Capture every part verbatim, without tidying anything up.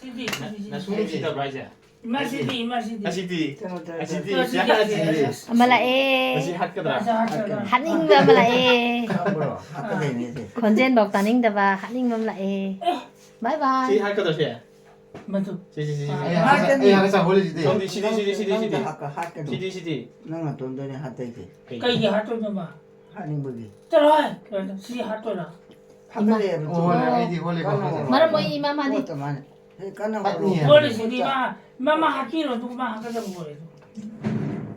ꯁꯤꯗꯤ, ꯁꯤꯗꯤ, ꯁꯤꯗꯤ꯫ ꯅꯁꯨ ꯅꯨꯡꯁꯤꯗꯕ꯭ꯔꯥ ꯍꯥꯏꯁꯦ? ꯏꯃꯥ, ꯁꯤꯗꯤ, ꯏꯃꯥ, ꯁꯤꯗꯤ꯫ ꯑꯁꯤꯗꯤ, ꯀꯩꯅꯣ ꯇꯧꯔꯦ꯫ ꯑꯁꯤꯗꯤ, ꯑꯁꯤꯗꯤ, ꯌꯥ, ꯑꯁꯤꯗꯤ꯫ ꯑꯁꯤꯗꯤ꯫ ꯑꯃ ꯂꯥꯛꯑꯦ꯫ ꯑꯁꯤ ꯍꯥꯠꯀꯗ꯭ꯔꯥ? ꯑꯁꯤ ꯍꯥꯠꯀꯅꯤ꯫ ꯍꯥꯠꯅꯤꯡꯕ ꯑꯃ ꯂꯥꯛꯑꯦ꯫ ꯈꯪꯕ꯭ꯔꯣ? ꯍꯥꯠꯀꯗꯣꯏꯅꯦ ꯁꯤ꯫ ꯈꯣꯟꯖꯦꯜꯐꯧ ꯇꯥꯅꯤꯡꯗꯕ ꯍꯥꯠꯅꯤꯡꯕ ꯑꯃ ꯂꯥꯛꯑꯦ꯫ ꯕꯥꯏ ꯕꯥꯏ꯫ ꯁꯤ ꯍꯥꯠꯀꯗ꯭ꯔꯣ ꯁꯤ? ꯃꯗꯨ꯫ ꯁꯤ, ꯁꯤ, ꯁꯤ, ꯁꯤ꯫ ꯑꯩ ꯍꯥꯠꯀ-, ꯑꯩ ꯍꯥꯠꯀ ꯆꯥꯍꯧꯔꯤꯁꯤꯗꯤ꯫ ꯁꯣꯝꯗꯤ ꯁꯤꯗꯤ, ꯁꯤꯗꯤ, ꯁꯤꯗꯤ, ꯁꯤꯗꯤ꯫ ꯅꯪꯅ ꯍꯥꯠꯀ-, ꯍꯥꯠꯀꯅꯨ꯫ ꯁꯤꯗꯤ, ꯁꯤꯗꯤ꯫ ꯅꯪ ꯅꯇꯣꯝꯗꯅꯦ ꯍꯥꯠꯇꯣꯏꯁꯦ꯫ ꯀꯩꯒꯤ? ꯀꯩꯒꯤ ꯍꯥꯠꯇꯣꯏꯅꯣꯕ? ꯍꯥꯠꯅꯤꯡꯕꯒꯤ꯫ ꯆꯠꯂꯣ ꯍꯥꯏ꯫ ꯀꯩꯅꯣ? ꯁꯤ ꯍꯥꯠꯇꯣꯏꯔꯣ? ꯍꯥꯠꯄ ꯂꯩꯌꯦꯕ꯫ ꯑꯣ, ꯍꯣꯏ, ꯑꯩꯗꯤ ꯍꯣꯠꯂꯦꯕ, ꯀꯟꯅ ꯍꯣꯠꯂꯦꯕ꯫ ꯍꯣꯠꯂꯣ꯫ ꯃꯔꯝ ꯃꯣꯏ ꯏꯃꯥ ꯃꯥꯅꯤ꯫ ꯄꯣꯠꯇ ꯃꯥꯅ꯫ ꯍꯦ, ꯀꯟꯅ ꯍꯣꯠꯂꯣ꯫ ꯇꯠꯅꯤ ꯍꯥꯏꯕ꯫ ꯍꯣꯠꯂꯤꯁꯤꯗꯤ ꯏꯃꯥ, ꯏꯃꯥ, ꯃꯥ ꯍꯥꯠꯄꯤꯔꯣ, ꯑꯗꯨꯒ ꯃꯥ ꯍꯥꯠꯀꯗꯕ ꯍꯣꯠꯂꯦ꯫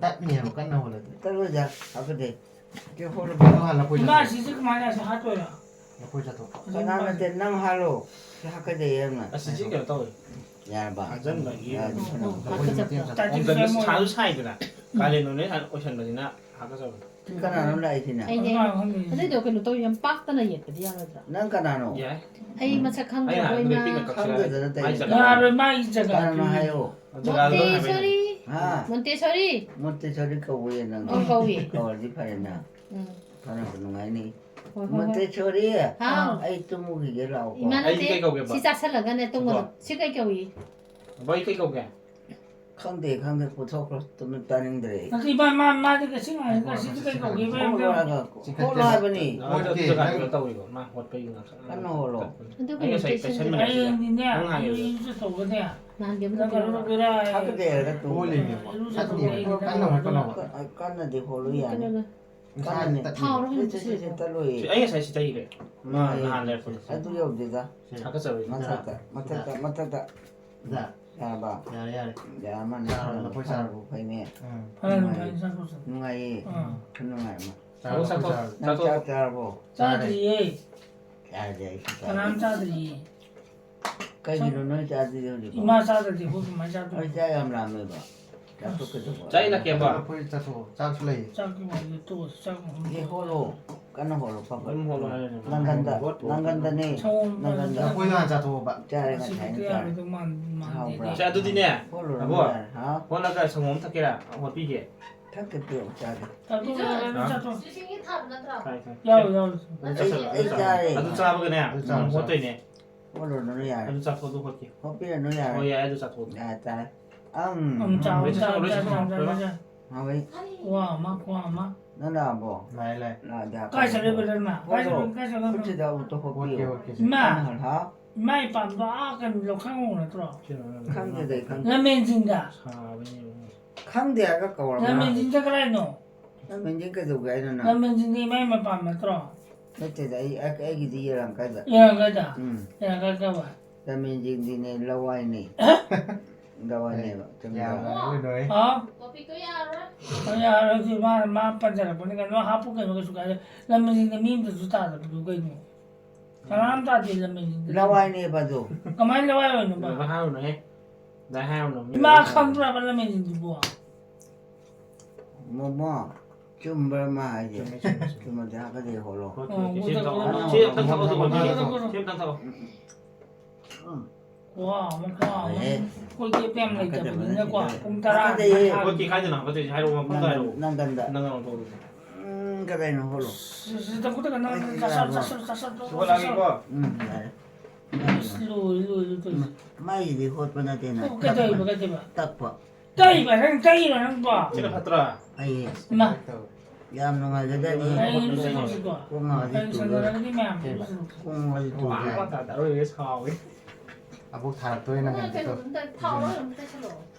ꯇꯠꯅꯤ ꯍꯥꯏꯕ, ꯀꯟꯅ ꯍꯣꯠꯂꯗꯤ꯫ ꯇꯠꯂꯣꯏꯗ, ꯍꯥꯠꯀꯗꯦ꯫ ꯀꯦ ꯍꯣꯠꯂꯣ꯫ ꯑꯗꯨ ꯍꯥꯟꯅ ꯂꯐꯣꯏ ꯏꯃꯥ, ꯆꯥꯊꯣꯛ꯫ ꯁꯤꯁꯤ ꯀꯃꯥꯏꯅ ꯍꯥꯠꯇꯣꯏꯔꯣ? ꯂꯐꯣꯏ ꯆꯥꯊꯣꯛ꯫ ꯀꯅꯥ ꯅꯠꯇꯦ, ꯅꯪ ꯍꯥꯠꯂꯣ꯫ ꯁꯤ ꯍꯥꯠꯀꯗꯦ ꯍꯥꯏꯕꯅ꯫ ꯑꯁ, ꯁꯤꯁꯤ ꯀꯩꯅꯣ ꯇꯧꯋꯦ꯫ ꯌꯥꯔꯕ? ꯍꯥꯠꯆꯟꯕꯒꯤ ꯌꯥꯔꯦ, ꯀꯩꯅꯣ꯫ ꯍꯥꯠꯀꯗꯕ꯫ ꯇꯥꯇꯤ ꯑꯣꯝꯗꯅ ꯐ꯭ꯂꯦꯝ ꯁꯥꯁꯨ ꯁꯥꯏꯗꯅ꯫ ꯀꯥꯂꯦꯟ ꯑꯣꯏꯅ ꯑꯣꯏꯁꯟꯕꯅꯤꯅ ꯍꯥꯠꯀꯗꯕꯅꯤ꯫ ꯀꯅꯥꯅꯣ ꯂꯥꯛꯏꯁꯤꯅ? ꯑꯩꯅꯦ꯫ ꯀꯅꯥꯅꯣ ꯈꯪꯗꯦ꯫ ꯑꯗꯨꯏꯗꯣ ꯀꯩꯅꯣ ꯇꯧ, ꯌꯥꯝ ꯄꯥꯛꯇꯅ ꯌꯦꯠꯄꯗꯤ ꯌꯥꯔꯣꯏꯗ꯭ꯔꯥ? ꯅꯪ ꯀꯅꯥꯅꯣ? ꯌꯥꯏ꯫ ꯑꯩ ꯃꯁꯛ ꯑꯩꯅ ꯈꯪꯗ꯭ꯔꯕꯣ, ꯍꯥꯏꯕꯗꯤ ꯏꯃꯥ? ꯄꯤꯛꯅ ꯀꯛꯁꯤꯔ ꯈꯪꯗꯗꯅ ꯍꯥꯏ꯫ ꯇꯧꯔꯤꯅꯦ꯫ ꯃꯥꯏ ꯖꯒꯥ ꯀꯅꯥꯅꯣ ꯄꯤꯔꯤꯅꯦ꯫ ꯍꯥꯏꯌꯣ? ꯖꯒꯥꯗꯣ ꯍꯥꯏꯕꯅꯦ꯫ ꯃꯣꯟꯇꯦꯁꯣꯔꯤ꯫ ꯍꯥ? ꯃꯣꯟꯇꯦꯁꯣꯔꯤ꯫ ꯃꯣꯟꯇꯦꯁꯣꯔꯤ ꯀꯧꯕ ꯌꯥꯏ ꯅꯪ꯫ ꯑꯧ, ꯀꯧꯏ꯫ ꯀꯧꯔꯗꯤ ꯐꯔꯦꯅ꯫ ꯎꯝ꯫ ꯐꯅꯕ ꯅꯨꯡꯉꯥꯏꯅꯤ꯫ ꯍꯣꯏ, ꯍꯣꯏ, ꯍꯣꯏ꯫ ꯃꯣꯟꯇꯦꯁꯣꯔꯤ꯫ ꯍꯥꯎ꯫ ꯑꯩ ꯇꯨꯝꯃꯨꯈꯤꯒꯦ ꯂꯥꯛꯑꯣꯀꯣ꯫ ꯏꯃꯥ ꯑꯩꯗꯤ ꯅꯠꯇꯦ, ꯀꯩ ꯀꯧꯒꯦꯕ? ꯁꯤ ꯆꯥꯁꯜꯂꯒꯅꯦ ꯇꯨꯝꯒꯗꯕ꯫ ꯀꯣ꯫ ꯁꯤ ꯀꯩ ꯀꯧꯏ? ꯑꯕꯣ, ꯑꯩ ꯀꯩ ꯀꯧꯒꯦ? ꯈꯪꯗꯦ, ꯈꯪꯗꯦ, ꯄꯨꯊꯣꯛꯈ꯭ꯔꯣ, ꯇꯨꯃꯤꯟ ꯇꯥꯅꯤꯡꯗ꯭ꯔꯦ ꯑꯩ꯫ ꯅꯠꯇꯦ, ꯃꯥ, ꯃꯥ, ꯃꯥꯗꯤ ꯉꯁꯤ ꯉꯥꯏ-, ꯉꯁꯤꯗꯤ ꯀꯩ ꯀꯧꯒꯦꯕ? ꯍꯣꯠꯂꯣ ꯍꯥꯏꯔꯒ, ꯍꯣꯠꯂꯣ ꯍꯥꯏꯕꯅꯤ꯫ ꯍꯣꯠꯀꯦ, ꯍꯣꯠꯀꯦ, ꯅꯪ ꯀꯩꯅꯣ ꯇꯧꯔꯤꯕ, ꯃꯥ ꯍꯣꯠꯄꯒꯤ ꯉꯥꯛꯇ꯫ ꯀꯟꯅ ꯍꯣꯠꯂꯣ꯫ ꯑꯗꯨ ꯑꯩ ꯀꯩꯅꯣ ꯉꯁꯥꯏ ꯇꯧꯁꯤꯜꯂꯦ꯫ ꯇꯩꯁꯟꯕꯅꯦ ꯁꯤꯗ꯫ ꯍꯌꯦꯡꯗꯤꯅꯦ, ꯅꯪ ꯍꯥꯏꯌꯣ꯫ ꯏꯔꯨꯖꯊꯣꯛꯑꯒꯅꯦ, ꯅꯍꯥꯟꯒꯤ ꯑꯃꯗꯣ ꯅꯪ ꯀꯩꯅꯣ ꯄꯤꯔꯛꯑꯣ꯫ ꯍꯥꯞꯀꯗꯦ ꯍꯥꯏꯔꯒ ꯇꯨꯝꯃꯣ꯫ ꯍꯣꯠꯂꯤꯅꯦ꯫ ꯏꯔꯨꯖꯊꯣꯛꯑꯒ ꯀꯟꯅ ꯍꯣꯠꯂꯣ, ꯀꯟꯅ ꯍꯣꯠꯂꯣ꯫ ꯀ-, ꯀꯟꯅꯗꯤ ꯍꯣꯠꯂꯨ ꯌꯥꯅꯤ꯫ ꯀꯩꯅꯣꯗ꯫ ꯀꯟꯅꯅꯦ꯫ ꯊꯥꯎꯔꯣ ꯍꯦꯟꯅ ꯁꯦ, ꯁꯦ, ꯁꯦ, ꯄꯤꯁꯤꯜꯂꯦ꯫ ꯇꯠꯂꯣꯏꯌꯦ꯫ ꯁꯤ ꯑꯩ ꯉꯁꯥꯏ ꯁꯤ ꯇꯩꯈ꯭ꯔꯦ꯫ ꯃꯥ ꯅꯍꯥꯟ ꯂꯩꯔꯛꯄꯗꯣ꯫ ꯑꯗꯨ ꯌꯧꯗꯦꯗ꯫ ꯍꯥꯀꯠꯆꯕꯩ꯫ ꯃꯊꯛꯇ, ꯃꯊꯛꯇ, ꯃꯊꯛꯇ꯫ ꯌꯥꯔꯕ? ꯌꯥꯔꯦ, ꯌꯥꯔꯦ꯫ ꯌꯥꯔꯝꯃꯅꯤ꯫ ꯆꯥꯔꯣ, ꯐꯔꯕꯨ, ꯂꯐꯣꯏ ꯆꯥꯔꯣ꯫ ꯐꯔꯕꯨ ꯐꯩꯅꯦ꯫ ꯎꯝ꯫ ꯐꯔꯦ, ꯅꯨꯡꯉꯥꯏꯌꯦ꯫ ꯐꯔꯦ, ꯆꯥꯊꯣꯛ, ꯆꯥꯊꯣꯛ꯫ ꯅꯨꯡꯉꯥꯏꯌꯦ꯫ ꯑꯥ꯫ ꯈꯨꯅꯨꯡꯉꯥꯏ ꯑꯃ꯫ ꯆꯥꯔꯣ, ꯆꯥꯊꯣꯛ, ꯂꯐꯣꯏ ꯆꯥꯔꯣ꯫ ꯆꯥꯔꯣ꯫ ꯆꯥꯗ꯭ꯔꯤꯌꯦ꯫ ꯆꯥꯔꯗꯤ ꯑꯩꯁꯨ ꯆꯥꯔꯦ꯫ ꯀꯅꯥꯝ ꯆꯥꯗ꯭ꯔꯤꯌꯦ꯫ ꯀꯩꯒꯤꯅꯣ ꯅꯣꯏ ꯆꯥꯗ꯭ꯔꯤꯗꯣ ꯍꯧꯖꯤꯛꯐꯥꯎ? ꯏꯃꯥ ꯆꯥꯗ꯭ꯔꯗꯤ ꯑꯩꯈꯣꯏ ꯀꯃꯥꯏꯅ ꯆꯥꯗꯣꯏꯅꯣ? ꯑꯩ ꯆꯥꯛ ꯌꯥꯝ ꯂꯥꯝꯃꯦꯕ꯫ ꯆꯥꯊꯣꯛꯀꯦ ꯇꯧꯕ꯫ ꯆꯥꯛ ꯏꯜꯂꯛꯀꯦꯕ꯫ ꯂꯐꯣꯏ ꯆꯥꯊꯣꯛꯑꯣ꯫ ꯆꯥꯛꯁꯨ ꯂꯩꯌꯦ꯫ ꯆꯥꯛꯀꯤ ꯋꯥꯗꯤ ꯇꯣꯛꯑꯁꯤ, ꯆꯥꯛ ꯑꯃꯨꯛ ꯁꯤ ꯍꯣꯠꯂꯣ꯫ ꯀꯟꯅ ꯍꯣꯠꯂꯣ, ꯐꯠ ꯐꯠ꯫ ꯑꯗꯨꯝ ꯍꯣꯠꯂꯣ ꯍꯥꯏꯔꯦ꯫ ꯅꯪꯒꯟꯗ, ꯍꯣꯠꯄꯨ ꯅꯪꯒꯟꯗꯅꯦ, ꯁꯪꯒꯣꯝ ꯅꯪꯒꯟꯗ꯫ ꯂꯐꯣꯏ ꯍꯥꯟꯅ ꯆꯥꯊꯣꯛꯑꯣꯕ꯫ ꯆꯥꯔꯦ, ꯉꯁꯥꯏꯅ ꯆꯥꯔꯦ꯫ ꯌꯥꯔꯣꯏꯗꯧ ꯃꯥꯟ-, ꯃꯥꯟꯗꯦ꯫ ꯍꯥꯎꯕ꯭ꯔꯥ? ꯁꯦ, ꯑꯗꯨꯗꯤꯅꯦ, ꯍꯣꯠꯂꯨꯔꯣ, ꯑꯕꯣ, ꯌꯥꯔꯦ, ꯍꯥ? ꯍꯣꯠꯂꯒ ꯁꯪꯒꯣꯝ ꯑꯃ ꯊꯛꯀꯦꯔꯥ? ꯍꯣꯠꯄꯤꯒꯦ꯫ ꯊꯛꯀꯦ, ꯄꯤꯔꯛꯑꯣ, ꯆꯥꯒꯦ꯫ ꯆꯥꯊꯣꯛ, ꯆꯥꯊꯣꯛ, ꯆꯥꯊꯣꯛ꯫ ꯁꯤꯁꯤꯡꯒꯤ ꯊꯥꯕ ꯅꯠꯇ꯭ꯔꯣ? ꯊꯥꯏ, ꯊꯥꯏ꯫ ꯌꯥꯎꯔꯦ, ꯌꯥꯎꯔꯦ꯫ ꯑꯗꯨ ꯆꯥꯁꯜꯂꯣ, ꯑꯩ, ꯑꯗꯨ ꯑꯩ ꯆꯥꯁꯜꯂꯣ꯫ ꯆꯥꯔꯦ꯫ ꯑꯗꯨ ꯆꯥꯕꯒꯅꯦ, ꯑꯗꯨ ꯆꯥꯔꯣ, ꯎꯝ, ꯆꯥꯔꯣ꯫ ꯍꯣꯠꯇꯣꯏꯅꯦ꯫ ꯍꯣꯠꯂꯨꯔꯅꯨ ꯌꯥꯔꯦ꯫ ꯑꯗꯨ ꯆꯥꯊꯣꯛꯑꯗꯨ ꯍꯣꯠꯀꯦ꯫ ꯍꯣꯠꯄꯤꯔꯅꯨ ꯌꯥꯔꯦ꯫ ꯍꯣꯏ, ꯌꯥꯏ, ꯑꯗꯨ ꯆꯥꯊꯣꯛꯑꯗꯨ꯫ ꯌꯥꯔꯦ, ꯇꯥꯔꯦ꯫ ꯑꯪ꯫ ꯎꯝ, ꯆꯥꯎ, ꯂꯣꯏꯁꯤꯜꯂꯣ, ꯆꯥꯎ, ꯂꯣꯏꯁꯤꯜꯂꯣ, ꯆꯥꯎ, ꯆꯥꯎ, ꯂꯣꯏꯁꯤꯜꯂꯣ꯫ ꯆꯥꯎ꯫ ꯍꯥꯎꯋꯤ꯫ ꯋꯥ ꯑꯃ, ꯈꯨꯋꯥ ꯑꯃ꯫ ꯅꯪ ꯂꯥꯛꯑꯕꯣ? ꯂꯥꯛꯑꯦ, ꯂꯥꯛꯑꯦ꯫ ꯂꯥꯛꯑꯗꯤ ꯀꯥꯏ ꯆꯠꯂꯦꯕ ꯅꯪꯅ? ꯀꯥꯏ ꯍꯣꯠꯂꯣ꯫ ꯆꯠꯂꯦ, ꯀꯥꯏ ꯆꯠꯂꯦ? ꯈꯨꯠꯁꯤꯗ ꯑꯃꯨꯛꯇ ꯍꯣꯠꯄꯤꯌꯨ꯫ ꯍꯣꯠꯀꯦ, ꯍꯣꯠꯀꯦ, ꯁꯦ꯫ ꯏꯃꯥ! ꯑꯪ, ꯍꯜ-, ꯍꯥꯎ꯫ ꯏꯃꯥ ꯏꯄꯥꯝꯗꯣ ꯑꯥ ꯀꯩꯅꯣ ꯂꯧꯈꯥꯡ ꯅꯠꯇ꯭ꯔꯣ? ꯁꯤ ꯂꯧꯈꯥꯡ ꯈꯪꯗꯦꯗ ꯑꯩ ꯈꯪꯗꯦ꯫ ꯂꯝꯃꯦꯟꯁꯤꯡꯗ꯫ ꯁꯥꯕꯅꯤ꯫ ꯈꯪꯗꯦ ꯍꯥꯏꯔꯒ ꯀꯧꯔꯕ? ꯂꯝꯃꯦꯟꯁꯤꯡꯗ ꯀꯗꯥꯏꯅꯣ? ꯂꯝꯃꯦꯟꯁꯤꯡ ꯀꯩꯗꯧꯒꯦ ꯍꯥꯏꯅꯣ ꯅꯪ? ꯂꯝꯃꯦꯟꯁꯤꯡꯗ ꯏꯃꯥ ꯏꯃꯥ ꯄꯥꯝ ꯅꯠꯇ꯭ꯔꯣ? ꯅꯠꯇꯦꯗ, ꯑꯩ, ꯑꯩ, ꯑꯩꯒꯤꯗꯤ ꯌꯦꯂꯪꯀꯥꯏꯗ꯫ ꯌꯦꯂꯪꯀꯥꯏꯗ? ꯎꯝ꯫ ꯌꯦꯂꯪꯀꯥꯏ ꯀꯥꯏ ꯋꯥꯏ? ꯂꯝꯃꯦꯟꯁꯤꯡꯗꯤꯅꯦ, ꯂꯋꯥꯏꯅꯦ꯫ ꯑꯦ? ꯂꯋꯥꯏꯅꯦꯕ, ꯆꯨꯝꯗ꯭ꯔꯣ? ꯌꯥꯝ ꯉꯥꯡꯉꯛꯑꯣꯏ ꯅꯣꯏ꯫ ꯍꯥꯎ? ꯇꯣꯄꯤꯛꯇꯣ ꯌꯥꯔꯔꯣꯏ꯫ ꯍꯣꯏ, ꯌꯥꯔꯔꯣꯏ, ꯁꯤ ꯃꯥ, ꯃꯥ ꯄꯟꯖꯔꯛꯄꯅꯤ ꯀꯩꯅꯣ, ꯍꯥꯞꯄꯨ ꯀꯩꯅꯣ, ꯀꯩꯁꯨ ꯀꯥꯏꯗꯦ꯫ ꯂꯝꯃꯦꯟꯁꯤꯡꯗ ꯃꯤ ꯑꯝꯇꯁꯨ ꯇꯥꯗꯕꯗꯨ ꯀꯩꯅꯣ? ꯀꯅꯥꯝ ꯇꯥꯗꯦ ꯂꯝꯃꯦꯟꯁꯤꯡꯗ꯫ ꯂꯋꯥꯏꯅꯦꯕ ꯑꯗꯣ꯫ ꯀꯃꯥꯏꯅ ꯂꯋꯥꯏ ꯑꯣꯏꯅꯣꯕ? ꯂꯋꯥꯏ ꯍꯥꯏꯔꯨꯅꯨꯍꯦ꯫ ꯂꯋꯥꯏ ꯍꯥꯏꯔꯨꯅꯨ, ꯃꯤ ꯏꯃꯥ ꯂꯋꯥꯏ ꯍꯥꯏꯔꯨꯅꯨ꯫ ꯈꯪꯕ꯭ꯔꯕ ꯂꯝꯃꯦꯟꯁꯤꯡꯗꯨꯕꯨ? ꯃꯣꯃꯣ, ꯆꯨꯝꯕ꯭ꯔꯥ ꯃꯥ ꯍꯥꯏꯁꯦ? ꯆꯨꯝꯃꯦ, ꯆꯨꯝꯃꯦ, ꯆꯨꯝꯃꯦ꯫ ꯆꯨꯝꯃꯗꯤ ꯍꯥꯞꯀꯗꯤ ꯍꯣꯠꯂꯣ꯫ ꯍꯣꯏ, ꯍꯣꯏ, ꯁꯤ ꯑꯝꯇ ꯊꯛꯑꯣ, ꯁꯤ ꯑꯝꯇ ꯊꯛꯑꯣ, ꯁꯤ ꯑꯝꯇ ꯊꯛꯑꯣ꯫ ꯎꯝ꯫ ꯈꯨꯋꯥ ꯑꯃ, ꯈꯨꯋꯥ ꯑꯃ꯫ ꯌꯥꯔꯦ꯫ ꯑꯩꯈꯣꯏ ꯀꯦꯞ ꯌꯥꯝ ꯂꯩꯇꯕꯅꯤꯅꯀꯣ, ꯍꯥꯀꯠꯆꯕꯅꯦ ꯁꯤꯗ꯫ ꯄꯨꯡ ꯇꯔꯥ ꯍꯥꯀꯠꯆꯩꯌꯦ꯫ ꯃꯈꯥꯏ꯫ ꯍꯣꯏ, ꯀꯦ ꯀꯥꯏꯗꯅꯣ ꯍꯥꯀꯠꯆꯩꯁꯦ? ꯍꯥꯏꯔꯛꯑꯣ, ꯄꯨꯡ ꯀꯌꯥ ꯍꯥꯏꯔꯛꯑꯣ? ꯅꯪꯒꯟꯗ꯫ ꯅꯪꯒꯟꯗ ꯂꯧꯊꯣꯛꯑꯣ ꯑꯗꯨꯗꯤ꯫ ꯎꯝ, ꯀꯗꯥꯏꯅꯣ ꯍꯣꯠꯂꯣ꯫ ꯁꯤ, ꯁꯤ, ꯇꯪꯈꯨꯠꯇ ꯅꯪ ꯑꯩ ꯆꯥꯁꯜ, ꯌꯥꯔꯕꯣ? ꯆꯥꯁꯜ, ꯆꯥꯁꯜ, ꯆꯥꯁꯜ, ꯁꯨꯒꯠꯂꯛꯑꯒꯦꯀꯣ꯫ ꯆꯥꯁꯜ꯫ ꯎꯝ, ꯌꯥꯔꯦ꯫ ꯑꯁ, ꯂꯣꯏꯔꯦ, ꯂꯣꯏꯔꯦ, ꯇꯧꯔꯤꯁꯦ꯫ ꯃꯥꯏꯁꯤꯗꯤ ꯍꯣꯠꯄ ꯅꯠꯇꯦꯅ, ꯑꯣ, ꯀꯩꯗꯧꯔꯤꯕ, ꯇꯛꯄ꯫ ꯀꯩꯗꯧꯔꯤꯕ? ꯇꯛꯄ꯫ ꯇꯛꯏꯕ, ꯅꯪ ꯇꯛꯏꯔꯣ ꯅꯪꯕꯣ? ꯁꯤꯅ ꯐꯠꯇ꯭ꯔꯥ? ꯑꯩ ꯏꯃꯥ꯫ ꯌꯥꯝ ꯅꯨꯡꯉꯥꯏꯖꯗꯅꯤ꯫ ꯑꯩ ꯏꯔꯨꯖꯔꯨꯁꯤꯀꯣ? ꯀꯣꯛ ꯉꯥꯎꯔꯗꯤ ꯑꯩ ꯇꯨꯗꯣꯏ꯫ ꯁꯥꯟꯅꯔꯒꯗꯤ ꯃꯌꯥꯝ ꯀꯩꯕ? ꯏꯔꯨꯖꯔꯨꯁꯤ꯫ ꯀꯣꯛ ꯉꯥꯎꯔꯗꯤ ꯇꯨꯗꯣꯏ꯫ ꯋꯥ, ꯋꯥ, ꯇꯥ, ꯇꯥ, ꯑꯔꯣꯏꯕ ꯁꯥꯎꯋꯦ꯫ ꯑꯕꯣꯛ ꯊꯥꯔꯛꯇꯣꯔꯦ ꯅꯪ ꯀꯩꯅꯣ, ꯀꯩꯅꯣꯗꯣ꯫ ꯀꯩꯅꯣ, ꯊꯥꯎꯔ ꯀꯩꯅꯣ ꯇꯩꯁꯜꯂꯣ꯫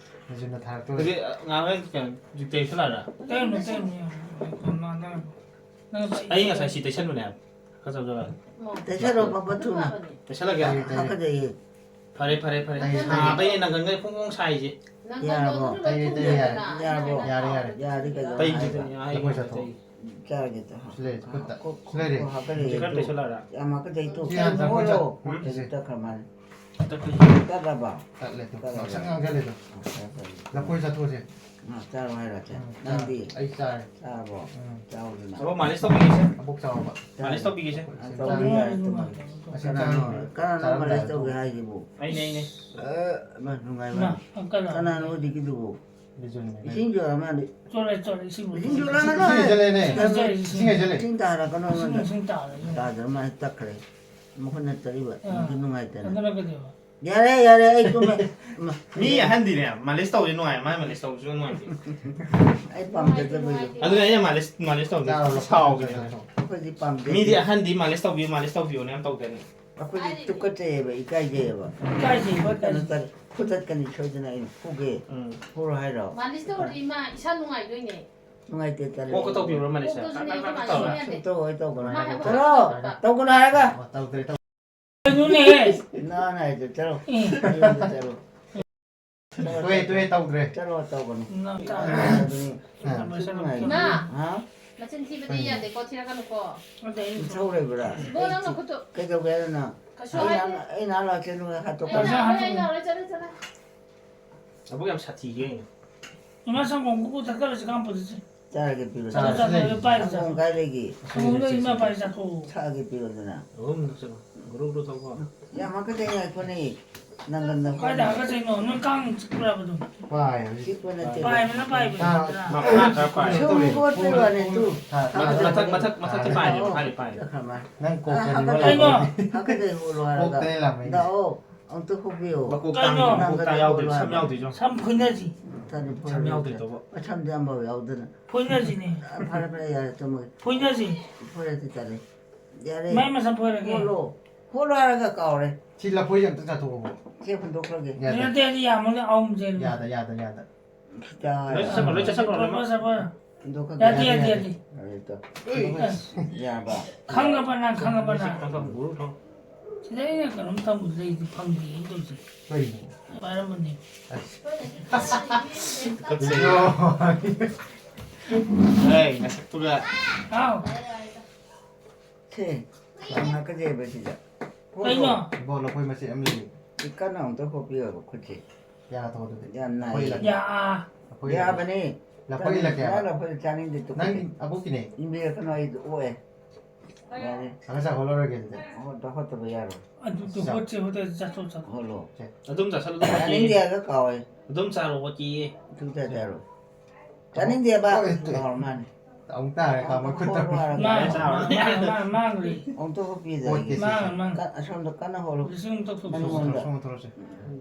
ꯅꯖꯤꯟꯗꯣ ꯊꯥꯔꯛꯇꯣꯔꯦ꯫ ꯍꯧꯖꯤꯛ, ꯑ, ꯉꯥꯡꯅ ꯀꯩꯅꯣ, ꯍꯧꯖꯤꯛ ꯇꯩꯁꯜꯂꯛꯑꯔꯥ? ꯇꯩꯔꯨꯅꯨ, ꯇꯩꯔꯨꯅꯨ, ꯌꯥꯝ ꯅꯥꯟꯅ꯫ ꯅꯪ ꯑꯩ ꯉꯁꯥꯏ ꯁꯤ ꯇꯩꯁꯟꯕꯅꯦ ꯍꯥꯏꯕ꯫ ꯈꯔ ꯆꯞ ꯆꯞ ꯂꯥꯎꯔꯦ꯫ ꯇꯩꯁꯜꯂꯣ, ꯄꯞ ꯄꯞ ꯊꯨꯅ꯫ ꯇꯩꯁꯜꯂꯒꯦ? ꯇꯩ, ꯇꯩ꯫ ꯍꯥꯀꯠꯆꯩꯌꯦ꯫ ꯐꯔꯦ, ꯐꯔꯦ, ꯐꯔꯦ꯫ ꯇꯩ, ꯇꯩ꯫ ꯁꯥꯕꯩꯅꯦ ꯅꯪꯒꯟꯒ ꯐꯣꯡ ꯐꯣꯡ ꯁꯥꯏꯁꯦ꯫ ꯌꯥꯔꯕꯣ? ꯇꯩ, ꯇꯩ, ꯌꯥꯔꯦ꯫ ꯌꯥꯔꯕꯣ? ꯌꯥꯔꯦ, ꯌꯥꯔꯦ꯫ ꯌꯥꯔꯗꯤ ꯀꯩꯗꯧ ꯇꯩ, ꯍꯥꯏꯕ? ꯇꯩ, ꯇꯩ, ꯂꯐꯣꯏ ꯆꯥꯊꯣꯛ꯫ ꯇꯩ꯫ ꯆꯥꯔꯒꯦ ꯇ-, ꯁꯤ ꯂꯩꯔꯦ, ꯈꯨꯠꯇ꯫ ꯀꯣꯛ, ꯁꯤ ꯂꯩꯔꯦ꯫ ꯀꯣꯛ ꯍꯥꯀꯠꯂꯦ ꯁꯤ ꯈꯔ ꯑꯗꯨ꯫ ꯇꯩꯁꯜꯂꯛꯑꯔꯥ? ꯌꯥꯝ ꯍꯥꯀꯠꯆꯩ ꯇꯨ꯫ ꯁꯤ ꯍꯥꯟꯅ ꯂꯐꯣꯏ ꯆꯥ-, ꯃꯣꯏꯔꯣ? ꯎꯝ? ꯁꯤ ꯇꯠꯈ꯭ꯔ ꯃꯥꯜꯂꯦ꯫ ꯇꯠꯈ꯭ꯔꯦ꯫ ꯇꯠꯂꯕ? ꯇꯠꯂꯦ ꯇꯨ꯫ ꯇꯠꯂꯕ? ꯉꯥꯛꯁꯪ ꯉꯥꯡꯁꯜꯂꯦ ꯇꯨ꯫ ꯑ, ꯇꯠꯂꯦ꯫ ꯂꯐꯣꯏ ꯆꯥꯊꯣꯛꯑꯁꯦ꯫ ꯑ, ꯆꯥꯔꯣ ꯍꯥꯏꯔꯣ, ꯆꯥꯔꯣ꯫ ꯎꯝ, ꯅꯪꯗꯤ? ꯑꯩ ꯆꯥꯔꯦ꯫ ꯆꯥꯔꯕꯣ? ꯎꯝ꯫ ꯆꯥꯎꯗꯅ꯫ ꯑꯕꯣꯛ ꯃꯥꯂꯤꯁ ꯇꯧꯕꯤꯒꯦꯁꯦ꯫ ꯑꯕꯣꯛ ꯆꯥꯎꯕ꯫ ꯃꯥꯂꯤꯁ ꯇꯧꯕꯤꯒꯦꯁꯦ꯫ ꯑ, ꯇꯧꯕꯤꯒꯦ ꯌꯥꯔꯦ, ꯇꯨꯝꯃꯒꯦ꯫ ꯑꯁꯤ ꯀꯅꯥꯅꯣ, ꯆꯥꯔꯝꯗꯥꯏ꯫ ꯀꯅꯥꯅꯣ ꯆꯥꯔꯝꯗꯥꯏ ꯃꯥꯂꯤꯁ ꯇꯧꯒꯦ ꯇꯧꯕ꯫ ꯍꯥꯏꯁꯤꯕꯨ? ꯑꯩꯅꯦ, ꯑꯩꯅꯦ꯫ ꯑ, ꯏꯃꯥ, ꯅꯨꯡꯉꯥꯏꯕ꯫ ꯏꯃꯥ, ꯑꯪꯀꯜ꯫ ꯀꯅꯥꯅꯣ ꯍꯧꯖꯤꯛꯀꯤꯗꯨꯕꯨ? ꯕꯤꯖꯨꯅꯦ꯫ ꯏꯁꯤꯡ ꯆꯣꯔ ꯃꯥꯜꯂꯦ꯫ ꯆꯣꯠꯂꯦ, ꯆꯣꯠꯂꯦ, ꯏꯁꯤꯡꯕꯨꯗꯤ꯫ ꯏꯁꯤꯡ ꯆꯣꯠꯂꯛꯑꯅꯨ꯫ ꯏꯁꯤꯡ ꯍꯩꯖꯜꯂꯦꯅꯦ꯫ ꯆꯣꯠꯂꯦ, ꯆꯣꯠꯂꯦ, ꯏꯁꯤꯡ꯫ ꯏꯁꯤꯡ ꯍꯩꯖꯜꯂꯦ꯫ ꯏꯁꯤꯡ ꯇꯥꯔꯛꯀꯅꯣ ꯏꯁꯤꯡ, ꯑꯩꯉꯣꯟꯗ꯫ ꯏꯁꯤꯡ ꯇꯥꯔꯦ, ꯏꯁꯤꯡ꯫ ꯇꯥꯗ꯭ꯔ ꯃꯥꯜꯂꯦ, ꯇꯠꯈ꯭ꯔꯦ꯫ ꯃꯈꯨꯠ ꯅꯠꯇꯔꯤꯕ, ꯑꯥ꯫ ꯅꯨꯡꯗꯤ ꯅꯨꯡꯉꯥꯏꯇꯅ꯫ ꯑꯗꯨꯅ ꯀꯩꯗꯧꯕ? ꯌꯥꯔꯦ, ꯌꯥꯔꯦ, ꯑꯩ ꯇꯨꯝꯃꯦ꯫ ꯃꯤ ꯑꯍꯟꯗꯤꯅꯦ, ꯃꯥꯂꯤꯁ ꯇꯧꯕꯁꯦ ꯅꯨꯡꯉꯥꯏ, ꯃꯥꯏ ꯃꯥꯂꯤꯁ ꯇꯧꯕꯁꯨ ꯅꯨꯡꯉꯥꯏꯇꯦ꯫ ꯑꯩ ꯄꯥꯝꯖꯗꯕꯩꯗꯣ꯫ ꯑꯗꯨꯅ ꯑꯩꯅ ꯃꯥꯂꯤꯁ, ꯃꯥꯂꯤꯁ ꯇꯧꯕꯁꯦ ꯆꯥꯔꯣ, ꯁꯥꯎꯕꯅꯦ꯫ ꯑꯩꯈꯣꯏꯗꯤ ꯄꯥꯝꯖꯗꯦ꯫ ꯃꯤꯗꯤ ꯑꯍꯟꯗꯤ ꯃꯥꯂꯤꯁ ꯇꯧꯕꯤꯌꯨ, ꯃꯥꯂꯤꯁ ꯇꯧꯕꯤꯌꯨꯅ ꯌꯥꯝ ꯇꯧꯗꯥꯏꯅꯦ꯫ ꯑꯩꯈꯣꯏꯗꯤ ꯇꯨꯀꯠꯆꯩꯌꯦꯕ, ꯏꯀꯥꯏꯖꯩꯌꯦꯕ꯫ ꯏꯀꯥꯏꯖꯩ, ꯈꯨꯠ ꯀꯩꯅꯣ ꯏꯀꯥꯏꯖꯩ꯫ ꯇꯠ-, ꯈꯨꯠ ꯇꯠꯀꯅꯤ ꯁꯣꯏꯗꯅ, ꯑꯩꯅ ꯐꯨꯒꯦ꯫ ꯎꯝ꯫ ꯐꯨꯔꯣ ꯍꯥꯏꯔꯣ? ꯃꯥꯂꯤꯁ ꯇꯧꯔꯗꯤ ꯏꯃꯥ ꯏꯁꯥ ꯅꯨꯡꯉꯥꯏꯗꯣꯏꯅꯦ꯫ ꯅꯨꯡꯉꯥꯏꯇꯦ, ꯇꯜꯂꯦ꯫ ꯀꯣꯛꯀ ꯇꯧꯕꯤꯕ꯭ꯔꯣ ꯃꯥꯂꯤꯁ? ꯀꯣꯛꯇꯁꯨꯅꯦ, ꯑꯩꯈꯣꯏ ꯃꯥꯂꯤꯁ ꯇꯧꯔꯦ꯫ ꯌꯥꯗꯦ꯫ ꯁꯨꯝ ꯇꯧ, ꯑꯩ ꯇꯧꯒꯅꯨ ꯃꯥ ꯍꯥꯏꯕ꯫ ꯍꯥꯏꯕ ꯆꯠꯂꯣ! ꯇꯧꯕ꯫ ꯇꯧꯒꯅꯨ ꯍꯥꯏꯔꯒ! ꯑꯣ, ꯇꯧꯗ꯭ꯔꯦ, ꯇꯧꯗ꯭ꯔꯦ꯫ ꯀꯩꯅꯣꯅꯦꯍꯦ! ꯅꯪ ꯍꯥꯏꯗꯣ ꯆꯠꯂꯣ꯫ ꯑꯦ꯫ ꯅꯌꯨꯝꯗ ꯆꯠꯂꯣ꯫ ꯇꯣꯛꯑꯦ, ꯇꯣꯛꯑꯦ, ꯇꯧꯗ꯭ꯔꯦ꯫ ꯆꯠꯂꯣ, ꯇꯧꯒꯅꯨ꯫ ꯅꯪ ꯇꯥ-, ꯑꯗꯨꯅꯤ꯫ ꯑꯥ꯫ ꯌꯥꯝ ꯊꯤ ꯅꯨꯡꯉꯥꯏ꯫ ꯏꯃꯥ! ꯍꯥ? ꯃꯆꯤꯟ ꯊꯤꯕꯗꯤ ꯀꯩꯅꯣ? ꯌꯥꯗꯦꯀꯣ, ꯊꯤꯔꯛꯀꯅꯨꯀꯣ꯫ ꯅꯠꯇꯦ, ꯑꯩ ꯏꯁꯧ ꯂꯩꯕ꯭ꯔꯥ? ꯏꯕꯣ, ꯅꯪ ꯅꯈꯨꯠꯇꯣ꯫ ꯀꯩꯗꯧꯒꯦ ꯍꯥꯏꯗꯅ? ꯀꯩꯁꯨ ꯑꯩ ꯍꯥꯏꯗꯦ꯫ ꯅꯍꯥꯟ, ꯑꯩ ꯅꯍꯥꯟ ꯂꯥꯛꯀꯦ, ꯅꯣꯏ ꯍꯥꯠꯇꯣꯛꯀꯅꯤ꯫ ꯑꯩ ꯅꯍꯥꯟ, ꯑꯩ ꯅꯍꯥꯟ, ꯆꯠꯂꯦ, ꯆꯠꯂꯦ꯫ ꯊꯕꯛ ꯌꯥꯝ ꯁꯥꯊꯤꯒꯦ꯫ ꯏꯃꯥ ꯁꯪꯒꯣꯝ ꯀꯨꯀꯨ ꯊꯛꯀꯠꯂꯁꯤ ꯀꯥꯝꯄꯗꯁꯤ꯫ ꯆꯥꯔꯒꯦ ꯄꯤꯔꯣ, ꯆꯥꯔꯣ, ꯆꯥꯔꯣ꯫ ꯆꯥꯔꯣ, ꯄꯥꯏꯔꯣ, ꯁꯪꯒꯣꯝ ꯆꯥꯔꯣ꯫ ꯀꯥꯏ ꯂꯩꯒꯦ? ꯁꯪꯒꯣꯝꯗꯣ ꯏꯃꯥ ꯄꯥꯏꯔꯣ, ꯆꯥꯊꯣꯛꯑꯣ꯫ ꯊꯛꯑꯒꯦ ꯄꯤꯔꯣꯗꯅ꯫ ꯑꯍꯨꯝꯗꯣ ꯆꯠꯂꯣ꯫ ꯒꯨꯔꯨ ꯒꯨꯔꯨ ꯊꯧꯀꯣ꯫ ꯌꯥꯝ ꯍꯥꯀꯠꯆꯩ ꯉꯥꯏꯈꯣꯅꯦ꯫ ꯅꯪꯒꯟꯗ ꯀꯥꯏꯗ ꯍꯥꯀꯠꯆꯩꯅꯣ? ꯅꯣꯏ ꯀꯥꯡ ꯆꯤꯛꯄ꯭ꯔꯕ ꯑꯗꯨꯝ? ꯄꯥꯏ ꯍꯧꯖꯤꯛ꯫ ꯆꯤꯛꯄ ꯅꯠꯇꯦ꯫ ꯄꯥꯏꯕꯅ ꯄꯥꯏꯕꯅꯤ꯫ ꯃꯥ, ꯃꯥ ꯈꯔ ꯄꯥꯏ꯫ ꯁꯨꯝ ꯍꯣꯠꯄꯩ ꯋꯥꯅꯤ, ꯇꯨ꯫ ꯊꯥ, ꯊꯥ, ꯃꯊꯛ, ꯃꯊꯛ, ꯃꯊꯛꯇꯤ ꯄꯥꯏꯔꯦ, ꯑꯣ, ꯄꯥꯏꯔꯦ, ꯄꯥꯏꯔꯦ꯫ ꯆꯠꯈ꯭ꯔ ꯃꯥꯜꯂꯦ꯫ ꯅꯪ ꯀꯣꯛꯇꯅꯤ ꯀꯩꯅꯣ? ꯍꯣꯠꯂꯣ꯫ ꯍꯥꯀꯠꯆꯩ ꯍꯣꯠꯂꯣ ꯍꯥꯏꯔꯒ꯫ ꯀꯣꯛꯇꯅꯤ ꯂꯥꯛꯃꯩꯗꯣ꯫ ꯂꯥꯛꯑꯣ꯫ ꯑꯝꯇ ꯍꯨꯕꯤꯌꯣ꯫ ꯃꯀꯣꯛ ꯀꯩꯅꯣ? ꯇꯥꯡꯉꯤ, ꯃꯀꯣꯛ ꯇꯥꯡ ꯌꯥꯎꯗꯦ, ꯁꯝ ꯌꯥꯎꯗꯦ, ꯆꯣ꯫ ꯁꯝ ꯐꯣꯏꯅꯁꯤ꯫ ꯁꯝ ꯌꯥꯎꯗꯦ ꯇꯧꯕ꯫ ꯃꯁꯝꯗꯤ ꯑꯝꯐꯥꯎ ꯌꯥꯎꯗꯅ꯫ ꯐꯣꯏꯅꯁꯤꯅꯦ꯫ ꯑ, ꯐꯔꯦ, ꯐꯔꯦ, ꯌꯥꯔꯦ, ꯇꯨꯝꯃꯒꯦ꯫ ꯐꯣꯏꯅꯁꯤ꯫ ꯐꯣꯏꯔꯗꯤ ꯇꯜꯂꯦ꯫ ꯌꯥꯔꯦ꯫ ꯃꯥꯏ ꯃꯁꯝ ꯐꯣꯏꯔꯒꯦ꯫ ꯍꯣꯠꯂꯣ꯫ ꯍꯣꯠꯂꯣ ꯍꯥꯏꯔꯒ ꯀꯥꯎꯔꯦ꯫ ꯁꯤ ꯂꯐꯣꯏꯁꯦ ꯑꯝꯇ ꯆꯥꯊꯣꯛꯑꯣ꯫ ꯁꯦ ꯍꯨꯟꯗꯣꯛꯈ꯭ꯔꯒꯦ꯫ ꯌꯥꯗꯦ꯫ ꯅꯠꯇꯦ, ꯑꯗꯨ ꯌꯥꯝꯃꯅꯤ, ꯑꯍꯨꯝ ꯆꯦꯜꯂꯨ꯫ ꯌꯥꯗ, ꯌꯥꯗ, ꯌꯥꯗ꯫ ꯈꯤꯇ ꯂꯣꯏ ꯆꯠꯁꯟꯈ꯭ꯔꯣ, ꯂꯣꯏ ꯆꯠꯁꯟꯈ꯭ꯔꯣ, ꯂꯣꯏꯅꯃꯛ꯫ ꯍꯨꯟꯗꯣꯛꯈ꯭ꯔꯒꯦ꯫ ꯌꯥꯗꯦ, ꯌꯥꯗꯦ, ꯌꯥꯗꯦ꯫ ꯌꯥꯔꯦ, ꯇꯣ꯫ ꯑꯁ꯫ ꯌꯥꯔꯕ? ꯈꯪꯉꯕ ꯅꯪ, ꯈꯪꯉꯕ ꯅꯪ? ꯁꯤꯗ ꯑꯩꯅ ꯀꯩꯅꯣꯝ ꯇꯧꯕꯗꯨꯗ ꯑꯩꯗꯤ ꯐꯪꯗꯦ, ꯑꯩ ꯇꯧꯔꯤꯁꯦ꯫ ꯀꯩꯅꯣ? ꯄꯥꯏꯔꯝꯕꯅꯦ꯫ ꯑꯁ꯫ ꯀꯩꯅꯣ? ꯑꯦ, ꯅꯁꯛꯇꯨꯒ꯫ ꯍꯥꯎ꯫ ꯁꯦ, ꯌꯥꯝ ꯍꯥꯀꯠꯆꯩꯕ ꯁꯤꯗ꯫ ꯀꯩꯅꯣ? ꯏꯕꯣ, ꯂꯐꯣꯏ ꯃꯆꯦꯠ ꯑꯃ ꯂꯩ꯫ ꯁꯤ ꯀꯟꯅ ꯑꯃꯨꯛꯇ ꯈꯣꯠꯄꯤꯌꯣꯕ ꯈꯨꯠꯁꯦ꯫ ꯌꯥ ꯊꯣꯛꯑꯣ ꯑꯗꯨꯗꯤ꯫ ꯌꯥꯝ ꯅꯥꯏꯌꯦ꯫ ꯂꯐꯣꯏ ꯂꯐꯣꯏ꯫ ꯌꯥ꯫ ꯂꯐꯣꯏ ꯂꯐꯣꯏ꯫ ꯌꯥꯕꯅꯤ꯫ ꯂꯐꯣꯏ ꯆꯥꯅꯤꯡ-, ꯂꯐꯣꯏ꯫ ꯅꯪ ꯂꯐꯣꯏ ꯆꯥꯅꯤꯡꯗꯦ, ꯇꯨꯀꯠꯆꯩ꯫ ꯅꯪ ꯑꯕꯣꯛꯀꯤꯅꯦ꯫ ꯏꯟꯕꯤꯔꯛꯀꯅꯨ, ꯑꯩ ꯑꯣꯛꯑꯦ꯫ ꯌꯥꯔꯦ꯫ ꯑꯉꯥꯡ ꯆꯥꯛ ꯍꯣꯠꯂꯔꯣꯏꯒꯦ ꯑꯗꯨꯗꯤ꯫ ꯍꯣꯠ-, ꯍꯣꯠꯇꯕ ꯌꯥꯔꯣꯏ꯫ ꯑꯗꯨꯗꯤ ꯆꯥꯎ꯫ ꯍꯣꯠꯁꯦ, ꯍꯣꯠꯇ꯭ꯔꯗꯤ ꯆꯥꯊꯣꯛ, ꯆꯥꯊꯣꯛ꯫ ꯍꯣꯠꯂꯣ꯫ ꯁꯦ꯫ ꯑꯗꯨꯝ ꯆꯥꯁꯜꯂꯨ, ꯑꯗꯨꯝ ꯍꯣꯠꯀꯦ꯫ ꯆꯥꯅꯤꯡꯗꯦ ꯍꯥꯏꯔꯒ ꯀꯥꯎꯋꯦ꯫ ꯑꯗꯨꯝ ꯆꯥꯔꯣ, ꯍꯣꯠꯀꯦꯌꯦ꯫ ꯏꯇꯨ ꯆꯥ ꯆꯥꯔꯣ꯫ ꯆꯥꯅꯤꯡꯗꯦꯕ꯫ ꯍꯣꯏ, ꯍꯣꯏ꯫ ꯀꯥꯎꯔ ꯃꯥꯅꯦ꯫ ꯑꯃꯨꯛ ꯇꯥꯔꯦ, ꯀꯥ ꯃꯈꯨꯠꯇ꯫ ꯍꯣꯠꯂꯣ ꯍꯥꯏꯔꯒ꯫ ꯃꯥꯡ-, ꯃꯥꯡ-, ꯃꯥꯡ-, ꯃꯥꯡ-, ꯃꯥꯡꯈ꯭ꯔꯦ꯫ ꯑꯃꯨꯛꯇ ꯍꯨꯞꯄꯤꯗ꯫ ꯍꯣꯠꯀꯦ ꯁꯤꯁꯦ꯫ ꯃꯥꯡ-, ꯃꯥꯡ-꯫ ꯀ-, ꯑꯁꯣꯝꯗ ꯀꯟꯅ ꯍꯣꯠꯂꯣ꯫ ꯂꯤꯁꯤꯡ ꯑꯃ ꯇꯧꯊꯣꯛꯁꯤ꯫ ꯃꯅꯤꯡꯂꯣꯝꯗ꯫ ꯁꯣꯝ ꯊꯣꯛꯂꯛꯁꯦ꯫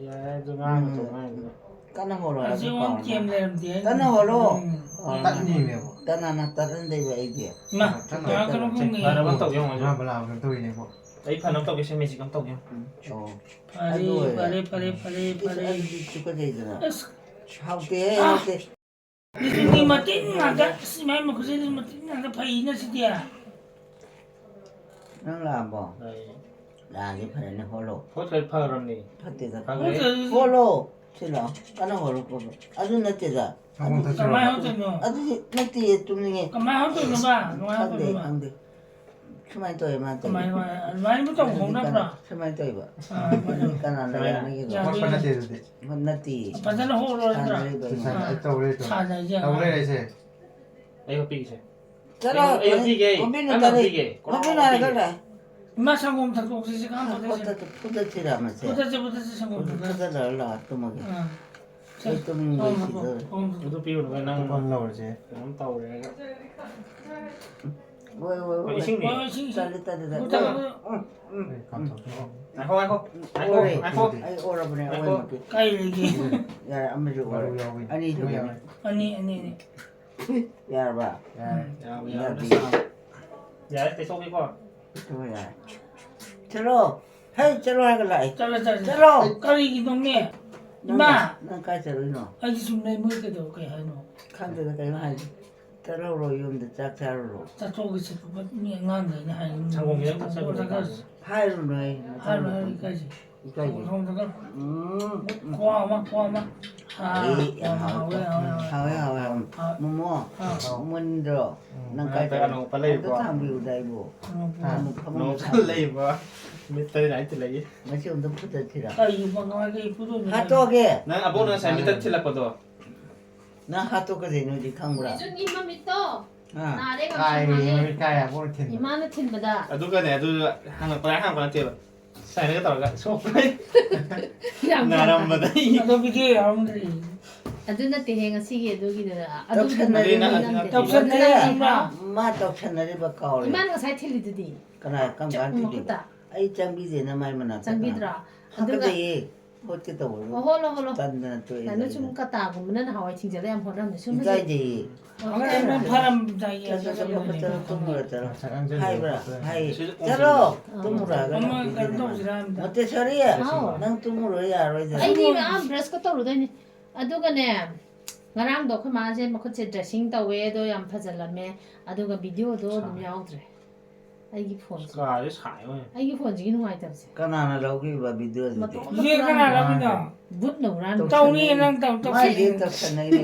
ꯌꯥꯔꯦ, ꯑꯗꯨ ꯉꯥꯡꯒꯅꯨ, ꯎꯝ꯫ ꯉꯥꯡꯒꯅꯨ꯫ ꯀꯟꯅ ꯍꯣꯠꯂꯣ ꯍꯥꯏꯕ ꯑꯁꯤ ꯑꯣꯟ ꯄꯥꯎꯅꯦ꯫ ꯀꯦꯝ ꯂꯩꯔꯝꯗꯦ ꯍꯥꯏꯅꯦ꯫ ꯀꯟꯅ ꯍꯣꯠꯂꯣ꯫ ꯎꯝ꯫ ꯑꯣ, ꯇꯠꯅꯤꯃꯦꯕ꯫ ꯀꯅꯥꯅ ꯇꯠꯍꯟꯗꯣꯏꯕ ꯑꯩꯗꯤ? ꯏꯃꯥ, ꯀꯟꯅ ꯀꯅꯥ ꯍꯣꯠꯂꯣ꯫ ꯀꯩꯅꯣ ꯈꯪꯉꯦ꯫ ꯐꯅꯕ ꯇꯧꯒꯦ ꯌꯦꯡꯉꯣ, ꯍꯧꯖꯤꯛ꯫ ꯉꯥ ꯕꯂꯥ ꯀꯩꯅꯣ ꯇꯧꯔꯤꯅꯦꯀꯣ꯫ ꯑꯩ ꯐꯅꯕ ꯇꯧꯒꯦ, ꯁꯦ, ꯃꯦꯖꯤꯛ ꯑꯃ ꯇꯧꯒꯦ ꯌꯦꯡꯉꯣ꯫ ꯎꯝ꯫ ꯑꯣ꯫ ꯐꯔꯦ, ꯑꯗꯨ ꯑꯣꯏꯔꯦ꯫ ꯐꯔꯦ, ꯐꯔꯦ, ꯐꯔꯦ, ꯏꯁ, ꯐꯔꯦ꯫ ꯑꯗꯨꯗꯤ ꯇꯨꯀꯠꯆꯩꯗꯅ꯫ ꯑꯁ꯫ ꯍꯥꯎꯇꯦ, ꯑꯥ꯫ ꯍꯥꯎꯇꯦ꯫ ꯂꯤꯁꯤꯡꯒꯤ ꯃꯇꯤꯟ ꯉꯥꯛꯇ꯫ ꯑꯁ, ꯏꯃꯥꯏ, ꯃꯈꯨꯠꯁꯤꯗꯤ ꯃꯇꯤꯟ ꯉꯥꯛꯇ ꯐꯩꯅ ꯁꯤꯗꯤ꯫ ꯅꯪ ꯂꯥꯛꯑꯕꯣ? ꯂꯥꯛꯑꯦ꯫ ꯂꯥꯛꯑꯗꯤ ꯐꯔꯦꯅꯦ, ꯍꯣꯠꯂꯣ꯫ ꯍꯣꯠꯈ꯭ꯔꯗꯤ ꯐꯈ꯭ꯔꯕꯅꯤ꯫ ꯐꯠꯇꯦꯗ꯫ ꯐꯈ꯭ꯔꯦ꯫ ꯍꯣꯠꯈ꯭ꯔꯗꯤ ꯍꯣꯠꯂꯣ꯫ ꯁꯤ ꯂꯥꯛꯑꯣ꯫ ꯀꯟꯅ ꯍꯣꯠꯂꯣ, ꯍꯣꯠꯂꯣ꯫ ꯑꯗꯨ ꯅꯠꯇꯦꯗ꯫ ꯁꯪꯒꯣꯝ ꯊꯛꯁꯤꯔꯣ? ꯀꯃꯥꯏ ꯍꯣꯠꯇꯣꯏꯅꯣ? ꯑꯗꯨꯗꯤ ꯅꯠꯇꯦ, ꯇꯨꯝꯅꯤꯡꯉꯦ꯫ ꯀꯃꯥꯏ ꯍꯣꯠꯇꯣꯏꯅꯣꯕ? ꯀꯃꯥꯏ ꯈꯪꯗꯦ, ꯍꯣꯠꯇꯣꯏꯅꯣꯕ? ꯈꯪꯗꯦ꯫ ꯁꯨꯃꯥꯏꯅ ꯇꯧꯋꯦ ꯃꯥꯅ ꯇꯧꯋꯦ꯫ ꯀꯃꯥꯏ, ꯀꯃꯥꯏ, ꯑꯗꯨꯃꯥꯏꯅ ꯇꯧ ꯑꯗꯨꯗꯤ ꯍꯧꯅꯕ꯭ꯔꯣ? ꯀꯅꯥ-, ꯁꯨꯃꯥꯏꯅ ꯇꯧꯋꯦꯕ꯫ ꯑꯥ, ꯑꯗꯨꯗꯤ ꯀꯅꯥꯅ ꯌꯥꯗꯦ꯫ ꯌꯥꯅꯤꯡꯉꯤꯗꯣ? ꯌꯥꯗꯦ꯫ ꯍꯣꯠꯄ ꯅꯠꯇꯦ ꯑꯗꯨꯗꯤ꯫ ꯅꯠꯇꯦ꯫ ꯐꯖꯅ ꯍꯣꯠꯂꯣ ꯅꯠꯇ꯭ꯔꯥ? ꯁꯥꯟꯅꯔꯤꯕ ꯁꯤ ꯁꯥꯟꯅ-, ꯑꯩ ꯇꯧꯔꯦ, ꯇꯧꯔꯦ꯫ ꯁꯥꯟꯅꯔꯤꯁꯦ ꯇꯧꯔꯦ ꯍꯥꯏꯕ꯫ ꯑꯩꯁꯦ꯫ ꯑꯩ ꯍꯣꯠꯄꯤꯒꯦꯁꯦ꯫ ꯆꯠꯂꯣ, ꯑꯩ, ꯑꯩ ꯍꯣꯠꯄꯤꯒꯦ꯫ ꯍꯣꯠꯄꯤꯅꯨ, ꯍꯣꯠꯄꯤꯅꯨ, ꯇꯜꯂꯤ꯫ ꯇꯜꯂꯤ꯫ ꯍꯣꯠꯄꯤꯅꯨ ꯍꯣꯠꯄꯤꯒꯦ꯫ ꯍꯥꯏꯔꯒ ꯂꯥꯛꯑꯦ꯫ ꯏꯃꯥ ꯁꯪꯒꯣꯝ ꯊꯛꯇꯣꯛꯁꯤ ꯁꯤ ꯀꯥꯟ ꯐꯨꯠꯇꯠꯁꯤ꯫ ꯐꯨꯠꯇꯠ-, ꯐꯨꯠꯇꯠꯁꯤꯔꯥ ꯃꯁꯦ? ꯐꯨꯠꯇꯠꯁꯤ, ꯐꯨꯠꯇꯠꯁꯤ ꯁꯪꯒꯣꯝ ꯐꯨꯠꯇꯠ-, ꯊꯛꯇꯠꯁꯤ꯫ ꯐꯨꯠꯇꯠꯂꯒ ꯂꯥꯛꯑꯣ, ꯇꯨꯝꯃꯒꯦ꯫ ꯑꯥ꯫ ꯑꯩ ꯇꯨꯝꯅꯤꯡꯕ ꯁꯪꯒꯣꯝ ꯁꯤꯗꯧꯔꯦ꯫ ꯊꯛꯇꯣꯛ-, ꯁꯪꯒꯣꯝ ꯊꯛꯇꯣꯛ-꯫ ꯑꯗꯨ ꯄꯤꯔꯨꯅꯨ ꯅꯪ꯫ ꯇꯨꯝꯐꯝ ꯂꯧꯔꯁꯦ꯫ ꯀꯩꯅꯣꯝ ꯇꯧꯔꯦ ꯍꯥꯏꯔꯒ꯫ ꯍꯣꯏ, ꯍꯣꯏ, ꯍꯣꯏ, ꯍꯣꯏ꯫ ꯏꯁꯤꯡꯅꯤ꯫ ꯍꯣꯏ, ꯏꯁꯤꯡ, ꯏꯁꯤꯡ꯫ ꯇꯜꯂꯦ, ꯇꯜꯂꯦ, ꯇꯜꯂꯦ꯫ ꯐꯨꯠꯇꯠꯂꯣ꯫ ꯎꯝ, ꯎꯝ, ꯑꯩ ꯎꯝ꯫ ꯀꯥꯝꯊꯣꯛꯀꯦ꯫ ꯉꯥꯏꯈꯣ, ꯉꯥꯏꯈꯣ, ꯉꯥꯏꯈꯣ, ꯑꯣꯔꯦ꯫ ꯉꯥꯏꯈꯣ꯫ ꯑꯩ ꯑꯣꯔꯕꯅꯦ, ꯉꯥꯏꯈꯣ꯫ ꯑꯣꯏꯃꯛꯀꯤ꯫ ꯀꯥꯏ ꯂꯩꯒꯦ? ꯌꯥꯔꯦ, ꯑꯃꯁꯨ ꯑꯣꯔꯦ꯫ ꯃꯔꯨ ꯌꯥꯎꯕꯩꯅꯦ꯫ ꯑꯅꯤꯁꯨ ꯃꯔꯨ ꯑꯣꯔꯦ꯫ ꯌꯥꯎꯋꯦ꯫ ꯑꯅꯤ, ꯑꯅꯤ, ꯑꯅꯤ꯫ ꯌꯥꯔꯕ? ꯌꯥꯔꯦ꯫ ꯎꯝ꯫ ꯌꯥꯔꯦ, ꯌꯥꯔꯦ, ꯌꯥꯔꯦ꯫ ꯌꯥꯔꯦ, ꯇꯩꯊꯣꯛꯀꯦꯀꯣ꯫ ꯇꯩꯊꯣꯛꯑꯣ, ꯌꯥꯔꯦ꯫ ꯆꯠꯂꯣ꯫ ꯍꯦ, ꯆꯠꯂꯣ ꯍꯥꯏꯔꯒ ꯂꯥꯛꯑꯦ꯫ ꯆꯠꯂꯣ, ꯆꯠꯂꯣ꯫ ꯆꯠꯂꯣ꯫ ꯀꯔꯤꯒꯤꯅꯣꯃꯤ? ꯅꯪ, ꯏꯃꯥ! ꯅꯪ ꯀꯥꯏ ꯆꯠꯂꯨꯏꯅꯣ? ꯑꯩꯗꯤ ꯁꯨꯝ ꯂꯩ, ꯃꯣꯏ ꯀꯩꯗꯧ-, ꯀꯩ ꯍꯥꯏꯅꯣ? ꯈꯪꯗꯦꯗ, ꯀꯩꯅꯣ ꯍꯥꯏꯁꯦ꯫ ꯆꯠꯍꯧꯔꯣ, ꯌꯨꯝꯗ ꯆꯥꯛ ꯆꯥꯔꯨꯔꯣ꯫ ꯆꯠꯊꯣꯛꯑꯒꯦ, ꯆꯠꯄ ꯃꯤ ꯑꯉꯥꯡꯈꯩꯅ ꯍꯥꯏ, ꯁꯪꯒꯣꯝ ꯈꯤꯇꯪ ꯊꯛꯆꯜꯂꯨ꯫ ꯆꯠꯊꯣꯛꯑꯒ ꯍꯥꯏꯔꯨꯅꯨ, ꯑꯩ ꯍꯥꯏꯔꯨꯅꯨ, ꯍꯥꯏꯔꯨꯅꯨ, ꯏꯀꯥꯏꯖꯩ꯫ ꯏꯀꯥꯏꯖꯩ꯫ ꯁꯪꯒꯣꯝ ꯊꯛꯆꯜꯂꯨ꯫ ꯎꯝ, ꯎꯝ꯫ ꯈꯨꯋꯥ ꯑꯃ, ꯈꯨꯋꯥ ꯑꯃ꯫ ꯑꯥ, ꯑꯩ ꯌꯥꯝ ꯌꯥꯝ ꯍꯥꯎꯋꯦ꯫ ꯍꯥꯎꯋꯦ, ꯍꯥꯎꯋꯦ, ꯍꯥꯎꯋꯦ꯫ ꯍꯥꯎꯋꯦ, ꯍꯥꯎꯋꯦ, ꯍꯥꯎꯋꯦ꯫ ꯑꯥ꯫ ꯃꯣꯃꯣ, ꯑꯥ꯫ ꯃꯨꯟꯗ꯭ꯔꯣ? ꯎꯝ꯫ ꯅꯪ ꯀꯥꯏ ꯆꯠꯂꯤ? ꯑꯅꯧꯕ ꯂꯩꯕ꯭ꯔꯣ? ꯑꯝꯇ ꯊꯥꯡꯕꯤꯌꯨꯗ ꯑꯩꯕꯨ꯫ ꯑꯅꯧꯕ꯫ ꯐꯃꯨꯡ ꯑꯅꯧꯕ ꯊꯥꯡꯕꯤꯌꯨ꯫ ꯂꯩꯕ꯭ꯔꯣ? ꯃꯤꯠꯇ ꯂꯥꯏꯠ ꯂꯩ꯫ ꯃꯁꯤ ꯑꯝꯇ ꯐꯨꯠꯇꯠꯁꯤꯔ? ꯀꯔꯤꯒꯤ ꯄꯪꯉꯥꯡꯗ ꯐꯨꯠꯇꯣꯏꯅꯣ? ꯍꯥꯠꯇꯣꯛꯑꯒꯦ꯫ ꯅꯪ ꯑꯕꯣꯛꯅ ꯉꯁꯥꯏ ꯃꯤꯇꯔ ꯊꯤꯜꯂꯛꯄꯗꯣ꯫ ꯅꯪ ꯍꯥꯠꯇꯣꯛꯀꯗꯣꯏꯅꯣꯗꯤ ꯈꯪꯕ꯭ꯔꯥ? ꯃꯤꯖꯨꯟꯒꯤ ꯃꯃꯤꯠꯇꯣ ꯑꯥ꯫ ꯅꯥꯔꯦ ꯀꯥꯏ ꯀꯥꯡꯁꯨ ꯃꯥꯜꯂꯦ꯫ ꯃꯃꯤꯠ ꯀꯥꯏ ꯑꯕꯣꯛꯅ ꯊꯤꯟꯕ? ꯏꯃꯥꯅ ꯊꯤꯟꯕꯗ꯫ ꯑꯗꯨꯒꯅꯦ, ꯑꯗꯨ ꯍꯪꯉꯛꯄ ꯂꯥꯏ ꯍꯪꯉꯛꯄ ꯅꯠꯇꯦꯕ꯫ ꯁꯥꯏꯅꯒ ꯇꯧꯔꯒ ꯁꯣꯛꯄ꯭ꯔꯥ? ꯌꯥꯝ ꯅꯥꯔꯝꯕꯗꯒꯤ꯫ ꯑꯗꯣ ꯚꯤꯗꯤꯑꯣ ꯌꯥꯎꯔꯝꯗ꯭ꯔꯤ꯫ ꯑꯗꯨ ꯅꯠꯇꯦꯍꯦ, ꯉꯁꯤꯒꯤ ꯑꯗꯨꯒꯤꯗꯨꯅ꯫ ꯑꯗꯨꯒꯤꯗꯨꯅ ꯇꯧꯁꯟꯅꯔꯦ, ꯅꯪ ꯅꯠꯇꯦ꯫ ꯇꯧꯁꯟꯅꯔꯦ, ꯅꯪ ꯏꯃꯥ꯫ ꯍꯥꯏꯕ꯭ꯔꯥ? ꯃꯥ ꯇꯧꯁꯟꯅꯔꯤꯕ ꯀꯥꯎꯔꯦ꯫ ꯏꯃꯥꯅ ꯉꯁꯥꯏ ꯊꯤꯜꯂꯤꯗꯨꯗꯤ꯫ ꯀꯅꯥ, ꯀꯔꯝ ꯆꯨꯝ, ꯀꯥꯟ ꯊꯤꯜꯂꯤꯕ? ꯃꯈꯨꯠꯇ꯫ ꯑꯩ ꯆꯪꯕꯤꯗꯦꯅ ꯃꯥꯏ ꯃꯅꯥꯛꯇ꯫ ꯆꯪꯕꯤꯗ꯭ꯔꯣ? ꯑꯗꯨꯒ ꯍꯥꯀꯠꯆꯩꯌꯦ꯫ ꯍꯣꯠꯀꯦ ꯇꯧꯕꯗꯣ ꯑꯣ, ꯍꯣꯠꯂꯣ, ꯍꯣꯠꯂꯣ꯫ ꯇꯟꯗꯅ ꯇꯣꯛꯑꯦ ꯅꯪ ꯁꯨꯝ ꯑꯗꯨꯗ꯫ ꯀꯇꯥꯒꯨꯝꯕꯅ ꯅꯍꯥꯟꯋꯥꯏ ꯊꯤꯡꯖꯤꯜꯂ ꯌꯥꯝ ꯍꯣꯠꯅꯔꯝꯃꯦ꯫ ꯁꯨꯝ ꯍꯧꯖꯤꯛ ꯏꯀꯥꯏꯖꯩꯌꯦ꯫ ꯑꯣ, ꯍꯣꯏ, ꯏꯀꯥꯏꯕ ꯍꯣꯏ, ꯅꯠꯇꯦ꯫ ꯐꯔꯝꯗꯥꯏꯒꯤ ꯆꯠꯂꯣ, ꯆꯠꯂꯣ, ꯆꯠꯂꯣ, ꯆꯠꯂꯣ, ꯇꯨꯝꯃꯨꯔꯣ, ꯆꯠꯂꯣ꯫ ꯉꯁꯥꯏ ꯑꯉꯥꯡꯁꯤꯡ ꯍꯥꯏꯕ꯭ꯔꯥ? ꯍꯣꯠꯄ ꯍꯥꯏꯌꯦ꯫ ꯁꯤꯁꯨ ꯆꯠꯂꯣ, ꯑꯣꯟꯁꯤꯜꯂꯣ꯫ ꯇꯨꯝꯃꯨꯔꯣ ꯍꯥꯏꯕ꯭ꯔꯥ? ꯑꯃ ꯀꯩꯅꯣ ꯇꯧꯁꯤꯔꯥ ꯑꯝꯇ꯫ ꯃꯣꯟꯇꯦꯁꯣꯔꯤ, ꯍꯥꯎ꯫ ꯅꯪ ꯇꯨꯝꯃꯨꯔꯣ ꯌꯥꯔꯣꯏꯗ꯫ ꯑꯩꯗꯤ ꯑꯥ ꯕ꯭ꯔꯁꯀ ꯇꯧꯔꯨꯗꯣꯏꯅꯤ꯫ ꯑꯗꯨꯒꯅꯦ, ꯉꯔꯥꯡꯗꯣ ꯑꯩꯈꯣꯏ ꯃꯥꯁꯦ ꯃꯈꯨꯠꯁꯦ dressing ꯇꯧꯋꯦ, ꯑꯗꯣ ꯌꯥꯝ ꯐꯖꯜꯂꯝꯃꯦ꯫ ꯑꯗꯨꯒ video ꯗꯣ ꯑꯗꯨꯝ ꯁꯥꯏ꯫ ꯌꯥꯎꯗ꯭ꯔꯦ꯫ ꯑꯩꯒꯤ phone ꯁꯦ꯫ ꯀꯥꯁꯦ ꯁꯥꯏ ꯑꯣꯏ꯫ ꯑꯩꯒꯤ phone ꯁꯤꯒꯤ ꯅꯨꯡꯉꯥꯏꯇꯕꯁꯦ꯫ ꯀꯅꯥꯅ ꯂꯧꯈꯤꯕ video ꯗꯨꯗꯤ? ꯃꯇꯣꯝꯇ ꯏꯆꯦ ꯀꯅꯥ ꯍꯨꯔꯥꯟꯕ꯫ ꯂꯧꯈꯤꯅꯣ? ꯕꯨꯠꯅ ꯍꯨꯔꯥꯟꯕ꯫ ꯇꯧꯅꯤ ꯅꯪ ꯇꯧ-, ꯇꯧꯁꯟꯅꯤ꯫ ꯃꯥꯏꯗꯤ ꯇꯧꯁꯟꯅꯩꯅꯦ꯫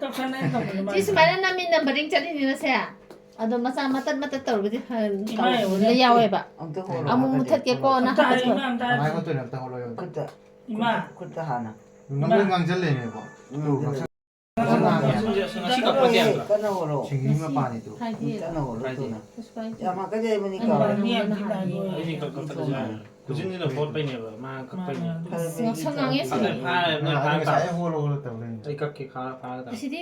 ꯇꯧꯁꯟꯅꯩ ꯇꯧꯕꯅꯤ ꯁꯤ ꯃꯥꯏꯗꯤ꯫ ꯁꯨꯃꯥꯏꯅ ꯅꯝꯃꯤ numbering ꯆꯠꯂꯤꯅꯤꯅꯁꯦ꯫ ꯑꯗꯣ ꯃꯆꯥ ꯃꯇꯠ ꯃꯇꯠ ꯇꯧꯔꯒꯗꯤ ꯐ-, ꯏꯃꯥ ꯇꯧꯕ ꯌꯦꯡꯉꯨꯅꯦ꯫ ꯌꯥꯎꯋꯦꯕ꯫ ꯑꯝꯇ ꯍꯣꯔꯣ, ꯑꯃꯨꯛ ꯍꯥꯀꯠꯆꯩ꯫ ꯃꯨꯊꯠꯀꯦꯀꯣ, ꯅꯪ ꯑꯝꯇ ꯍꯥꯀꯠꯆꯕ꯫ ꯍꯥꯏꯌꯨ, ꯏꯃꯥ ꯑꯝꯇ ꯍꯥꯏꯌꯨ꯫ ꯀꯃꯥꯏꯅ ꯇꯧꯔꯤꯅꯣ? ꯑꯝꯇ ꯍꯣꯠꯂꯣ, ꯌꯦꯡꯉꯨ꯫ ꯈꯨꯠꯇ, ꯏꯃꯥ꯫ ꯈꯨꯠꯇ ꯍꯥꯟꯅ꯫ ꯅꯪ ꯂꯣꯏ ꯉꯥꯡꯁꯤꯜꯂꯦꯅꯦꯀꯣ꯫ ꯎꯝ, ꯇꯨ, ꯉꯥꯡꯁꯤꯜꯂꯦ꯫ ꯉꯥꯡꯁꯜꯂꯦ꯫ ꯉꯁꯤ, ꯉꯁꯤ ꯀꯛꯄꯗꯤ ꯌꯥꯗ꯭ꯔꯥ? ꯀꯟꯅ ꯍꯣꯠꯂꯣ꯫ ꯁꯤꯡꯂꯤ ꯃꯄꯥꯅꯤ ꯇꯨ꯫ ꯍꯥꯏꯗꯤ ꯀꯟꯅ ꯍꯣꯠꯂꯣ, ꯀꯥꯏꯗꯦ꯫ ꯊꯨꯅ꯫ ꯀꯩꯁꯨ ꯀꯥꯏꯗꯦ꯫ ꯌꯥꯝ ꯍꯥꯀꯠꯆꯩꯕꯅꯤ, ꯑꯩ ꯀꯥꯎꯔꯦ꯫ ꯅꯨꯄꯥꯅ ꯍꯥꯏꯌꯦ꯫ ꯑꯩꯗꯤ ꯀꯛ-, ꯀꯛꯊꯠꯂꯁꯨ ꯌꯥꯔꯦ꯫ ꯈꯨꯖꯤꯟꯁꯤꯅ ꯍꯣꯠꯄꯩꯅꯦꯕ, ꯃꯥ ꯀꯛꯄꯩꯅꯦ꯫ ꯃꯥꯅꯦ꯫ ꯐꯔꯕꯅꯤ, ꯉꯛꯁꯪ ꯉꯥꯡꯉꯦ ꯐꯔꯕꯅꯤ꯫ ꯁꯤꯗꯤ꯫ ꯐꯥꯔꯦ, ꯐꯥꯔꯦ, ꯑꯥ, ꯐꯥꯔꯦ, ꯉꯁꯥꯏ ꯐꯥꯔꯦ꯫ ꯑꯩ ꯍꯣꯠꯂꯣ, ꯍꯣꯠꯂꯣ ꯇꯧ ꯂꯩꯅꯤ꯫ ꯑꯩ ꯀꯛꯀꯦ, ꯈꯥ-, ꯐꯥꯔꯦ꯫ ꯑꯁꯤꯗꯤ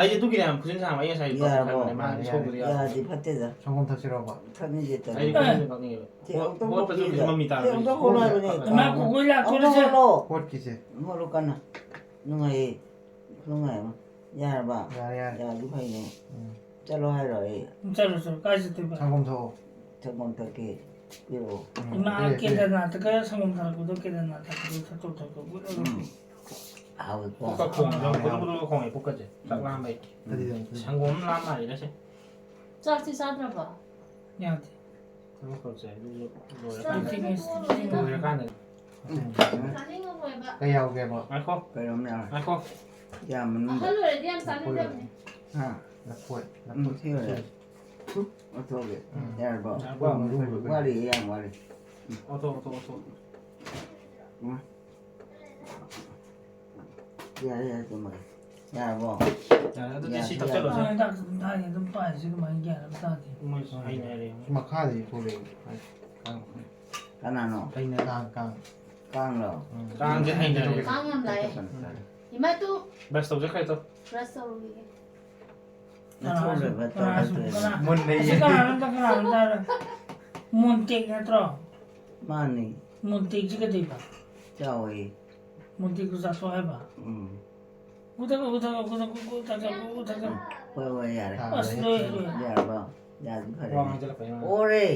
ꯑꯩꯗꯤ ꯑꯗꯨꯒꯤꯅꯦ ꯌꯥꯝ ꯈꯨꯖꯤꯟ ꯁꯥꯡꯕ, ꯑꯩ ꯉꯁꯥꯏ ꯌꯥꯔꯕꯣ? ꯀꯛꯊꯠꯈ꯭ꯔꯕꯅꯦ, ꯃꯥ ꯌꯥꯔꯦ, ꯁꯣꯛꯄꯗꯤ ꯌꯥꯔꯦ꯫ ꯌꯥꯗꯦ꯫ ꯌꯥꯗꯦ, ꯐꯠꯇꯦꯗ꯫ ꯁꯪꯒꯣꯝ ꯊꯛꯁꯤꯔꯣꯕ? ꯊꯛꯅꯤꯡꯗꯦ, ꯇꯜꯂꯦ꯫ ꯑꯩꯗꯤ ꯈꯨꯖꯤꯟꯁꯦ ꯀꯛꯅꯤꯡꯉꯦꯕ꯫ ꯁꯦ, ꯑꯃꯨꯛꯇꯪ ꯍꯣꯠꯄꯁꯨ ꯍꯣꯠꯄꯤꯌꯨꯗ꯫ ꯃꯃꯤ ꯇꯥꯔꯣꯏ꯫ ꯁꯦ, ꯑꯃꯨꯛꯇꯪ ꯍꯣꯠꯂꯣ ꯍꯥꯏꯕꯅꯦ꯫ ꯏꯃꯥ, ꯀꯣꯀꯣꯏ ꯂꯥꯛꯇꯣꯔꯦ ꯑꯃꯨꯛꯇꯪ ꯁꯦ꯫ ꯍꯣꯠꯂꯣ꯫ ꯍꯣꯠꯈꯤꯁꯦ꯫ ꯍꯣꯠꯂꯣ ꯀꯟꯅ꯫ ꯅꯨꯡꯉꯥꯏꯌꯦ꯫ ꯈꯨꯅꯨꯡꯉꯥꯏ ꯑꯃ꯫ ꯌꯥꯔꯕ? ꯌꯥꯔꯦ, ꯌꯥꯔꯦ꯫ ꯌꯥꯔꯗꯤ ꯐꯩꯅꯦ꯫ ꯎꯝ꯫ ꯆꯠꯂꯣ ꯍꯥꯏꯔꯣ ꯑꯩ? ꯎꯝ, ꯆꯠꯂꯣ, ꯆꯠꯂꯣ꯫ ꯀꯥꯏ ꯆꯠꯇꯣꯏꯕ? ꯁꯪꯒꯣꯝ ꯊꯛꯑꯣ꯫ ꯁꯪꯒꯣꯝ ꯊꯛꯀꯦ꯫ ꯄꯤꯔꯛꯑꯣ꯫ ꯎꯝ, ꯏꯃꯥ, ꯄꯤꯔꯛꯑꯦ, ꯄꯤꯔꯛꯑꯦ꯫ ꯀꯦꯗꯔꯅꯥꯊꯀ ꯁꯪꯒꯣꯝ ꯊꯥꯔꯛꯄꯗꯣ, ꯀꯦꯗꯔꯅꯥꯊ ꯊꯥꯔꯛꯄꯗꯣ ꯊꯛꯇꯣꯛ, ꯊꯛꯇꯣꯛ꯫ ꯎꯝ꯫ ꯍꯥꯎꯋꯦꯀꯣ? ꯄꯨꯛꯀ ꯈꯣꯡꯉꯦ, ꯍꯥꯎꯋꯦ, ꯍꯥꯎꯋꯦ꯫ ꯕꯨꯗꯨ ꯕꯨꯗꯨ ꯈꯣꯡꯉꯦ, ꯄꯨꯛꯀꯁꯦ꯫ ꯆꯥꯛ ꯂꯥꯝꯕꯩ꯫ ꯑꯗꯨꯗꯤ ꯑꯗꯨꯝ ꯁꯪꯒꯣꯝ ꯑꯃ ꯂꯥꯝ ꯃꯥꯜꯂꯦꯗ ꯁꯦ꯫ ꯆꯥꯛꯇꯤ ꯆꯥꯗ꯭ꯔꯕꯣ? ꯌꯥꯗꯦ꯫ ꯑꯃꯈꯛ ꯆꯥꯏ, ꯑꯗꯨꯁꯨ ꯂꯣꯏꯔꯀꯥꯟꯗ꯫ ꯆꯥꯛꯇꯤ ꯃꯤꯁ ꯂꯣꯏꯔꯀꯥꯟꯗ꯫ ꯆꯥꯅꯤꯡꯉꯝꯃꯣꯏꯕ꯫ ꯀꯩ ꯌꯥꯎꯒꯦꯕ? ꯉꯥꯏꯈꯣ꯫ ꯀꯩꯅꯣꯝ ꯌꯥꯎꯔꯦ꯫ ꯉꯥꯏꯈꯣ꯫ ꯌꯥꯝ ꯃꯅꯨꯡꯗ꯫ ꯑꯍꯜ ꯑꯣꯏꯔꯗꯤ ꯌꯥꯝ ꯆꯥꯅꯤꯡꯗꯕꯅꯦ꯫ ꯍꯥ? ꯂꯐꯣꯏ, ꯎꯝ, ꯂꯐꯣꯏ꯫ ꯁꯤ ꯑꯣꯏꯔꯦ꯫ ꯎꯝ꯫ ꯑꯣꯊꯣꯛꯑꯒꯦ꯫ ꯎꯝ꯫ ꯌꯥꯔꯕꯣ? ꯌꯥꯔꯕꯣ? ꯋꯥꯠꯂꯤ, ꯌꯥꯝ ꯋꯥꯠꯂꯤ꯫ ꯎꯝ꯫ ꯑꯣꯊꯣꯛ, ꯑꯣꯊꯣꯛ, ꯑꯣꯊꯣꯛ꯫ ꯎꯝ꯫ ꯌꯥꯔꯦ, ꯌꯥꯔꯦ, ꯇꯨꯝꯃꯒꯦ꯫ ꯌꯥꯔꯕꯣ? ꯌꯥꯔꯦ, ꯑꯗꯨꯗꯤ ꯁꯤ ꯌꯥꯔꯦ, ꯇꯛꯁꯜꯂꯣꯁꯦ꯫ ꯌꯥꯔꯦ꯫ ꯑꯉꯥꯡ ꯍꯤꯗꯥꯛ ꯑꯗꯨꯝ ꯊꯥꯏꯅꯦ, ꯑꯗꯨꯝ ꯄꯥꯏꯔꯤꯁꯦ ꯀꯃꯥꯏꯅ ꯒ꯭ꯌꯥꯟ ꯑꯃ ꯇꯥꯗꯦ꯫ ꯃꯣꯏꯁꯨ ꯍꯩꯅꯔꯦ꯫ ꯃꯈꯥꯗꯒꯤ ꯊꯣꯛꯂꯛꯑꯦ꯫ ꯀꯅꯥꯅꯣ? ꯑꯩꯅ꯫ ꯀꯥꯡ, ꯀꯥꯡ꯫ ꯀꯥꯡꯂꯣ? ꯎꯝ꯫ ꯀꯥꯡꯁꯦ ꯍꯩꯅꯔꯦ꯫ ꯀꯥꯡ ꯌꯥꯝ ꯂꯥꯛꯑꯦ꯫ ꯎꯝ꯫ ꯏꯃꯥ ꯇꯨ꯫ ꯕ꯭ꯔꯁ ꯇꯧꯖꯈ꯭ꯔꯦ ꯇꯣ꯫ ꯕ꯭ꯔꯁ ꯇꯧꯔꯨꯈꯤꯒꯦ꯫ ꯅꯊꯧ ꯂꯩꯕ ꯀꯅꯥꯁꯨ ꯇꯧꯔꯛꯇꯣꯏꯅꯤ꯫ ꯀꯅꯥ- ꯃꯨꯟꯅ ꯑꯁꯤ ꯌꯦꯡ꯫ ꯀꯅꯥꯅꯣ ꯑꯝꯇ ꯀꯅꯥꯅꯣ ꯑꯝꯇ ꯍꯥꯏꯔꯣ꯫ ꯃꯣꯟꯇꯦꯛ ꯅꯠꯇ꯭ꯔꯣ? ꯃꯥꯅꯤ꯫ ꯃꯣꯟꯇꯦꯛꯁꯤ ꯀꯩꯗꯧꯕ? ꯆꯥꯎꯋꯦ꯫ ꯃꯣꯟꯇꯦꯛꯇꯨ ꯆꯥꯊꯣꯛ ꯍꯥꯏꯕ? ꯎꯝ꯫ ꯎꯊꯛ ꯎꯊꯛ ꯎꯊꯛ ꯎꯊꯛ ꯎꯊꯛ꯫ ꯍꯣꯏ ꯍꯣꯏ ꯌꯥꯔꯦ꯫ ꯑꯁ ꯂꯣꯏꯔꯦ ꯂꯣꯏꯔꯦ꯫ ꯌꯥꯔꯕ? ꯌꯥꯗꯤ ꯐꯔꯦ꯫ ꯋꯥ ꯉꯥꯡꯁꯤꯜꯂꯛꯄ ꯌꯥꯝ꯫ ꯑꯣꯔꯦ꯫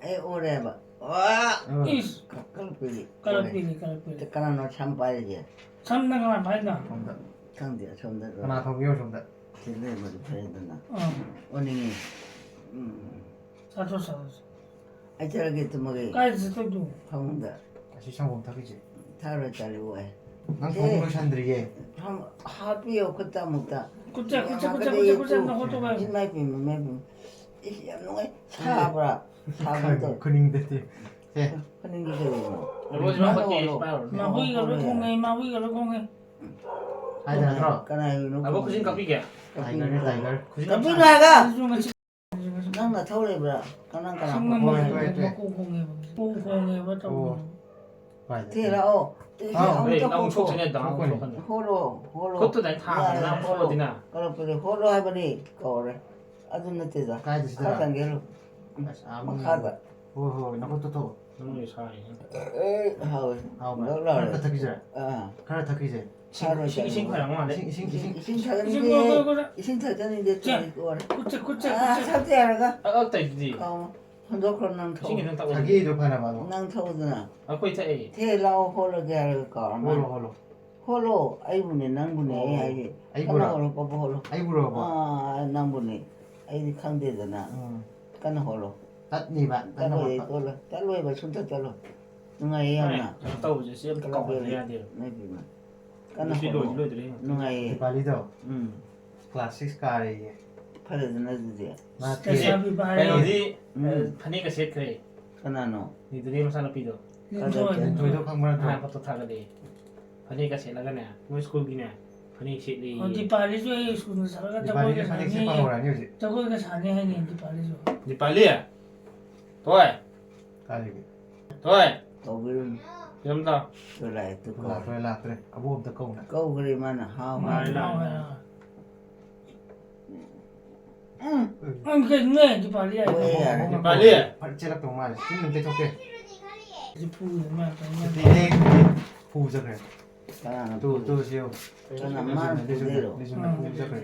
ꯑꯩ ꯑꯣꯔꯦꯕ꯫ ꯋꯥ! ꯏꯁ ꯀ- ꯀꯂꯛꯄꯤꯔꯤ꯫ ꯀꯂꯛꯄꯤꯔꯤ ꯀꯂꯛꯄꯤꯔꯤ꯫ ꯀꯅꯥꯅꯣ ꯁꯝ ꯄꯥꯏꯔꯤꯁꯦ? ꯁꯝꯅ ꯀꯅꯥ ꯄꯥꯏꯅꯣ? ꯁꯣꯝꯗ ꯈꯪꯗꯦ ꯑꯁꯣꯝꯗ꯫ ꯀꯅꯥ ꯊꯧꯒꯦ ꯁꯣꯝꯗ? ꯁꯤ ꯂꯩꯔꯝꯕꯗꯤ ꯐꯔꯦꯗꯅ꯫ ꯑꯥ꯫ ꯑꯣꯅꯤꯡꯉꯤ꯫ ꯎꯝ꯫ ꯆꯥꯊꯣꯛ ꯆꯥꯊꯣꯛ꯫ ꯑꯩ ꯆꯠꯂꯒꯦ ꯇꯨꯝꯃꯒꯦ꯫ ꯀꯥꯏꯗ ꯆꯠꯇꯣꯏꯅꯣ? ꯐꯃꯨꯡꯗ꯫ ꯑꯁꯤ ꯁꯪꯒꯣꯝ ꯊꯛꯈꯤꯁꯦ꯫ ꯊꯛꯑꯔꯣꯏ ꯇꯜꯂꯤ ꯋꯥꯏ꯫ ꯅꯪ ꯁꯦ꯫ ꯊꯣꯡ ꯂꯣꯏꯁꯟꯗ꯭ꯔꯤꯌꯦ꯫ ꯐꯝ- ꯍꯥꯞꯄꯤꯌꯣ ꯈꯨꯠꯇ ꯑꯃꯨꯛꯇ꯫ ꯈꯨꯠꯁꯦ ꯈꯨꯠꯁꯦ ꯈꯨꯠꯁꯦ ꯈꯨꯠꯁꯦ ꯈꯨꯠꯁꯦ ꯅꯈꯣꯠꯇꯣ ꯀꯥꯏ? ꯏꯃꯥꯏ ꯄꯦꯝꯃ ꯏꯃꯥꯏ ꯄꯦꯝꯃ꯫ ꯏꯁ ꯌꯥꯝ ꯅꯨꯡꯉꯥꯏ꯫ ꯁꯥꯕ꯭ꯔꯥ? ꯁꯥꯕ ꯇꯧ꯫ ꯈꯨꯅꯤꯡꯗꯗꯤ꯫ ꯁꯦ꯫ ꯈꯨꯅꯤꯡꯒꯤ ꯀꯩꯅꯣ? ꯔꯣꯖ ꯃꯈꯣꯏ ꯀꯦꯁ ꯄꯥꯏꯔꯨꯔꯣ꯫ ꯃꯥ ꯍꯨꯏꯒ ꯂꯣꯏ ꯈꯣꯡꯉꯦ ꯃꯥ ꯍꯨꯏꯒ ꯂꯣꯏ ꯈꯣꯡꯉꯦ꯫ ꯍꯥꯏꯗ ꯅꯠꯇ꯭ꯔꯣ? ꯀꯅꯥꯒꯤꯅꯣ? ꯑꯕꯣ ꯈꯨꯖꯤꯟ ꯀꯛꯄꯤꯒꯦ꯫ ꯇꯥꯏꯒꯔꯅꯦ ꯇꯥꯏꯒꯔ꯫ ꯈꯨꯖꯤꯟ ꯀꯛꯄꯤꯅꯣ ꯍꯥꯏꯕ꯫ ꯑꯗꯨꯁꯨ ꯉꯁꯤ ꯅꯪ ꯅꯊꯧ ꯂꯩꯕ꯭ꯔꯥ? ꯀꯅꯥ ꯀꯅꯥ ꯁꯨꯝ ꯀꯛꯄ? ꯉꯝꯃꯣꯏ꯫ ꯍꯣꯏ, ꯍꯣꯏ, ꯍꯣꯏ꯫ ꯃꯀꯣꯛ ꯈꯣꯡꯉꯦꯕ꯫ ꯃꯀꯣꯛ ꯈꯣꯡꯉꯦꯕ ꯇꯧꯕꯗꯣ꯫ ꯍꯣꯏ꯫ ꯇꯦ ꯂꯥꯛꯑꯣ꯫ ꯇꯦ ꯑꯥ, ꯑꯃꯨꯛ ꯍꯣꯏ, ꯇꯧꯊꯣꯛꯈꯣ꯫ ꯑꯃꯨꯛ ꯁꯣꯛꯁꯤꯅꯦ ꯗꯥꯎꯟ ꯁꯣꯛꯀꯅꯤ꯫ ꯁꯣꯛꯀꯅꯤ꯫ ꯍꯣꯠꯂꯣ, ꯍꯣꯠꯂꯣ꯫ ꯈꯨꯠꯇꯨꯗ ꯑꯩꯅ ꯊꯥꯡꯕ ꯌꯥꯔꯦ, ꯅꯪ ꯍꯣꯠꯂꯣ꯫ ꯐꯨꯔꯗꯤꯅ꯫ ꯀꯂꯛꯄꯗꯤ ꯍꯣꯠꯂꯣ ꯍꯥꯏꯕꯅꯤ ꯀꯧꯔꯦ꯫ ꯑꯗꯨ ꯅꯠꯇꯦꯗ꯫ ꯀꯥꯏꯗ ꯁꯤꯗ? ꯈꯔ ꯆꯪꯒꯦꯔꯣ? ꯑꯁ, ꯑꯥ, ꯃꯈꯥꯗ꯫ ꯍꯣꯏ ꯍꯣꯏ, ꯅꯈꯨꯠꯇꯣ ꯊꯣꯛꯑꯣ꯫ ꯅꯪꯒꯤ ꯁꯥꯔꯤꯅꯦ꯫ ꯑꯦ, ꯍꯥꯎꯋꯦ꯫ ꯍꯥꯎꯕ꯭ꯔꯥ? ꯂꯧ ꯂꯥꯎꯔꯦ꯫ ꯈꯔ ꯊꯛꯈꯤꯁꯤꯔꯥ? ꯑꯥ꯫ ꯈꯔ ꯊꯛꯈꯤꯁꯦ꯫ ꯁꯥꯔꯣꯏ ꯏꯁꯤꯡ, ꯏꯁꯤꯡ ꯆꯥꯅꯤꯡꯉꯦ꯫ ꯐꯔꯛ ꯃꯥꯜꯂꯦ꯫ ꯏꯁꯤꯡ ꯏꯁꯤꯡ ꯏꯁꯤꯡ꯫ ꯏꯁꯤꯡ ꯏꯁꯤꯡ ꯊꯛꯅꯤꯡꯗꯦ꯫ ꯂꯧ, ꯂꯧ, ꯂꯧ꯫ ꯏꯁꯤꯡ ꯊꯛꯅꯤꯡꯗꯦ꯫ ꯆꯦ, ꯇꯨꯝꯅꯤꯡ ꯀꯣꯔꯦ꯫ ꯈꯨꯠꯁꯦ ꯈꯨꯠꯁꯦ ꯑꯥ, ꯈꯨꯠꯁꯦ꯫ ꯊꯛꯇꯦ ꯍꯥꯏꯔꯒ꯫ ꯑꯛ, ꯑꯛ ꯇꯩꯗꯨꯗꯤ꯫ ꯀꯥꯎ꯫ ꯍꯨꯟꯗꯣꯛꯈ꯭ꯔꯣ ꯅꯪ ꯊꯛꯑꯣ꯫ ꯏꯁꯤꯡ ꯈꯤꯇꯪ ꯊꯛꯑꯣ꯫ ꯊꯛꯏꯗꯣ ꯐꯅꯕ ꯑꯗꯣ꯫ ꯅꯪ ꯊꯛꯎꯗꯅ꯫ ꯑꯩꯈꯣꯏ ꯊꯛꯑꯦ꯫ ꯊꯦ ꯂꯥꯛꯑꯣ ꯍꯣꯠꯂꯒꯦ ꯍꯥꯏꯔꯒ ꯀꯥꯎꯔ ꯃꯥꯜꯂꯦ꯫ ꯍꯣꯠꯂꯣ ꯍꯣꯠꯂꯣ꯫ ꯍꯣꯠꯂꯣ꯫ ꯑꯩꯕꯨꯅꯦ ꯅꯪꯕꯨꯅꯦ ꯑꯩ ꯑꯣ꯫ ꯍꯥꯏꯁꯦ꯫ ꯑꯩꯕꯨꯔꯣ? ꯀꯟꯅ ꯍꯣꯠꯂꯣ ꯄꯞꯄ ꯍꯣꯠꯂꯣ꯫ ꯑꯩꯕꯨꯔꯣꯕ? ꯑꯥ, ꯅꯪꯕꯨꯅꯦ꯫ ꯑꯩꯗꯤ ꯈꯪꯗꯦꯗꯅ꯫ ꯎꯝ꯫ ꯀꯟꯅ ꯍꯣꯠꯂꯣ꯫ ꯇꯠꯅꯤꯕ ꯀꯟꯅ ꯇꯠꯂꯣꯏ ꯍꯣꯠꯄ꯫ ꯇꯠꯂꯣꯏ꯫ ꯇꯠꯂꯣꯏꯕ ꯁꯨꯡꯇꯠ ꯇꯠꯂꯣꯏ꯫ ꯅꯨꯡꯉꯥꯏꯌꯦ ꯌꯥꯝꯅ꯫ ꯀꯩꯅꯣ ꯇꯧꯕꯁꯦ ꯁꯤ ꯑꯝꯇ ꯀꯥꯎꯍꯟꯕ ꯌꯥꯗꯦꯕ꯫ ꯅꯣꯏ ꯕꯤꯃ꯫ ꯀꯟꯅ ꯅꯨꯄꯤ ꯍꯣꯠꯂꯣ꯫ ꯂꯣꯏꯗꯤ ꯂꯣꯏꯗ꯭ꯔꯦ꯫ ꯅꯨꯡꯉꯥꯏꯌꯦ꯫ ꯗꯤꯄꯥꯂꯤꯗꯣ ꯎꯝ꯫ Class six ꯀꯥꯔꯦꯌꯦ꯫ ꯐꯔꯦꯗꯅ ꯑꯗꯨꯗꯤ꯫ ꯃꯥ ꯂꯩꯁꯥꯕꯤ ꯐꯥꯔꯦ꯫ ꯀꯩꯅꯣꯗꯤ ꯎꯝ꯫ ꯐꯅꯦꯛꯀ ꯁꯦꯠꯈ꯭ꯔꯦ꯫ ꯀꯅꯥꯅꯣ? ꯅꯤꯗꯨꯗꯤ ꯃꯆꯥꯅꯨꯄꯤꯗꯣ꯫ ꯂꯤꯟꯊꯣꯏ꯫ ꯂꯤꯟꯊꯣꯏꯗꯣ ꯈꯪꯕ ꯅꯠꯇ꯭ꯔꯣ? ꯅꯍꯥꯟ ꯐꯣꯇꯣ ꯊꯥꯒꯠꯂꯛꯑꯦ꯫ ꯐꯅꯦꯛꯀ ꯁꯦꯠꯂꯒꯅꯦ ꯃꯣꯏ ꯁ꯭ꯀꯨꯜꯒꯤꯅꯦ ꯐꯅꯦꯛ ꯁꯦꯠꯂꯤ꯫ ꯑꯣ, ꯗꯤꯄꯥꯂꯤꯁꯨ ꯑꯩ ꯁ꯭ꯀꯨꯜꯗ ꯆꯠꯂꯒ ꯗꯤꯄꯥꯂꯤꯁꯨ ꯖꯒꯣꯏꯒ ꯐꯅꯦꯛ ꯁꯦꯠꯄ ꯁꯥꯅꯤ꯫ ꯍꯧꯔꯛꯑꯅꯤ ꯍꯧꯖꯤꯛ꯫ ꯖꯒꯣꯏꯒ ꯁꯥꯅꯤ ꯍꯥꯏꯅꯤ ꯗꯤꯄꯥꯂꯤꯁꯨ꯫ ꯗꯤꯄꯥꯂꯤ꯫ ꯊꯣꯏ꯫ ꯀꯥꯏꯗꯒꯤ? ꯊꯣꯏ꯫ ꯇꯧꯕꯤꯔꯨꯅꯨ꯫ ꯌꯥꯝꯗ꯫ ꯇꯨ ꯂꯥꯛꯑꯦ, ꯇꯨ ꯀꯧꯔꯦ꯫ ꯂꯥꯛꯇ꯭ꯔꯦ, ꯂꯥꯛꯇ꯭ꯔꯦ꯫ ꯑꯕꯣꯛ ꯑꯝꯇ ꯀꯧꯅ꯫ ꯀꯧꯈ꯭ꯔꯦ ꯃꯥꯅ, ꯍꯥꯎ, ꯃꯥꯅ ꯍꯥꯎ꯫ ꯍꯥꯎ ꯍꯥꯏꯅ꯫ ꯎꯝ꯫ ꯎꯝ, ꯀꯩꯅꯣꯅꯦ, ꯗꯤꯄꯥꯂꯤ ꯍꯥꯏ꯫ ꯍꯣꯏ, ꯌꯥꯔꯦ꯫ ꯗꯤꯄꯥꯂꯤ? ꯐꯠ ꯆꯦꯜꯂꯛꯇꯧ ꯃꯥꯜꯂꯦ꯫ ꯁꯤ ꯑꯗꯨꯝ ꯇꯩꯊꯣꯛꯀꯦ꯫ ꯁꯤ ꯐꯨꯗ ꯃꯥ ꯇꯧ ꯃꯥ꯫ ꯁꯨꯇꯤ ꯍꯦꯛ ꯐꯨ ꯆꯠꯈ꯭ꯔꯦ꯫ ꯀꯅꯥꯅ ꯇꯨ, ꯐꯨꯗꯣꯏ? ꯇꯨ, ꯁꯤ ꯌꯦꯡꯉꯨ꯫ ꯀꯅꯥ ꯃꯥꯅ ꯂꯤꯖꯨꯟꯅ, ꯐꯨꯗꯣꯏꯔꯣ? ꯂꯤꯖꯨꯟꯅ ꯐꯨ ꯆꯠꯈ꯭ꯔꯦ꯫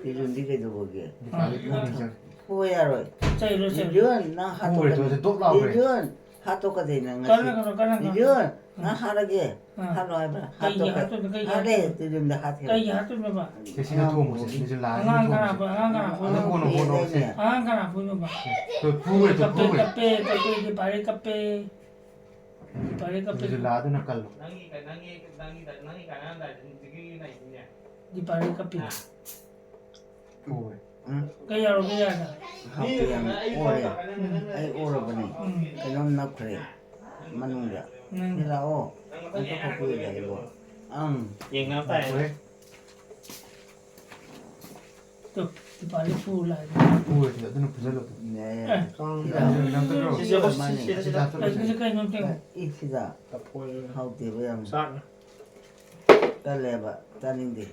ꯂꯤꯖꯨꯟꯗꯤ ꯀꯩꯗꯧꯕꯒꯦ? ꯗꯤꯄꯥꯂꯤ ꯐꯨ ꯆꯠꯈ꯭ꯔꯦ꯫ ꯐꯨꯕ ꯌꯥꯔꯣꯏ꯫ ꯆꯩꯔꯣ, ꯆꯩꯔꯣ꯫ ꯂꯤꯖꯨꯟ, ꯅꯪ ꯐꯨꯔꯦ, ꯍꯥꯠꯇꯣꯛꯀꯅꯤ꯫ ꯇꯨ, ꯁꯤ ꯗꯣꯞ ꯂꯥꯎꯈ꯭ꯔꯦ꯫ ꯂꯤꯖꯨꯟ, ꯍꯥꯠꯇꯣꯛꯀꯗꯣꯏ ꯅꯪ ꯉꯁꯤ꯫ ꯀꯟꯅ ꯀꯟꯅ ꯀꯟꯅ ꯀꯟꯅ꯫ ꯂꯤꯖꯨꯟ, ꯅꯪ ꯍꯥꯠꯂꯒꯦ꯫ ꯑꯥ꯫ ꯍꯥꯠꯂꯣ ꯍꯥꯏꯕ꯭ꯔꯥ? ꯀꯩꯒꯤ ꯍꯥꯠꯇꯣꯛꯀꯦ꯫ ꯍꯥꯠꯇꯣꯏꯅꯣ? ꯀꯩꯒꯤ ꯍꯥꯠꯂꯦ, ꯍꯥꯠꯇꯣꯏꯅꯣ? ꯂꯤꯖꯨꯟꯗ ꯍꯥꯠꯈ꯭ꯔꯦ꯫ ꯀꯩꯒꯤ ꯍꯥꯠꯇꯣꯏꯅꯣꯕ? ꯁꯦ, ꯁꯤꯗ ꯊꯣꯡꯉꯨꯁꯦ꯫ ꯂꯤꯖꯨꯟ ꯂꯥꯛꯑꯒ ꯑꯉꯥꯡ ꯀꯅꯥ ꯊꯣꯡꯉꯨꯁꯦ꯫ ꯐꯨ-, ꯑꯉꯥꯡ ꯀꯅꯥ ꯐꯨꯏꯅꯣ? ꯑꯗꯨ ꯀꯣꯟꯅ ꯍꯣꯠꯅꯧꯁꯦ꯫ ꯑꯉꯥꯡ ꯀꯅꯥ ꯐꯨꯏꯅꯣꯕ? ꯐꯨ-, ꯐꯨꯈ꯭ꯔꯦ, ꯇꯨ, ꯀꯞꯄꯦ, ꯐꯨꯈ꯭ꯔꯦ꯫ ꯀꯞꯄꯦ, ꯀꯞꯄꯦ, ꯗꯤꯄꯥꯂꯤ ꯀꯞꯄꯦ꯫ ꯗꯤꯄꯥꯂꯤ ꯀꯞꯄꯦ꯫ ꯂꯤꯖꯨꯟ ꯂꯥꯛꯑꯗꯨꯅ ꯀꯜꯂꯣ꯫ ꯅꯪꯒꯤ, ꯅꯪꯒꯤ, ꯅꯪꯒꯤ, ꯅꯪꯒꯤ ꯀꯥꯟꯅꯔꯝꯗꯥꯏꯗ ꯍꯧꯖꯤꯛꯀꯤ ꯅꯥꯏꯁꯤꯅꯦ꯫ ꯗꯤꯄꯥꯂꯤ ꯀꯞꯄꯤ꯫ ꯍꯥ? ꯐꯨꯈ꯭ꯔꯦ꯫ ꯎꯝ? ꯀꯩ ꯌꯥꯎꯔꯒꯦ ꯌꯥꯗ? ꯍꯥꯞꯄꯤ ꯌꯥꯝ ꯑꯣꯔꯦ꯫ ꯎꯝ꯫ ꯑꯩ ꯑꯣꯔꯕꯅꯦ꯫ ꯎꯝ꯫ ꯀꯩꯅꯣꯝ ꯅꯞꯈ꯭ꯔꯦ ꯃꯅꯨꯡꯗ꯫ ꯎꯝ꯫ ꯁꯤ ꯂꯥꯛꯑꯣ꯫ ꯑꯝꯇ ꯐꯨꯕꯤꯌꯨ ꯌꯥꯏꯀꯣ꯫ ꯑꯪ꯫ ꯌꯦꯡꯅꯕ ꯇꯥꯔꯦ꯫ ꯐꯨꯔꯦ꯫ ꯇꯨ, ꯗꯤꯄꯥꯂꯤ ꯐꯨ ꯂꯥꯛꯑꯦ꯫ ꯐꯨꯔꯦ, ꯑꯗꯨꯅ ꯐꯨꯖꯜꯂꯣ꯫ ꯌꯥꯏ, ꯌꯥꯏ꯫ ꯑꯦ꯫ ꯁꯤ ꯂꯥꯛꯑꯣ꯫ ꯁꯤꯁꯦ, ꯁꯤꯗ, ꯁꯤꯗ ꯍꯥꯞꯄꯣ꯫ ꯀꯩꯅꯣ, ꯀꯩꯅꯣ, ꯀꯩꯅꯣ? ꯏ ꯁꯤꯗ꯫ ꯍꯥꯎꯇꯦꯕ ꯌꯥꯝ꯫ ꯆꯥꯛꯅ꯫ ꯀꯜꯂꯦꯕ, ꯆꯥꯅꯤꯡꯗꯦ꯫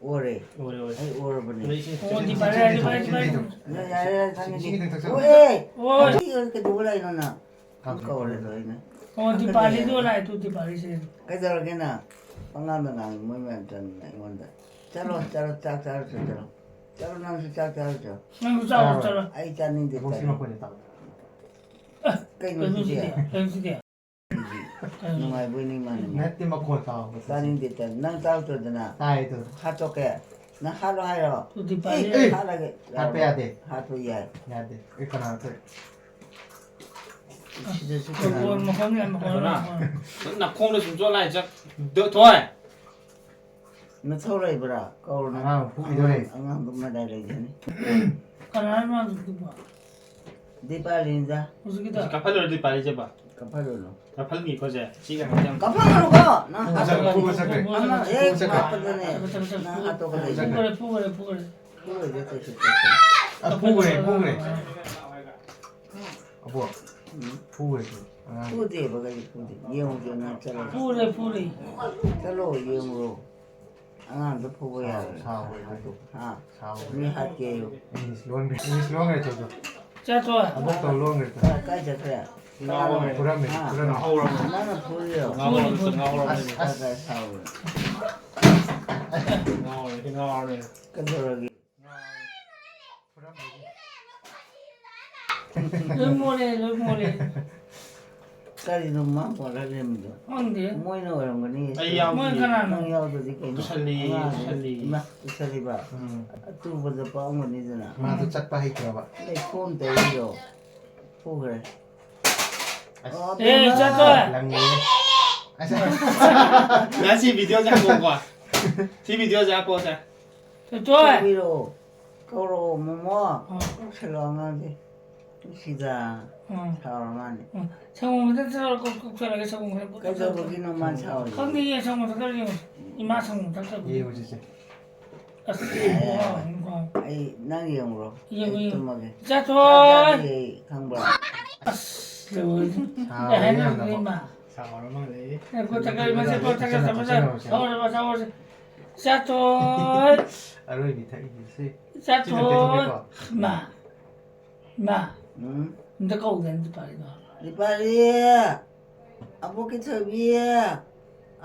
ꯑꯣꯔꯦ꯫ ꯑꯣꯔꯦ, ꯑꯣꯔꯦ꯫ ꯑꯩ ꯑꯣꯔꯕꯅꯦ꯫ ꯑꯗꯩ ꯏꯁꯤꯡ ꯗꯤꯄꯥꯂꯤ, ꯗꯤꯄꯥꯂꯤ, ꯗꯤꯄꯥꯂꯤ꯫ ꯌꯥꯔꯦ, ꯌꯥꯔꯦ, ꯌꯥꯔꯦ, ꯆꯥꯅꯤꯡꯗꯦ꯫ ꯏꯁꯤꯡ ꯈꯤꯇꯪ ꯊꯛꯆꯜꯂꯣ꯫ ꯑꯣꯔꯦ! ꯑꯣꯏ! ꯀꯩꯗꯧꯕ ꯂꯥꯛꯏꯅꯣ ꯅꯪ? ꯀꯥꯡ ꯀꯧꯔꯦ ꯂꯣꯏꯅ꯫ ꯑꯣ, ꯗꯤꯄꯥꯂꯤꯗꯣ ꯂꯥꯛꯑꯦ, ꯇꯨ ꯗꯤꯄꯥꯂꯤꯁꯦ꯫ ꯀꯩꯗꯧꯔꯒꯦ ꯅꯪ? ꯄꯉꯥꯡꯗ ꯉꯥꯡꯉꯤ ꯃꯣꯏ ꯃꯌꯥꯝ ꯆꯪꯗꯅ ꯑꯩꯉꯣꯟꯗ꯫ ꯆꯠꯂꯣ, ꯆꯠꯂꯣ, ꯆꯥꯛ ꯆꯥꯔꯨꯆꯣ, ꯆꯠꯂꯣ꯫ ꯆꯠꯂꯣ, ꯅꯪꯁꯨ ꯆꯥꯛ ꯆꯥꯔꯨꯆꯣ꯫ ꯅꯪꯁꯨ ꯆꯥꯔꯣ, ꯆꯥꯔꯣ꯫ ꯑꯩ ꯆꯥꯅꯤꯡꯗꯦ, ꯏꯕꯣꯛ, ꯁꯤ ꯇꯜꯂꯦ꯫ ꯃꯈꯣꯟꯁꯦ ꯇꯥꯎ꯫ ꯑꯦ, ꯀꯩꯅꯣ ꯀꯩꯅꯣ ꯁꯤꯗꯤ? ꯁꯤꯗꯤ? ꯀꯩꯅꯣ ꯁꯤꯗꯤ? ꯀꯩꯅꯣ ꯁꯤꯗꯤ? ꯅꯨꯡꯉꯥꯏꯕꯣꯏ ꯅꯤꯡ ꯃꯥꯟꯅꯤ꯫ ꯅꯠꯇꯦ, ꯃꯈꯣꯟ ꯇꯥꯎ꯫ ꯆꯥꯅꯤꯡꯗꯦ, ꯆꯥꯅꯤꯡꯗꯦ꯫ ꯅꯪ ꯆꯥꯔꯨꯆꯣꯗꯅ꯫ ꯇꯥꯏ, ꯑꯗꯨ꯫ ꯍꯥꯠꯇꯣꯛꯀꯦ꯫ ꯅꯪ ꯍꯥꯠꯂꯣ ꯍꯥꯏꯔꯣ? ꯇꯨ ꯗꯤꯄꯥꯂꯤ꯫ ꯑꯦ, ꯑꯦ! ꯍꯥꯠꯂꯒꯦ꯫ ꯍꯥꯠꯄ ꯌꯥꯗꯦ꯫ ꯍꯥꯠꯄ ꯌꯥꯏ꯫ ꯌꯥꯗꯦ꯫ ꯑꯩ ꯀꯅꯥ ꯅꯠꯇꯦ꯫ ꯁꯤꯗꯁꯨ ꯃꯈꯣꯟ, ꯀꯅꯥ? ꯃꯈꯣꯟ ꯌꯥꯝ ꯃꯈꯣꯟ ꯌꯥꯝ ꯀꯅꯥ? ꯃꯈꯣꯟ꯫ ꯅꯪ ꯅꯈꯣꯡꯗ ꯁꯨꯝ ꯆꯣꯠꯂ ꯍꯥꯏ ꯆꯠ-, ꯗ-, ꯊꯣꯏ! ꯅꯊꯧ ꯂꯩꯕ꯭ꯔꯥ? ꯀꯧꯔꯨꯅꯨ꯫ ꯑꯉꯥꯡ ꯐꯨꯈꯤꯗꯣꯔꯦ꯫ ꯑꯉꯥꯡ-, ꯑꯉꯥꯡꯗꯣ ꯃꯗꯥꯏ ꯂꯩꯒꯅꯤ꯫ ꯀꯅꯥꯅꯣ ꯃꯥ ꯍꯧꯖꯤꯛꯇꯨꯕꯣ? ꯗꯤꯄꯥꯂꯤꯗ꯫ ꯍꯧꯖꯤꯛꯀꯤꯗꯣ? ꯀꯥꯞꯍꯜꯂꯨꯔ ꯗꯤꯄꯥꯂꯤꯁꯦꯕ? ꯀꯥꯞꯍꯜꯂꯨꯅꯨ꯫ ꯀꯥꯞꯍꯜꯒꯦꯀꯣ, ꯁꯦ꯫ ꯁꯤꯒ ꯍꯥꯏꯐꯦꯠ꯫ ꯀꯥꯞꯍꯜꯂꯨꯅꯨꯀꯣ! ꯅꯪ ꯐꯨꯕ ꯆꯠꯈ꯭ꯔꯦ, ꯍꯥꯠꯇꯣꯛꯀꯅꯤ꯫ ꯐꯨꯕ ꯆꯠꯈ꯭ꯔꯦ꯫ ꯑꯃ ꯍꯦꯛ ꯐꯨꯕ ꯆꯠꯈ꯭ꯔꯦ꯫ ꯀꯥꯞꯄꯗꯅꯦ, ꯆꯠꯈ꯭ꯔꯦ, ꯆꯠꯈ꯭ꯔꯦ, ꯅꯪ ꯍꯥꯠꯇꯣꯛꯀꯗꯣꯏꯅꯤ꯫ ꯐꯨꯕ ꯆꯠꯈ꯭ꯔꯦ꯫ ꯐꯨꯈ꯭ꯔꯦ, ꯐꯨꯈ꯭ꯔꯦ, ꯐꯨꯈ꯭ꯔꯦ꯫ ꯐꯨꯈ꯭ꯔꯦ, ꯆꯠꯈ꯭ꯔꯦ, ꯆꯠꯈ꯭ꯔꯦ꯫ ꯑ, ꯐꯨꯈ꯭ꯔꯦ, ꯐꯨꯈ꯭ꯔꯦ꯫ ꯑꯕꯣ, ꯎꯝ꯫ ꯐꯨꯈ꯭ꯔꯦ꯫ ꯐꯨꯗꯦꯕ, ꯀꯔꯤ ꯐꯨꯗꯦ? ꯌꯦꯡꯉꯨꯁꯦ, ꯅꯪ ꯆꯠꯂꯣ꯫ ꯐꯨꯔꯦ, ꯐꯨꯔꯦ꯫ ꯆꯠꯂꯣ, ꯌꯦꯡꯉꯨꯔꯣ꯫ ꯑꯉꯥꯡꯗꯣ ꯐꯨꯕ ꯌꯥꯔꯣꯏ꯫ ꯁꯥꯎ, ꯁꯥꯎ꯫ ꯍꯥ? ꯁꯥꯎ꯫ ꯃꯤ ꯍꯥꯠꯀꯦ ꯍꯥꯏꯌꯨ꯫ ꯏꯪꯂꯤꯁ ꯂꯣꯟꯈ꯭ꯔꯦ, ꯏꯪꯂꯤꯁ ꯂꯣꯟꯈ꯭ꯔꯦ ꯇꯧꯗꯣ꯫ ꯆꯠꯈ꯭ꯔꯣ꯫ ꯑꯕꯣꯛꯇꯧ ꯂꯣꯟꯈ꯭ꯔꯦ꯫ ꯀꯥꯏ, ꯀꯥꯏ ꯆꯠꯈ꯭ꯔꯦ? ꯐꯨꯔꯝꯃꯦ, ꯍꯥ? ꯐꯨꯔꯝꯃꯦ꯫ ꯉꯥꯎꯔꯝꯃꯦ꯫ ꯅꯪꯅ ꯐꯨꯔꯤꯔꯣ? ꯉꯥꯎꯔꯝꯃꯦ, ꯐꯨꯔꯤ, ꯐꯨꯔꯤ꯫ ꯉꯥꯎꯔꯝꯃꯦ꯫ ꯑꯁ, ꯑꯁ꯫ ꯀꯥꯏ, ꯀꯥꯏ ꯁꯥꯎꯔꯦ? ꯉꯥꯎꯔꯦ, ꯉꯥꯎꯔꯦ꯫ ꯀꯩꯗꯧꯔꯒꯦ? ꯂꯣꯏ ꯃꯣꯠꯂꯦ, ꯂꯣꯏ ꯃꯣꯠꯂꯦ꯫ ꯀꯔꯤꯅꯣ ꯃꯥ ꯃꯣꯠꯂ ꯂꯩꯔꯝꯃꯤꯗꯣ? ꯈꯪꯗꯦ꯫ ꯃꯣꯏꯅ ꯑꯣꯏꯔꯝꯒꯅꯤ꯫ ꯑꯩ ꯌꯥꯎꯗꯤꯌꯦ꯫ ꯃꯣꯏ ꯀꯅꯥꯅꯣ? ꯅꯪ ꯌꯥꯎꯗ꯭ꯔꯗꯤ ꯀꯩꯅꯣ? ꯄꯨꯁꯜꯂꯤ, ꯑꯉꯥꯡꯗꯣ ꯄꯨꯁꯜꯂꯤ꯫ ꯏꯃꯥ, ꯄꯨꯁꯜꯂꯤꯕ? ꯎꯝ꯫ ꯑꯇꯨꯕꯗ ꯄꯛꯑꯝꯒꯅꯤꯗꯅ꯫ ꯃꯥꯗꯣ ꯆꯠꯄ ꯍꯩꯇ꯭ꯔꯕ꯫ ꯂꯩꯈꯣꯝ ꯇꯩꯔꯤꯗꯣ ꯐꯨꯈ꯭ꯔꯦ꯫ ꯑꯁ꯫ ꯑꯣ, ꯑꯦ, ꯕꯦꯝꯃ꯫ ꯆꯠꯇꯣꯏ꯫ ꯂꯪꯉꯦ꯫ ꯑꯁ꯫ ꯉꯁꯤ ꯚꯤꯗꯤꯑꯣꯁꯦ ꯍꯥꯞꯄꯣꯀꯣ꯫ ꯁꯤ ꯚꯤꯗꯤꯑꯣꯁꯦ ꯍꯥꯞꯄꯣꯁꯦ꯫ ꯆꯠꯇꯣꯏ꯫ ꯀꯧꯕꯤꯔꯛꯑꯣ꯫ ꯀꯧꯔꯛꯑꯣ, ꯃꯣꯃꯣ꯫ ꯑꯥ꯫ ꯀꯧꯁꯜꯂꯣ ꯑꯉꯥꯡꯁꯦ꯫ ꯅꯨꯡꯁꯤꯗ꯫ ꯑꯥ꯫ ꯁꯥꯎꯔ ꯃꯥꯅꯤ꯫ ꯑꯥ꯫ ꯁꯪꯒꯣꯝ ꯈꯤꯇꯪ ꯊꯛꯑ ꯀꯧ-, ꯀꯧꯁꯜꯂꯒꯦ, ꯁꯪꯒꯣꯝ ꯈꯤꯇꯪ ꯄꯨꯊꯣꯛ-, ꯀꯩꯗꯧꯕꯒꯤꯅꯣ ꯃꯥ ꯁꯥꯎꯔꯤꯁꯦ? ꯈꯪꯗꯦꯌꯦ, ꯁꯪꯒꯣꯝ ꯊꯛꯇꯕ ꯌꯦꯡꯉꯨ꯫ ꯏꯃꯥ ꯁꯪꯒꯣꯝ ꯊꯛꯇꯕ꯫ ꯌꯦꯡꯉꯨ ꯆꯦꯆꯦ꯫ ꯑꯁ, ꯑꯦ, ꯋꯥ, ꯋꯥ꯫ ꯑꯩ ꯅꯪ ꯌꯦꯡꯉꯨꯔꯣ? ꯌꯦꯡꯉꯨ, ꯑꯩ ꯌꯦꯡꯉꯨ꯫ ꯇꯨꯝꯃꯒꯦ꯫ ꯆꯥꯊꯣꯏ! ꯆꯥꯗ꯭ꯔꯤ ꯑꯩ ꯈꯪꯕ꯭ꯔꯣ? ꯑꯁ, ꯂꯣꯏꯔꯦ꯫ ꯁꯥꯎꯔꯦ ꯑꯩ ꯍꯥꯏꯅꯕꯗ ꯌꯥꯝꯅꯀꯣ꯫ ꯏꯃꯥ꯫ ꯁꯥꯎꯔ ꯃꯥꯜꯂꯦ꯫ ꯑꯦ, ꯀꯣ, ꯆꯠꯈ꯭ꯔꯦ, ꯃꯁꯤ ꯀꯣ, ꯆꯠꯈ꯭ꯔꯦ, ꯆꯠꯈ꯭ꯔꯦ, ꯆꯠꯈ꯭ꯔꯦ꯫ ꯁꯥꯎꯔꯁꯦ, ꯁꯥꯎꯔꯁꯦ꯫ ꯆꯥꯊꯣꯏ! ꯑꯔꯣꯏꯕꯤ ꯊꯛꯏꯁꯦ ꯁꯤ꯫ ꯆꯥꯊꯣꯏ! ꯁꯤꯅ ꯇꯦꯛꯊꯣꯛꯈ꯭ꯔꯦꯀꯣ? ꯏꯃꯥ! ꯏꯃꯥ! ꯎꯝ? ꯑꯝꯇ ꯀꯧꯗꯦ, ꯑꯝꯇ ꯄꯥꯏꯔꯛꯑꯣ꯫ ꯗꯤꯄꯥꯂꯤ! ꯑꯕꯣꯛꯀꯤ ꯊꯣꯏꯕꯤ!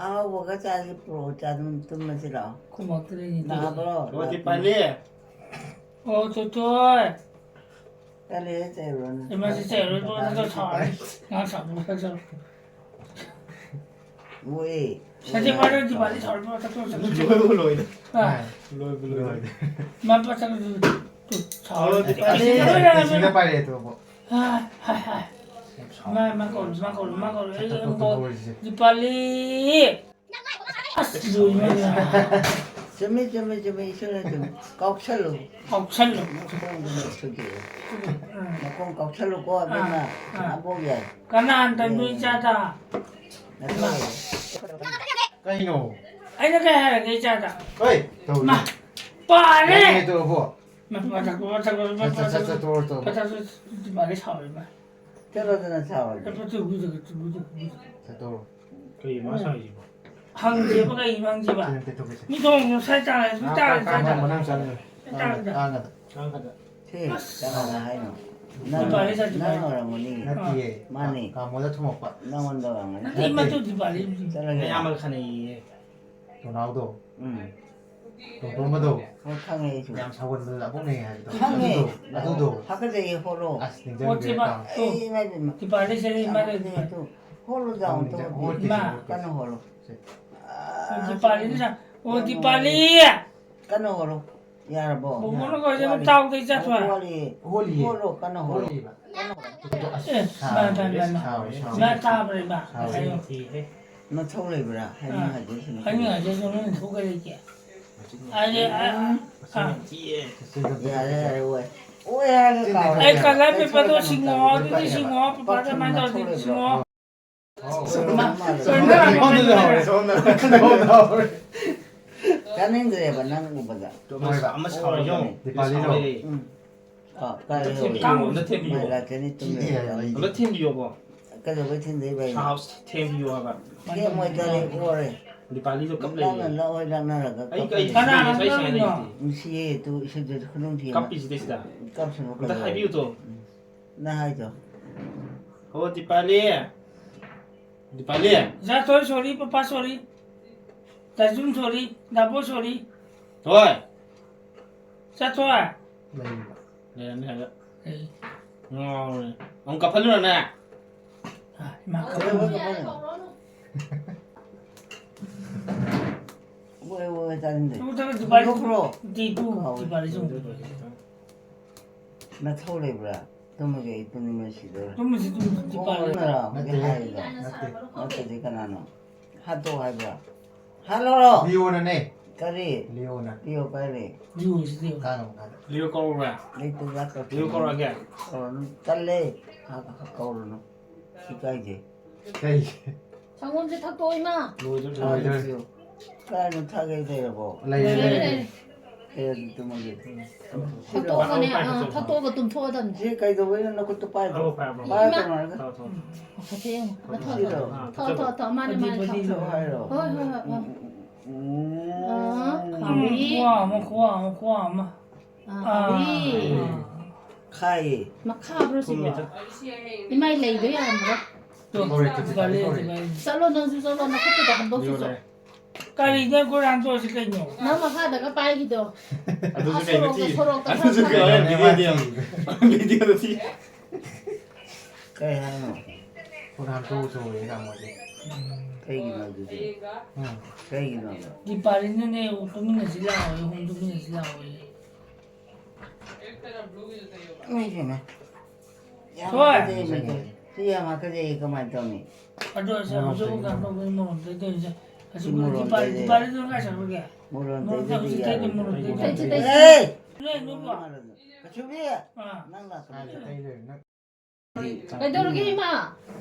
ꯑꯍꯥꯎꯕꯒ ꯆꯥꯁꯤ, ꯄꯨꯔꯛꯑꯣ, ꯆꯥ ꯑꯗꯨꯝ ꯇꯨꯝꯃꯁꯤ ꯂꯥꯛꯑꯣ꯫ ꯈꯨꯝꯃꯛꯇ꯭ꯔꯦꯅꯦ, ꯂꯥꯛꯑꯕ꯭ꯔꯣ? ꯑꯣ, ꯗꯤꯄꯥꯂꯤ! ꯑꯣ, ꯆꯣꯆꯣꯏ! ꯇꯜꯂꯦ, ꯆꯩꯔꯨꯔꯅꯨ꯫ ꯏꯃꯥꯁꯤ ꯆꯩꯔꯨꯔꯅꯨ, ꯅꯠꯇ꯭ꯔꯣ ꯁꯥꯎꯔꯅꯤ꯫ ꯉꯥꯏꯍꯥꯛ ꯁꯥꯎꯔꯅꯨ, ꯉꯥꯏꯍꯥꯛ ꯁꯥꯎꯔꯅꯨ꯫ ꯃꯣꯏ ꯁꯟꯗꯦ ꯃꯥꯔꯀꯦꯠ ꯗꯤꯄꯥꯂꯤ ꯁꯥꯎꯔꯅꯨ, ꯆꯠꯈ꯭ꯔꯣ, ꯆꯠꯈ꯭ꯔꯣ꯫ ꯂꯣꯏꯕꯨ ꯂꯣꯏꯗ꯫ ꯑꯥ꯫ ꯂꯣꯏꯕꯨ ꯂꯣꯏꯗ꯫ ꯃꯥ ꯄꯥ ꯆꯠꯈ꯭ꯔꯣ, ꯆꯠꯈ꯭ꯔꯣ꯫ ꯁꯥꯎꯔꯅꯨ, ꯗꯤꯄꯥꯂꯤ꯫ ꯁꯤꯡꯒ ꯄꯥꯏꯔꯛꯑꯦ ꯑꯗꯨꯕꯨ꯫ ꯍꯥꯏ, ꯍꯥꯏ, ꯍꯥꯏ꯫ ꯃꯥ, ꯃꯥ ꯀꯧꯔꯦ, ꯃꯥ ꯀꯧꯔꯦ, ꯃꯥ ꯀꯧꯔꯦ꯫ ꯑꯩ ꯑꯃꯨꯛ ꯀꯧꯔꯦ꯫ ꯗꯤꯄꯥꯂꯤ꯫ ꯑꯁ, ꯂꯣꯏꯔꯦ꯫ ꯆꯨꯝꯃꯤ, ꯆꯨꯝꯃꯤ, ꯆꯨꯝꯃꯤ, ꯏꯆꯦꯅ ꯆꯨꯝꯃꯤ꯫ ꯀꯥꯎꯁꯜꯂꯨ꯫ ꯀꯥꯎꯁꯜꯂꯨ꯫ ꯅꯈꯣꯡꯗꯨꯅ ꯊꯨꯗꯦꯛꯑꯦ꯫ ꯎꯝ꯫ ꯅꯈꯣꯡ ꯀꯥꯎꯁꯜꯂꯨꯀꯣ, ꯑꯥ, ꯑꯗꯨꯅ ꯑꯥ꯫ ꯑꯕꯣꯛ ꯌꯥꯏ꯫ ꯀꯅꯥꯅ ꯇꯝꯕꯤ ꯏꯆꯥꯗ? ꯅꯈꯣꯡ꯫ ꯀꯩꯅꯣ? ꯑꯩꯅ ꯀꯩ ꯍꯥꯏꯔꯒꯦ ꯏꯆꯥꯗ? ꯍꯣꯏ, ꯇꯧꯅꯨ꯫ ꯃꯥ, ꯄꯥꯔꯦ! ꯌꯥꯔꯦ, ꯇꯣꯛꯑꯣ, ꯑꯕꯣꯛ꯫ ꯃꯥ, ꯃꯥ, ꯃꯥ, ꯆꯠ, ꯆꯠ, ꯆꯠ, ꯇꯣꯛꯑꯣ, ꯇꯣꯛꯑꯣ꯫ ꯃꯥ, ꯃꯥ, ꯃꯥ, ꯁꯥꯎꯔꯦ, ꯃꯥ꯫ ꯆꯠꯂꯣꯗꯅ ꯁꯥꯎꯔꯗꯤ꯫ ꯆꯠꯄ ꯇꯨ ꯍꯨꯏꯗ ꯆꯠꯄ ꯇꯨ ꯍꯨꯏꯗ꯫ ꯆꯠꯇꯧꯔꯣ꯫ ꯀꯔꯤ ꯃꯥ ꯁꯥꯏꯁꯤꯕꯣ? ꯍꯪꯗꯦꯕ ꯀꯩ ꯍꯪꯁꯦꯕ? ꯁꯤꯅ ꯇꯩꯊꯣꯛꯀꯦꯁꯦ꯫ ꯃꯤ ꯊꯣꯡ ꯉꯁꯥꯏ ꯆꯥꯔꯦ ꯍꯧꯖꯤꯛ ꯆꯥꯔꯦ ꯀꯥꯡꯉꯧ ꯆꯥꯔꯦ꯫ ꯃꯅꯥ ꯆꯥꯅꯤ꯫ ꯆꯥꯔꯦ꯫ ꯀꯥꯡꯉꯗ꯫ ꯀꯥꯡ ꯈꯛꯇ꯫ ꯑꯁ꯫ ꯀꯅꯥꯅ ꯍꯥꯏꯅꯣ? ꯗꯤꯄꯥꯂꯤ ꯆꯠ ꯗꯤꯄꯥꯂꯤ꯫ ꯅꯪ ꯑꯣꯏꯔꯝꯒꯅꯤ꯫ ꯅꯠꯇꯤꯌꯦ꯫ ꯃꯥꯅꯤ꯫ ꯀꯥꯃꯣꯗ ꯊꯣꯃꯛꯄ꯫ ꯅꯪꯉꯣꯟꯗ ꯑꯣꯏꯔꯝꯒꯅꯤ꯫ ꯅꯠꯇꯦ ꯏꯃꯥꯗꯨ ꯗꯤꯄꯥꯂꯤ꯫ ꯆꯠꯂꯒꯦ꯫ ꯃꯌꯥꯝꯕꯒ ꯈꯟꯅꯩꯌꯦ꯫ ꯇꯣꯅꯥꯎꯗꯣ꯫ ꯎꯝ꯫ ꯇꯣꯝꯕꯗꯣ꯫ ꯍꯣꯏ ꯈꯪꯉꯦ ꯑꯩꯁꯨ꯫ ꯌꯥꯝ ꯁꯥꯎꯒꯟꯕꯗꯣ ꯑꯕꯣꯛꯅꯩ ꯍꯥꯏꯕꯗꯣ꯫ ꯈꯪꯉꯦ꯫ ꯑꯗꯨꯗꯣ꯫ ꯑꯗꯨꯗꯣ꯫ ꯍꯥꯀꯠꯆꯩꯌꯦ ꯍꯣꯠꯂꯣ꯫ ꯑꯁ ꯄꯣꯠꯁꯦ ꯃꯥ꯫ ꯅꯤꯡꯁꯤꯡꯕꯤꯔꯦ꯫ ꯑꯩ ꯏꯃꯥ ꯏꯕꯦꯝꯃ꯫ ꯗꯤꯄꯥꯂꯤ ꯆꯠꯂꯤ ꯏꯃꯥ ꯂꯩ꯫ ꯍꯥꯀꯠꯆꯩꯌꯦ ꯇꯨ꯫ ꯍꯣꯠꯂꯣ ꯗꯥꯎꯟ ꯇꯧ꯫ ꯍꯣꯠꯀꯦ, ꯏꯃꯥ꯫ ꯍꯣꯠꯀꯦ꯫ ꯀꯟꯅ ꯍꯣꯠꯂꯣ꯫ ꯁꯦ꯫ ꯗꯤꯄꯥꯂꯤꯅ꯫ ꯑꯣ ꯗꯤꯄꯥꯂꯤ꯫ ꯀꯟꯅ ꯍꯣꯠꯂꯣ꯫ ꯌꯥꯔꯕꯣ? ꯕꯣꯕꯣꯅ ꯀꯧꯔꯤꯁꯦ ꯑꯗꯨꯝ ꯇꯥꯎꯗ ꯏꯆꯥ ꯊꯣꯏ꯫ ꯋꯥꯠꯂꯤ꯫ ꯍꯣꯠꯂꯤꯌꯦ꯫ ꯍꯣꯠꯂꯣ ꯀꯟꯅ ꯍꯣꯠꯂꯣ꯫ ꯍꯣꯠꯂꯤꯕ꯫ ꯀꯟꯅ ꯍꯣꯠꯂꯣ꯫ ꯑꯗꯨꯗꯣ ꯑꯁ ꯑꯦ, ꯁꯥꯎꯔꯦ, ꯃꯥ, ꯃꯥ, ꯃꯥ, ꯃꯥ꯫ ꯁꯥꯎꯔꯦ, ꯁꯥꯎꯔꯦ꯫ ꯃꯥ ꯇꯥꯕ꯭ꯔꯥ ꯏꯃꯥ? ꯁꯥꯎꯔꯦ꯫ ꯊꯤꯍꯦ꯫ ꯃꯊꯧ ꯂꯩꯕ꯭ꯔꯥ? ꯍꯥꯏꯅꯤꯡꯉꯥꯏꯗꯨꯁꯤꯅ꯫ ꯍꯥꯏꯅꯤꯡꯉꯥꯏꯁꯦ ꯁꯨꯝ ꯊꯣꯛꯀ ꯂꯩꯒꯦ꯫ ꯑꯩꯁꯦ ꯑ, ꯑ, ꯊꯤꯍꯦ꯫ ꯌꯥꯔꯦ ꯌꯥꯔꯦ ꯑꯣꯏ꯫ ꯑꯣꯏ ꯍꯥꯏꯔꯒ ꯀꯥꯎꯔꯦ꯫ ꯑꯩ ꯀꯂꯔ ꯄꯦꯄꯔꯗꯣ ꯁꯤꯡꯉꯣ ꯑꯗꯨꯗꯤ ꯁꯤꯡꯉꯣ ꯄꯦꯄꯔꯗ ꯀꯃꯥꯏꯅ ꯇꯧꯔꯗꯤ ꯁꯤꯡꯉꯣ꯫ ꯑꯧ꯫ ꯃꯥ, ꯁꯣꯝꯗ ꯍꯧꯔꯦ, ꯁꯣꯝꯗ ꯍꯧꯔꯦ꯫ ꯆꯥꯅꯤꯡꯗ꯭ꯔꯦꯕ ꯅꯪ ꯎꯕꯗ꯫ ꯑꯃ ꯑꯃ ꯁꯥꯎꯔꯦ ꯌꯦꯡꯉꯣ꯫ ꯗꯤꯄꯥꯂꯤꯗꯣ꯫ ꯁꯥꯎꯔꯦ꯫ ꯎꯝ꯫ ꯑꯥ, ꯀꯥꯏ ꯊꯦꯝꯕꯤꯌꯣ, ꯌꯧꯔꯦ? ꯑꯝꯇ ꯊꯦꯝꯕꯤꯌꯣ꯫ ꯃꯥꯏ ꯂꯥꯛꯀꯅꯤ ꯇꯨꯝ ꯊꯦꯝꯕꯤꯌꯣ꯫ ꯂꯩꯔꯝꯒꯅꯤ꯫ ꯑꯝꯇ ꯊꯦꯝꯕꯤꯌꯣꯕꯣ꯫ ꯀꯩꯗꯧꯕꯩ ꯊꯤꯟꯗꯣꯏꯕ ꯑꯩꯅ? ꯁꯥꯎꯁ ꯊꯦꯝꯕꯤꯌꯣ ꯍꯥꯏꯕ꯫ ꯊꯦꯝꯃꯣꯏ ꯀꯔꯤ ꯑꯣꯔꯦ? ꯗꯤꯄꯥꯂꯤꯗꯣ ꯀꯞ ꯂꯥꯛꯅ ꯂꯩꯌꯦ꯫ ꯂꯥꯛꯑꯣꯏ ꯂꯥꯛꯅꯔꯒ ꯑꯩ ꯀꯞꯄ ꯀꯩ ꯂꯩ꯫ ꯀꯅꯥꯅ ꯊꯦꯝꯕꯤꯌꯣ ꯁꯥꯏ ꯁꯥꯏ ꯉꯥꯡꯉꯤꯅꯣ? ꯂꯩꯇꯦ꯫ ꯅꯨꯡꯁꯤꯌꯦ ꯇꯨ ꯏꯁꯩꯗꯨ ꯈꯨꯅꯨꯡ ꯊꯦꯝꯃ꯫ ꯀꯞꯄꯤꯁꯤꯗ ꯁꯤꯗ꯫ ꯀꯞꯁꯅꯨ ꯑꯝꯇ ꯀꯩꯗꯧꯔꯒꯦ? ꯍꯥꯏꯕꯤꯌꯨ ꯇꯣ꯫ ꯅꯪ ꯍꯥꯏꯗꯣ꯫ ꯍꯣ ꯗꯤꯄꯥꯂꯤ꯫ ꯗꯤꯄꯥꯂꯤ꯫ ꯖꯥꯊꯣꯏ ꯁꯣꯔꯤ, ꯄꯄꯥ ꯁꯣꯔꯤ, ꯗꯥꯖꯨꯟ ꯁꯣꯔꯤ, ꯗꯥꯕꯣ ꯁꯣꯔꯤ꯫ ꯍꯣꯏ꯫ ꯆꯠꯊꯣꯏ꯫ ꯂꯩꯔꯤꯕ꯫ ꯂꯩꯔꯝꯃꯦ ꯍꯥꯏꯕ꯫ ꯑꯩ, ꯉꯥꯎꯔꯦ꯫ ꯑꯃꯨꯛ ꯀꯞꯍꯜꯂꯨꯔꯅꯦ꯫ ꯑ, ꯏꯃꯥ ꯀꯩꯗꯧꯕꯩ ꯀꯞꯄꯅꯣ꯫ ꯀꯞꯄꯅꯣ? ꯋꯥꯏ, ꯋꯥꯏ, ꯋꯥꯏ, ꯇꯥꯅꯤꯡꯗꯦ꯫ Two thousand twenty five. ꯍꯨꯟꯗꯣꯛꯈ꯭ꯔꯣ꯫ ꯇ꯭ꯋꯦꯟꯇꯤ ꯇꯨ ꯗꯤꯄꯥꯂꯤ ꯆꯨꯝ꯫ ꯅꯊꯧ ꯂꯩꯕ꯭ꯔꯥ? ꯇꯨꯝꯃꯒꯦ ꯑꯩ ꯇꯨꯝꯅꯤꯡꯕꯅ ꯁꯤꯗꯣꯔꯦ꯫ ꯇꯨꯝꯃꯁꯤ, ꯇꯨꯝꯃꯁꯤ, ꯗꯤꯄꯥꯂꯤ꯫ ꯍꯧꯒꯠꯂꯣ, ꯍꯧꯒꯠꯂꯣ, ꯅꯠꯇꯦ꯫ ꯍꯥꯏꯔꯤꯗꯣ꯫ ꯅꯠꯇꯦ꯫ ꯅꯠꯇ꯭ꯔꯗꯤ ꯀꯅꯥꯅꯣ? ꯍꯥꯠꯇꯣꯛꯑꯣ ꯍꯥꯏꯕ꯭ꯔꯥ? ꯍꯥꯠꯂꯣꯔꯣ? ꯂꯤꯑꯣꯅꯅꯦ꯫ ꯀꯔꯤ? ꯂꯤꯑꯣꯅ꯫ ꯂꯤꯑꯣ ꯀꯥꯏ ꯂꯩ? ꯂꯤꯑꯣꯁꯤꯗꯤ꯫ ꯀꯥꯡ ꯑꯃ ꯀꯥꯗ꯫ ꯂꯤꯑꯣ ꯀꯧꯔꯨꯔꯦ꯫ ꯂꯩꯇꯦ, ꯂꯥꯛꯇꯦ꯫ ꯂꯤꯑꯣ ꯀꯧꯔꯛꯑꯒꯦ꯫ ꯀꯧꯔꯨꯅꯨ꯫ ꯇꯜꯂꯦ꯫ ꯍꯥ-, ꯍꯥ-, ꯀꯧꯔꯨꯅꯨ꯫ ꯏꯀꯥꯏꯖꯩ꯫ ꯀꯩ? ꯁꯪꯒꯣꯝꯁꯦ ꯊꯛꯇꯣꯛꯑꯣ ꯏꯃꯥ꯫ ꯂꯣꯏꯗꯣꯔꯦ꯫ ꯂꯣꯏꯗꯣꯔꯦ꯫ ꯀꯥꯏꯅꯣ ꯊꯥꯒꯦ ꯂꯩꯔꯕꯣ? ꯂꯩꯔꯦ, ꯂꯩꯔꯦ, ꯂꯩꯔꯦ꯫ ꯂꯩꯔꯦ꯫ ꯑꯩ ꯑꯗꯨꯝ ꯇꯨꯝꯃꯒꯦ꯫ ꯐꯠꯇꯣꯛꯑꯒꯅꯦ, ꯑꯥ, ꯐꯠꯇꯣꯛꯑꯒ ꯇꯨꯝꯊꯣꯛꯑꯗꯕꯅꯤ꯫ ꯁꯤ ꯀꯩꯗꯧꯕꯩꯅꯣ ꯅꯈꯨꯠꯇꯣ ꯄꯥꯏꯗꯣ? ꯑꯧ, ꯄꯥꯏꯔꯣ, ꯄꯥꯏꯔꯣ꯫ ꯄꯥꯏꯔꯣ, ꯏꯃꯥ꯫ ꯀꯩꯅꯣ ꯍꯥꯏꯔꯒ꯫ ꯊꯥꯎ, ꯊꯥꯎ, ꯊꯥꯎ꯫ ꯐꯠꯇꯦ ꯌꯦꯡꯉꯣ꯫ ꯊꯥꯎ, ꯊꯥꯎ, ꯊꯥꯎ, ꯊꯥꯎ, ꯃꯥꯅꯦ, ꯃꯥꯅꯦ, ꯊꯥꯎ꯫ ꯊꯥꯎ ꯍꯥꯏꯔꯣ꯫ ꯍꯣꯏ, ꯍꯣꯏ, ꯍꯣꯏ, ꯑꯥ꯫ ꯎꯝ꯫ ꯑꯥ, ꯎꯝ, ꯈꯥꯕꯤ꯫ ꯈꯨꯋꯥ ꯑꯃ, ꯈꯨꯋꯥ ꯑꯃ, ꯈꯨꯋꯥ ꯑꯃ꯫ ꯑꯥ, ꯈꯥꯕꯤ꯫ ꯑꯥ꯫ ꯈꯥꯏꯌꯦ꯫ ꯃꯥ ꯈꯥꯕ꯭ꯔꯣ ꯁꯤꯕꯣ? ꯊꯨꯝꯃꯦ꯫ ꯏꯃꯥꯏ, ꯂꯩꯗꯣ ꯌꯥꯔꯝꯃꯔꯣꯏ꯫ ꯇꯨ, ꯍꯧꯔꯦ, ꯇꯨ, ꯇꯨ, ꯍꯧꯔꯦ꯫ ꯆꯠꯂꯣ, ꯅꯪꯁꯨ ꯆꯠꯂꯣ, ꯅꯈꯨꯠꯇꯨꯗ ꯍꯟꯗꯣꯛꯆꯨꯆꯣ꯫ ꯌꯣꯜꯂꯦ꯫ ꯀꯔꯤꯅꯣ ꯒꯣꯔꯥꯟ ꯇꯧꯔꯤꯁꯤ ꯀꯩꯅꯣ? ꯅꯪ ꯃꯈꯥꯗꯒ ꯄꯥꯏꯈꯤꯗꯣ꯫ ꯑꯗꯨꯁꯨ ꯑꯥ, ꯀꯩꯅꯣ ꯁꯣꯔꯣꯛꯇ, ꯊꯤ-, ꯁꯣꯔꯣꯛꯇ ꯑꯗꯨꯁꯨ ꯈꯔ ꯀꯩꯅꯣ, ꯈꯔ ꯚꯤꯗꯤꯑꯣ, ꯚꯤꯗꯤꯑꯣꯗ ꯊꯤ-, ꯀꯩ ꯍꯥꯏꯅꯣ? ꯒꯣꯔꯥꯟ ꯇꯧ ꯇꯧꯋꯦ ꯇꯥꯃꯣꯗꯤ꯫ ꯀꯩꯒꯤꯅꯣ ꯑꯗꯨꯗꯤ? ꯎꯝ꯫ ꯀꯩꯒꯤꯅꯣꯕ? ꯗꯤꯄꯥꯂꯤꯅꯅꯦ, ꯇꯨꯃꯤꯟꯅꯁꯤ ꯂꯥꯛꯑꯣꯌꯦ, ꯍꯣꯡ ꯇꯨꯃꯤꯟꯅꯁꯤ ꯂꯥꯛꯑꯣꯌꯦ꯫ ꯏꯃꯥꯏ ꯄꯦꯝꯃ꯫ ꯌꯥꯝ ꯍꯣꯏ꯫ ꯍꯥꯀꯠꯆꯩ, ꯏꯃꯥꯏ ꯄꯦꯝꯃ꯫ ꯁꯤ ꯌꯥꯝ ꯍꯥꯀꯠꯆꯩ, ꯀꯃꯥꯏꯅ ꯇꯧꯅꯤ? ꯑꯗꯣ ꯑꯁ, ꯃꯣꯔꯣꯛ ꯍꯧꯖꯤꯛ ꯇꯩꯗꯣꯏꯅꯦ꯫ ꯀꯩꯅꯣ ꯇꯧꯕꯅꯤ, ꯃꯣꯔꯣꯛ ꯇꯩꯗꯣꯏꯅꯦ꯫ ꯑꯁꯤ ꯁꯤ ꯃꯣꯔꯣꯛ ꯗꯤꯄꯥꯂꯤ, ꯇꯩꯗꯣꯏꯅꯦ꯫ ꯗꯤꯄꯥꯂꯤꯗꯨꯅ ꯀꯥꯏ ꯆꯠꯈ꯭ꯔꯒꯦ? ꯃꯣꯔꯣꯛ ꯃꯣꯔꯣꯛ ꯇꯩꯗꯣꯏꯅꯦ, ꯍꯧꯖꯤꯛ ꯇꯩꯗꯣꯏꯅꯦ, ꯌꯥꯔꯣꯏ꯫ ꯃꯣꯔꯣꯛ ꯇꯩꯗꯣꯏꯅꯦ꯫ ꯇꯩꯁꯤ, ꯇꯩꯁꯤ꯫ ꯑꯦ! ꯅꯣꯏ ꯅꯨꯄꯥ꯫ ꯀꯆꯧꯕꯤ! ꯑꯥ꯫ ꯅꯪ ꯂꯥꯛꯀꯅꯨ꯫ ꯀꯩꯗꯧꯔꯒꯦ, ꯏꯃꯥ?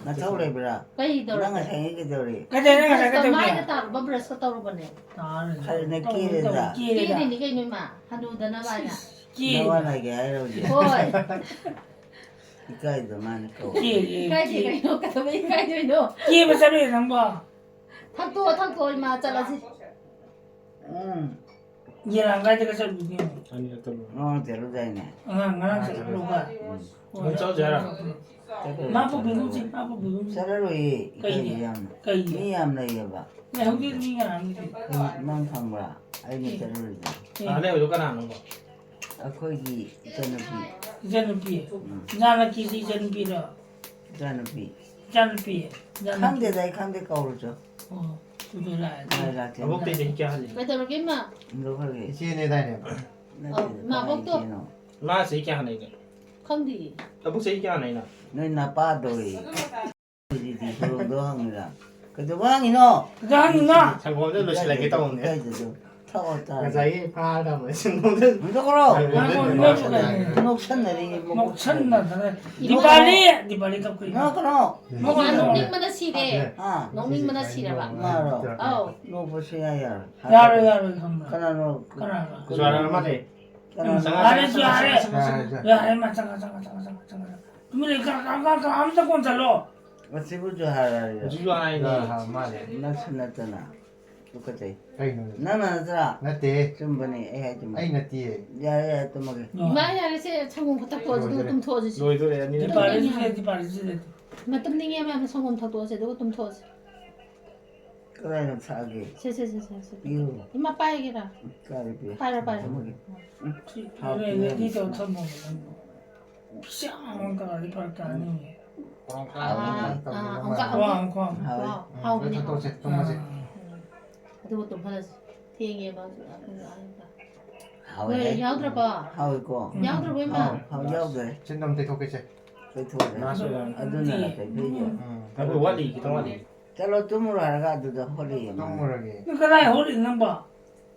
ꯅꯊꯧ ꯂꯩꯕ꯭ꯔꯥ? ꯀꯩ ꯇꯧꯔꯒꯦ? ꯅꯪ ꯉꯁꯥꯏꯉꯩ ꯀꯩꯗꯧꯔꯤ? ꯀꯩꯗꯧꯔꯦ ꯉꯁꯥꯏ ꯕ꯭ꯔꯁꯀ ꯀꯩꯗꯧꯒꯦ? ꯃꯥꯏꯗ ꯇꯥꯔꯨꯕ ꯕ꯭ꯔꯁꯀ ꯇꯧꯔꯨꯕꯅꯦ꯫ ꯇꯥꯔꯦ꯫ ꯈꯔꯅ ꯇꯧꯔꯦ, ꯀꯦꯔꯦꯗ꯫ ꯇꯧꯔꯦ, ꯀꯦꯔꯦꯗ꯫ ꯀꯦꯔꯤꯅꯤ ꯀꯩꯅꯣ, ꯏꯃꯥ? ꯍꯅꯨꯗꯅꯕ ꯍꯥꯏꯅ꯫ ꯁꯤꯁ, ꯀꯦꯔꯦꯗ꯫ ꯅꯋꯥ ꯂꯩꯒꯦ ꯍꯥꯏꯔꯣ ꯍꯧꯖꯤꯛ? ꯍꯣꯏ꯫ ꯏꯀꯥꯏꯗ ꯃꯥꯅ ꯀꯧ꯫ ꯀꯦꯔꯦ, ꯏꯀꯥꯏꯗꯦ ꯀꯦꯔꯦ꯫ ꯀꯩꯅꯣ, ꯀꯩꯗꯧꯕꯩ ꯏꯀꯥꯏꯗꯣꯏꯅꯣ? ꯀꯦꯕ ꯆꯠꯂꯨꯏꯔꯣ ꯅꯪꯕꯣ? ꯊꯛꯇꯣꯛꯑꯣ, ꯊꯛꯇꯣꯛꯑꯣ, ꯏꯃꯥ, ꯆꯠꯂꯁꯤ꯫ ꯎꯝ꯫ ꯌꯦꯂꯥꯡ ꯀꯥꯏꯗꯒ ꯆꯠꯂꯨꯒꯦ? ꯑꯅꯤꯔꯛꯇ ꯂꯣꯏꯔꯦ꯫ ꯉꯔꯥꯡ ꯆꯠꯂꯨꯗꯥꯏꯅꯦ? ꯑꯉꯥꯡ ꯉꯔꯥꯡ ꯆꯠꯂꯨꯕ? ꯎꯝ꯫ ꯍꯣꯏ, ꯑꯗꯨꯝ ꯆꯠꯂꯨꯁꯦ ꯍꯥꯏꯔꯣ? ꯆꯠꯂꯨꯕ꯫ ꯆꯠꯂꯨꯁꯦ꯫ ꯃꯥ ꯄꯨꯕꯤꯒꯨꯝꯁꯤ, ꯃꯥ ꯄꯨꯕꯤꯒꯨꯝꯁꯤ꯫ ꯆꯠꯂꯔꯣꯏꯌꯦ, ꯀꯩꯒꯤ? ꯏꯀꯥꯏꯌꯦ ꯌꯥꯝꯅ꯫ ꯀꯩꯒꯤ? ꯃꯤ ꯌꯥꯝ ꯂꯩꯌꯦꯕ꯫ ꯂꯩꯍꯧꯗꯦ, ꯃꯤ ꯀꯅꯥꯝ ꯂꯩꯇꯦ꯫ ꯎꯝ, ꯅꯪ ꯈꯪꯕ꯭ꯔꯥ? ꯑꯩꯅ ꯑꯦ꯫ ꯆꯠꯂꯨꯔꯤꯗꯣ꯫ ꯑꯦ꯫ ꯑꯥ, ꯂꯩꯍꯧꯗꯣ ꯀꯅꯥꯅꯣꯕ? ꯑꯩꯈꯣꯏꯒꯤ ꯏꯆꯟꯅꯨꯄꯤ꯫ ꯏꯆꯟꯅꯨꯄꯤ꯫ ꯎꯝ꯫ ꯏꯆꯥꯅꯨꯄꯤꯁꯤ ꯏꯆꯟꯅꯨꯄꯤꯔꯣ? ꯏꯆꯥꯅꯨꯄꯤ꯫ ꯏꯆꯥꯅꯨꯄꯤ꯫ ꯏꯆꯥꯅꯨꯄꯤ꯫ ꯈꯪꯗꯦꯗ, ꯑꯩ ꯈꯪꯗꯦ, ꯀꯧꯔꯨꯆꯣ꯫ ꯑꯣ, ꯑꯗꯨꯗ ꯂꯥꯛꯑꯦ꯫ ꯃꯥꯏ ꯂꯥꯛꯀꯦ꯫ ꯑꯕꯣꯛꯇꯩꯗꯤ ꯆꯍꯤ ꯀꯌꯥ ꯍꯜꯂꯤ? ꯀꯩꯗꯧꯔꯒꯦ, ꯏꯃꯥ? ꯂꯧꯈ꯭ꯔꯒꯦ꯫ ꯏꯆꯦꯅꯦꯗꯥꯏꯅꯦ? ꯅꯠꯇꯦꯗ, ꯑꯧ, ꯀꯅꯥ ꯃꯥꯕꯣꯛꯇꯣ? ꯏꯆꯦꯅꯣ? ꯃꯥ ꯆꯍꯤ ꯀꯌꯥ ꯍꯜꯂꯤꯒꯦ? ꯈꯪꯗꯦ꯫ ꯑꯕꯣꯛ ꯆꯍꯤ ꯀꯌꯥ ꯍꯜꯂꯤꯅꯣ? ꯅꯣꯏ ꯅꯄꯥꯗꯣꯌꯦ꯫ ꯑꯗꯨꯗꯤ ꯁꯣꯔꯣꯛꯇꯣ ꯍꯪꯉꯤꯔꯥ? ꯀꯩꯗꯧꯕ ꯍꯪꯉꯤꯅꯣ? ꯀꯩꯗꯧ ꯍꯪꯉꯤꯅꯣ? ꯁꯪꯒꯣꯝꯗ ꯂꯣꯏꯁꯤꯜꯂꯒꯦ ꯇꯧꯕꯅꯦ꯫ ꯏꯀꯥꯏꯗꯗꯣ꯫ ꯊꯛꯑꯣ, ꯆꯥꯔꯣ꯫ ꯉꯁꯥꯏꯒꯤ ꯐꯥꯔ ꯊꯝꯕ ꯁꯪꯒꯣꯝꯗ ꯍꯨꯟꯗꯣꯛꯈ꯭ꯔꯣ꯫ ꯉꯥꯏꯈꯣ, ꯉꯥꯏꯈꯣ, ꯉꯥꯏꯈꯣ꯫ ꯅꯣꯛꯁꯟꯅꯔꯤ, ꯃꯀꯣꯛ ꯅꯣꯛꯁꯟꯅꯗꯅ꯫ ꯗꯤꯄꯥꯂꯤ! ꯗꯤꯄꯥꯂꯤ ꯀꯞꯈ꯭ꯔꯦ꯫ ꯅꯣꯛꯀꯅꯣ꯫ ꯅꯣꯛꯀꯅꯣ꯫ ꯅꯣꯛꯅꯤꯡꯕꯅ ꯁꯤꯔꯦ꯫ ꯍꯥ? ꯅꯣꯛꯅꯤꯡꯕꯅ ꯁꯤꯔꯕ꯫ ꯃꯥꯔꯣ? ꯑꯧ꯫ ꯅꯣꯛ-, ꯁꯨꯡꯌꯥ ꯌꯥꯔꯣꯏ꯫ ꯌꯥꯔꯣꯏ, ꯌꯥꯔꯣꯏ, ꯈꯪꯕ꯭ꯔꯥ? ꯀꯅꯥꯅꯣ? ꯀꯅꯥꯅꯣ? ꯖꯨꯍꯥꯔ ꯑꯃ ꯂꯩ꯫ ꯀꯅꯥꯅꯣ? ꯆꯪꯉꯛꯑꯣ꯫ ꯌꯥꯔꯦ, ꯌꯥꯔꯦ꯫ ꯆꯪꯉꯛꯑꯣ, ꯆꯪꯉꯛꯑꯣ, ꯆꯪꯉꯛꯑꯣ꯫ ꯌꯥꯔꯦ, ꯏꯃꯥ, ꯆꯪꯉꯛꯑꯣ, ꯆꯪꯉꯛꯑꯣ, ꯆꯪꯉꯛꯑꯣ, ꯆꯪꯉꯛꯑꯣ꯫ ꯇꯨꯃꯤꯟ ꯂꯩ, ꯀ-, ꯀ-, ꯀ-, ꯀꯅꯥꯝꯇ ꯀꯣꯟꯁꯤꯜꯂꯣ꯫ ꯃꯁꯤꯕꯨ ꯖꯨꯍꯥꯔ ꯍꯥꯏꯔꯤꯔꯣ? ꯖꯨꯍꯥꯔ ꯍꯥꯏꯅꯦ꯫ ꯖꯨꯍꯥꯔ ꯃꯥꯜꯂꯦ꯫ ꯅꯪꯁꯨ ꯅꯠꯇꯅ꯫ ꯇꯨꯀꯠꯆꯩ꯫ ꯀꯩꯅꯣ? ꯅꯪꯅ ꯅꯠꯇ꯭ꯔꯥ? ꯅꯠꯇꯦ꯫ ꯆꯨꯝꯕꯅꯦ, ꯑꯩ ꯍꯥꯏꯗꯨꯃ꯫ ꯑꯩ ꯅꯠꯇꯤꯌꯦ꯫ ꯌꯥꯔꯦ, ꯌꯥꯔꯦ, ꯇꯨꯝꯃꯒꯦ꯫ ꯏꯃꯥ, ꯌꯥꯔꯦꯁꯦ, ꯁꯪꯒꯣꯝ ꯈꯛꯇ ꯊꯛꯑꯣ, ꯑꯗꯨꯒ ꯂꯣꯏꯗꯣꯔꯦ꯫ ꯇꯨꯝꯊꯣꯛꯑꯁꯤ꯫ ꯂꯣꯏꯗꯣꯔꯦ, ꯑꯅꯤꯔꯛ꯫ ꯇꯨꯝꯅꯤꯡꯉꯦ꯫ ꯗꯤꯄꯥꯔꯤꯁꯤ, ꯗꯤꯄꯥꯔꯤꯁꯤ꯫ ꯃꯇꯝ ꯅꯤꯡꯉꯦ ꯃꯌꯥꯝꯅ ꯁꯪꯒꯣꯝ ꯊꯛꯇꯣꯛꯑꯁꯦ, ꯑꯗꯨꯒ ꯇꯨꯝꯊꯣꯛꯑꯁꯦ꯫ ꯀꯗꯥꯏꯗ ꯊꯛꯑꯒꯦ? ꯁꯦ, ꯁꯦ, ꯁꯦ, ꯁꯦ, ꯁꯦ꯫ ꯄꯤꯌꯨ꯫ ꯏꯃꯥ, ꯄꯥꯏꯒꯦꯔꯥ? ꯀꯥꯏꯗ ꯄꯤꯌꯨ? ꯄꯥꯏꯔꯣ, ꯄꯥꯏꯔꯣ꯫ ꯊꯝꯃꯒꯦ꯫ ꯎꯝ꯫ ꯁꯤ ꯐꯥꯎ ꯔꯦꯗꯤ ꯄꯤꯔꯒꯦ꯫ ꯇꯧꯔ ꯊꯝꯃꯣ ꯅꯪꯕꯨ꯫ ꯄꯤꯁꯥ ꯑꯃ ꯀꯥꯗꯤ ꯐꯔꯛ ꯇꯥꯅꯤ꯫ ꯈ꯭ꯋꯥꯡ ꯑꯥ, ꯈ꯭ꯋꯥꯡ ꯑꯥ, ꯇꯧꯕ ꯑꯃ꯫ ꯈ꯭ꯋꯥꯡ, ꯈ꯭ꯋꯥꯡ꯫ ꯍꯥꯎꯋꯦ꯫ ꯈ꯭ꯋꯥꯡ, ꯎꯝ, ꯍꯥꯎꯕꯅꯦ꯫ ꯂꯣꯏ ꯊꯛꯇꯣꯛꯁꯦ, ꯇꯨꯝꯃꯁꯦ꯫ ꯑꯥ꯫ ꯎꯝ꯫ ꯑꯗꯨꯒ ꯇꯨꯝꯍꯜꯂꯁꯤ꯫ ꯊꯦꯡꯉꯦꯕ ꯍꯧꯖꯤꯛ, ꯄꯨꯡ ꯑꯥ ꯌꯧꯔꯦ꯫ ꯍꯥꯎꯋꯦ꯫ ꯅꯣꯏ ꯌꯥꯎꯗ꯭ꯔꯕꯣ? ꯍꯥꯎꯋꯦꯀꯣ? ꯌꯥꯎꯗ꯭ꯔꯕꯣ, ꯏꯃꯥ? ꯍꯥꯎ, ꯍꯥꯎ, ꯌꯥꯎꯗ꯭ꯔꯦ꯫ ꯆꯤꯟ ꯑꯝ ꯇꯩꯊꯣꯛꯀꯦꯁꯦ꯫ ꯇꯩꯊꯣꯛꯑꯦ꯫ ꯂꯥꯁ ꯑꯣꯏꯔꯝꯅꯤ꯫ ꯑꯗꯨꯅ ꯇꯩꯊꯣꯛꯏꯁꯦ꯫ ꯎꯝ꯫ ꯉꯥꯏꯈꯣ, ꯋꯥꯠꯂꯤ, ꯈꯤꯇꯪ ꯋꯥꯠꯂꯤ꯫ ꯆꯠꯂꯣ, ꯇꯨꯝꯃꯨꯔꯣ ꯍꯥꯏꯔꯒ ꯑꯗꯨꯗ ꯍꯣꯠꯂꯤꯌꯦ ꯃꯥꯅ꯫ ꯇꯨꯝꯃꯨꯔꯒꯦ꯫ ꯅꯪ ꯀꯗꯥꯏ ꯍꯣꯠꯂꯤꯅꯣ ꯅꯪꯕꯣ?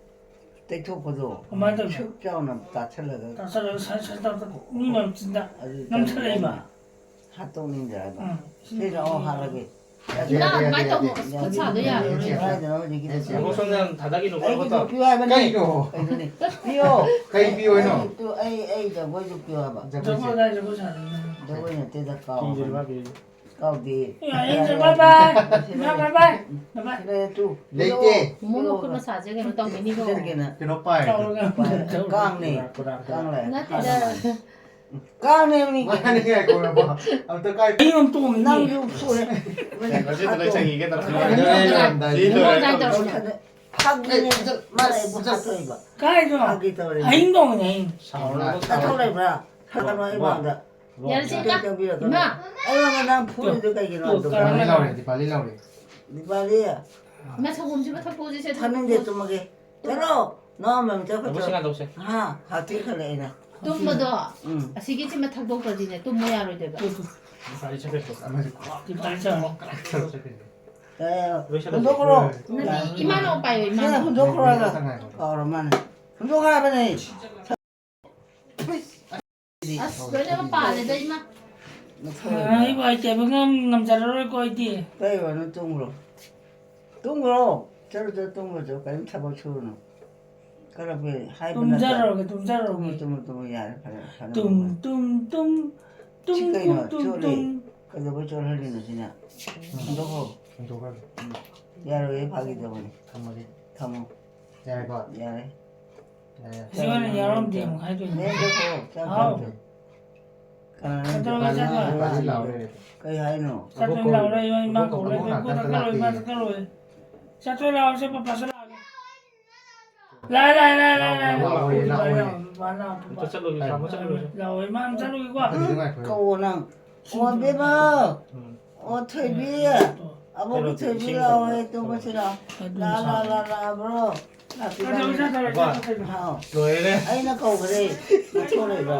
ꯇꯩꯊꯣꯛꯄꯗꯣ꯫ ꯀꯃꯥꯏꯅ ꯇꯧꯔꯤꯅꯣ? ꯁꯨꯛ ꯆꯥꯎꯅ ꯇꯥꯁꯜꯂꯒ꯫ ꯇꯥꯁꯜꯂꯒ ꯁꯠ ꯁꯠ ꯇꯧ-, ꯇꯧ-, ꯃꯤ ꯃꯌꯥꯝ ꯆꯤꯟꯗ ꯑꯗꯨ ꯅꯝꯊꯔꯛꯏꯕ꯫ ꯆꯥꯎꯅ ꯍꯥꯠꯇꯣꯛꯅꯤꯡꯗ꯭ꯔꯦ ꯍꯥꯏꯕ꯫ ꯎꯝ꯫ ꯁꯤꯗ ꯑꯃꯨꯛ ꯍꯥꯠꯂꯒꯦ꯫ ꯌꯥꯗꯦ, ꯏꯃꯥ, ꯌꯥꯗꯦ, ꯑꯗꯨꯃꯥꯏꯅ ꯌꯥꯗꯦ, ꯇꯧꯅꯨ꯫ ꯌꯥꯗꯦ꯫ ꯈꯨꯠ ꯁꯥꯗꯣ ꯌꯥꯔꯣꯏ꯫ ꯌꯥꯗꯦ, ꯌꯥꯗꯦ꯫ ꯀꯥꯏꯗꯅꯣ ꯍꯧꯖꯤꯛꯀꯤꯗꯨ? ꯌꯥꯗꯦ꯫ ꯌꯥꯗꯦ꯫ ꯑꯩꯒꯤꯁꯨ ꯄꯤꯌꯨ ꯍꯥꯏꯕꯅꯦ꯫ ꯀꯩꯅꯣ? ꯀꯩꯅꯣꯅꯦ? ꯄꯤꯌꯣ꯫ ꯀꯩ ꯄꯤꯌꯣ ꯍꯥꯏꯅꯣ? ꯑꯩ, ꯑꯩ ꯖꯒꯣꯏꯁꯨ ꯄꯤꯌꯣ ꯍꯥꯏꯕ꯫ ꯖꯒꯣꯏꯁꯦ꯫ ꯖꯒꯣꯏ ꯀꯥꯏ ꯖꯒꯣꯏ ꯁꯥꯗꯣꯏꯅꯣ? ꯖꯒꯣꯏ ꯅꯠꯇꯦꯗ, ꯀꯥꯎꯔꯦ꯫ ꯀꯤꯗꯦ, ꯃꯥ ꯀꯤꯗꯦ꯫ ꯀꯥꯎꯗꯦ꯫ ꯌꯥꯔꯦ, ꯌꯥꯔꯦ, bye bye꯫ ꯁꯤꯗ ꯂꯩ꯫ Bye bye, bye bye꯫ ꯁꯤꯗ ꯂꯩ, ꯇꯨ꯫ ꯂꯩꯇꯦ꯫ ꯃꯣꯃꯣ ꯃꯈꯨꯠ ꯃꯁꯥꯁꯦ ꯀꯩꯅꯣ ꯇꯧꯒꯅꯤꯀꯣ꯫ ꯁꯤꯗ ꯀꯩꯅꯣ? ꯀꯩꯅꯣ ꯄꯥꯏ꯫ ꯀꯥꯎꯔꯒ ꯄꯥꯏ꯫ ꯀꯥꯡꯅꯦ꯫ ꯀꯥꯡ ꯂꯥꯛꯑꯦ꯫ ꯅꯠꯇꯦꯗ꯫ ꯀꯥꯡꯅꯦ ꯃꯤ꯫ ꯃꯥꯅꯦ, ꯉꯥꯏꯈꯣ, ꯉꯥꯏꯈꯣ꯫ ꯑꯝꯇ ꯀꯥꯏ꯫ ꯑꯩ ꯑꯃꯨꯛ ꯇꯣꯡꯉꯤꯅꯦ꯫ ꯅꯪꯁꯨ ꯁꯣꯛꯑꯦ꯫ ꯉꯁꯤꯗ ꯂꯣꯏ ꯆꯪꯉꯤꯒꯦ ꯇꯧꯔꯛꯀꯅꯤ꯫ ꯂꯣꯏꯔꯝꯗꯥꯏ꯫ ꯁꯤ ꯂꯣꯏꯔꯦ꯫ ꯐꯥꯒꯤꯅꯦ꯫ ꯃꯥꯅ ꯑꯩꯕꯨ ꯍꯥꯠꯇꯣꯛꯏꯕ꯫ ꯀꯥꯏꯗꯅꯣ? ꯐꯥꯒꯤ ꯇꯧꯔꯦ꯫ ꯑꯍꯤꯡ ꯇꯣꯡꯉꯤꯅꯦ, ꯑꯍꯤꯡ꯫ ꯁꯥꯎꯔꯅꯨ, ꯅꯊꯧ ꯂꯩꯕ꯭ꯔꯥ? ꯍꯥꯏꯒꯅꯨ ꯑꯩ ꯃꯥꯡꯗ꯫ ꯌꯥꯔꯦꯁꯦ, ꯏꯃꯥ꯫ ꯇꯧꯕꯤꯔꯛꯀꯅꯨ꯫ ꯏꯃꯥ꯫ ꯑꯩꯉꯣꯟꯗ ꯅꯪ ꯐꯨꯔꯤꯗꯨ ꯀꯩꯒꯤꯅꯣ? ꯇꯨ, ꯑꯗꯨ ꯀꯔꯝ ꯗꯤꯄꯥꯂꯤ ꯂꯥꯎꯔꯦ, ꯗꯤꯄꯥꯂꯤ ꯂꯥꯎꯔꯦ꯫ ꯗꯤꯄꯥꯂꯤ꯫ ꯏꯃꯥ, ꯁꯪꯒꯣꯝꯁꯤꯃ ꯊꯛꯇꯣꯛꯑꯁꯤꯁꯦ, ꯊꯛꯇꯣꯛꯑꯁꯤ꯫ ꯊꯛꯅꯤꯡꯗꯦ, ꯇꯨꯝꯃꯒꯦ꯫ ꯆꯠꯂꯣ! ꯅꯣꯛꯑꯝꯕ ꯑꯃ ꯆꯠꯈ꯭ꯔꯣ꯫ ꯂꯧꯕ ꯁꯤꯡ ꯉꯥꯗꯧꯁꯦ꯫ ꯍꯥ? ꯍꯥꯠꯄꯤꯈꯠꯂꯛꯑꯦꯅ꯫ ꯇꯨꯝꯕꯗꯣ ꯎꯝ꯫ ꯑꯁꯤꯒꯤꯁꯤꯃ ꯊꯛꯇꯣꯛꯇ꯭ꯔꯗꯤꯅꯦ, ꯇꯨꯝꯕ ꯌꯥꯔꯣꯏꯗꯣꯏꯕ꯫ Two, two. ꯉꯁꯥꯏ ꯆꯠꯈ꯭ꯔꯦ꯫ ꯑꯃꯁꯦ ꯇꯤꯄꯥꯏ ꯆꯥꯔꯣ꯫ ꯆꯠꯈ꯭ꯔꯦ꯫ ꯑꯦ, ꯂꯣꯏꯁꯤꯜꯂꯁꯤ꯫ ꯍꯨꯟꯗꯣꯛꯈ꯭ꯔꯣ꯫ ꯂꯣꯏꯔꯦ꯫ ꯅꯠꯇꯦ, ꯏꯃꯥꯅ ꯑꯃꯨꯛ ꯄꯥꯏꯌꯣ, ꯏꯃꯥꯅ꯫ ꯁꯤꯅ ꯍꯨꯟꯗꯣꯛꯈ꯭ꯔꯣ ꯍꯥꯏꯕ꯫ ꯉꯥꯏꯈꯣ, ꯉꯥꯏꯈꯣ꯫ ꯀꯥꯎꯔ ꯃꯥꯅꯦ꯫ ꯍꯨꯟꯗꯣꯛꯈ꯭ꯔꯣ ꯍꯥꯏꯕꯅꯦ꯫ ꯑꯁ, ꯂꯣꯏꯅꯃꯛ ꯄꯥꯜꯂꯦꯗ, ꯏꯃꯥ꯫ ꯅꯊꯧ ꯂꯩꯕ꯭ꯔꯥ? ꯑꯩ ꯋꯥꯏ ꯇꯩꯕ ꯉꯝ-, ꯉꯝꯖꯔꯔꯣꯏꯀꯣ, ꯑꯩꯗꯤ꯫ ꯀꯩ ꯋꯥꯅꯣ? ꯇꯨꯝꯈ꯭ꯔꯣ꯫ ꯇꯨꯝꯈ꯭ꯔꯣ꯫ ꯆꯠꯂꯨ, ꯆꯠꯂꯨ, ꯇꯨꯝꯃꯨ ꯆꯠꯂꯨ, ꯀꯔꯤꯝ ꯊꯕꯛ ꯁꯨꯔꯨꯅꯨ꯫ ꯀꯔꯝꯕ ꯍꯥꯏꯕ ꯅꯠꯇ꯭ꯔꯥ? ꯇꯨꯝꯖꯔꯨꯔꯒꯦ, ꯇꯨꯝꯖꯔꯨꯔꯒꯦ꯫ ꯇꯨꯝꯃꯨ, ꯇꯨꯝꯃꯨ, ꯇꯨꯝꯃꯨ, ꯌꯥꯔꯦ, ꯐꯔꯦ, ꯐꯔꯦ꯫ ꯇꯨꯝ, ꯇꯨꯝ, ꯇꯨꯝ, ꯁꯤ ꯇꯨꯝ, ꯀꯩꯅꯣ? ꯇꯨꯝ, ꯆꯣꯠꯂꯦ꯫ ꯇꯨꯝ꯫ ꯀꯩꯗꯧꯕꯩ ꯆꯣꯠꯍꯜꯂꯤꯅꯣ ꯁꯤꯅ? ꯍꯨꯟꯗꯣꯛꯈꯣ꯫ ꯍꯨꯟꯗꯣꯛꯈ꯭ꯔꯒꯦ꯫ ꯌꯥꯔꯣꯏꯌꯦ, ꯐꯥꯒꯤ ꯇꯧꯕꯅꯤ꯫ ꯊꯝꯃꯒꯦ꯫ ꯊꯝꯃꯣ꯫ ꯌꯥꯔꯦꯀꯣ? ꯌꯥꯔꯦ꯫ ꯌꯥꯔꯦ, ꯌꯥꯔꯦ꯫ ꯁꯤ ꯍꯣꯔꯦꯟ ꯌꯥꯎꯔꯝꯗꯦ ꯑꯃꯨꯛ ꯍꯥꯏꯗꯣꯏꯅꯦ꯫ ꯃꯦꯝꯗꯣ ꯀꯣ, ꯆꯥꯛ ꯍꯥꯎ꯫ ꯆꯥꯗ꯭ꯔꯦ꯫ ꯀꯅꯥꯅꯣ? ꯀꯩꯗꯧꯔꯒꯦ ꯆꯠꯂꯣ? ꯄꯥꯗꯤ ꯂꯥꯎꯔꯦ꯫ ꯀꯩ ꯍꯥꯏꯅꯣ? ꯆꯠꯇꯣꯏ ꯂꯥꯎꯔꯦ, ꯏꯃꯥ ꯀꯧꯔꯦ꯫ ꯀꯣꯛ ꯀꯣꯛ ꯀꯣꯛ ꯀꯣꯛ ꯀꯣꯛ ꯀꯣꯛ ꯀꯣꯛ ꯀꯣꯛ ꯀꯣꯛ꯫ ꯆꯠꯇꯣꯏ ꯂꯥꯎꯔꯦ, ꯁꯦ ꯄꯄꯥꯁꯨ ꯂꯥꯛꯑꯒꯦ꯫ ꯂꯥꯛꯑꯦ, ꯂꯥꯛꯑꯦ, ꯂꯥꯛꯑꯦ, ꯂꯥꯛꯑꯦ, ꯂꯥꯛꯑꯦ꯫ ꯂꯥꯛꯑꯣ, ꯂꯥꯛꯑꯣ, ꯂꯥꯛꯑꯣ, ꯂꯥꯛꯑꯣ꯫ ꯂꯥꯛꯑꯣ, ꯂꯥꯛꯑꯣ꯫ ꯑꯝꯇ ꯆꯠꯂꯨꯒꯦ, ꯂꯥꯛꯑꯣ, ꯆꯠꯂꯨꯒꯦ꯫ ꯂꯥꯛꯑꯣ, ꯏꯃꯥ, ꯑꯝꯇ ꯆꯠꯂꯨꯒꯦꯀꯣ꯫ ꯀꯧꯋꯣ ꯅꯪ꯫ ꯑꯣ, ꯕꯦꯝꯃ꯫ ꯎꯝ꯫ ꯑꯣ, ꯊꯣꯏꯕꯤ꯫ ꯎꯝ꯫ ꯑꯕꯣꯛꯀꯤ ꯊꯣꯏꯕꯤ ꯂꯥꯛꯑꯣ, ꯍꯦ, ꯇꯨꯝꯃꯁꯤ ꯂꯥꯛꯑꯣ꯫ ꯂꯥ, ꯂꯥ, ꯂꯥ, ꯂꯥꯛꯑꯕ꯭ꯔꯣ? ꯂꯥꯛꯄꯤꯔꯣ꯫ ꯍꯥꯎ꯫ ꯂꯣꯏꯔꯦ꯫ ꯑꯩꯅ ꯀꯧꯕꯗꯩ ꯅꯊꯣꯔꯛꯏꯕ꯫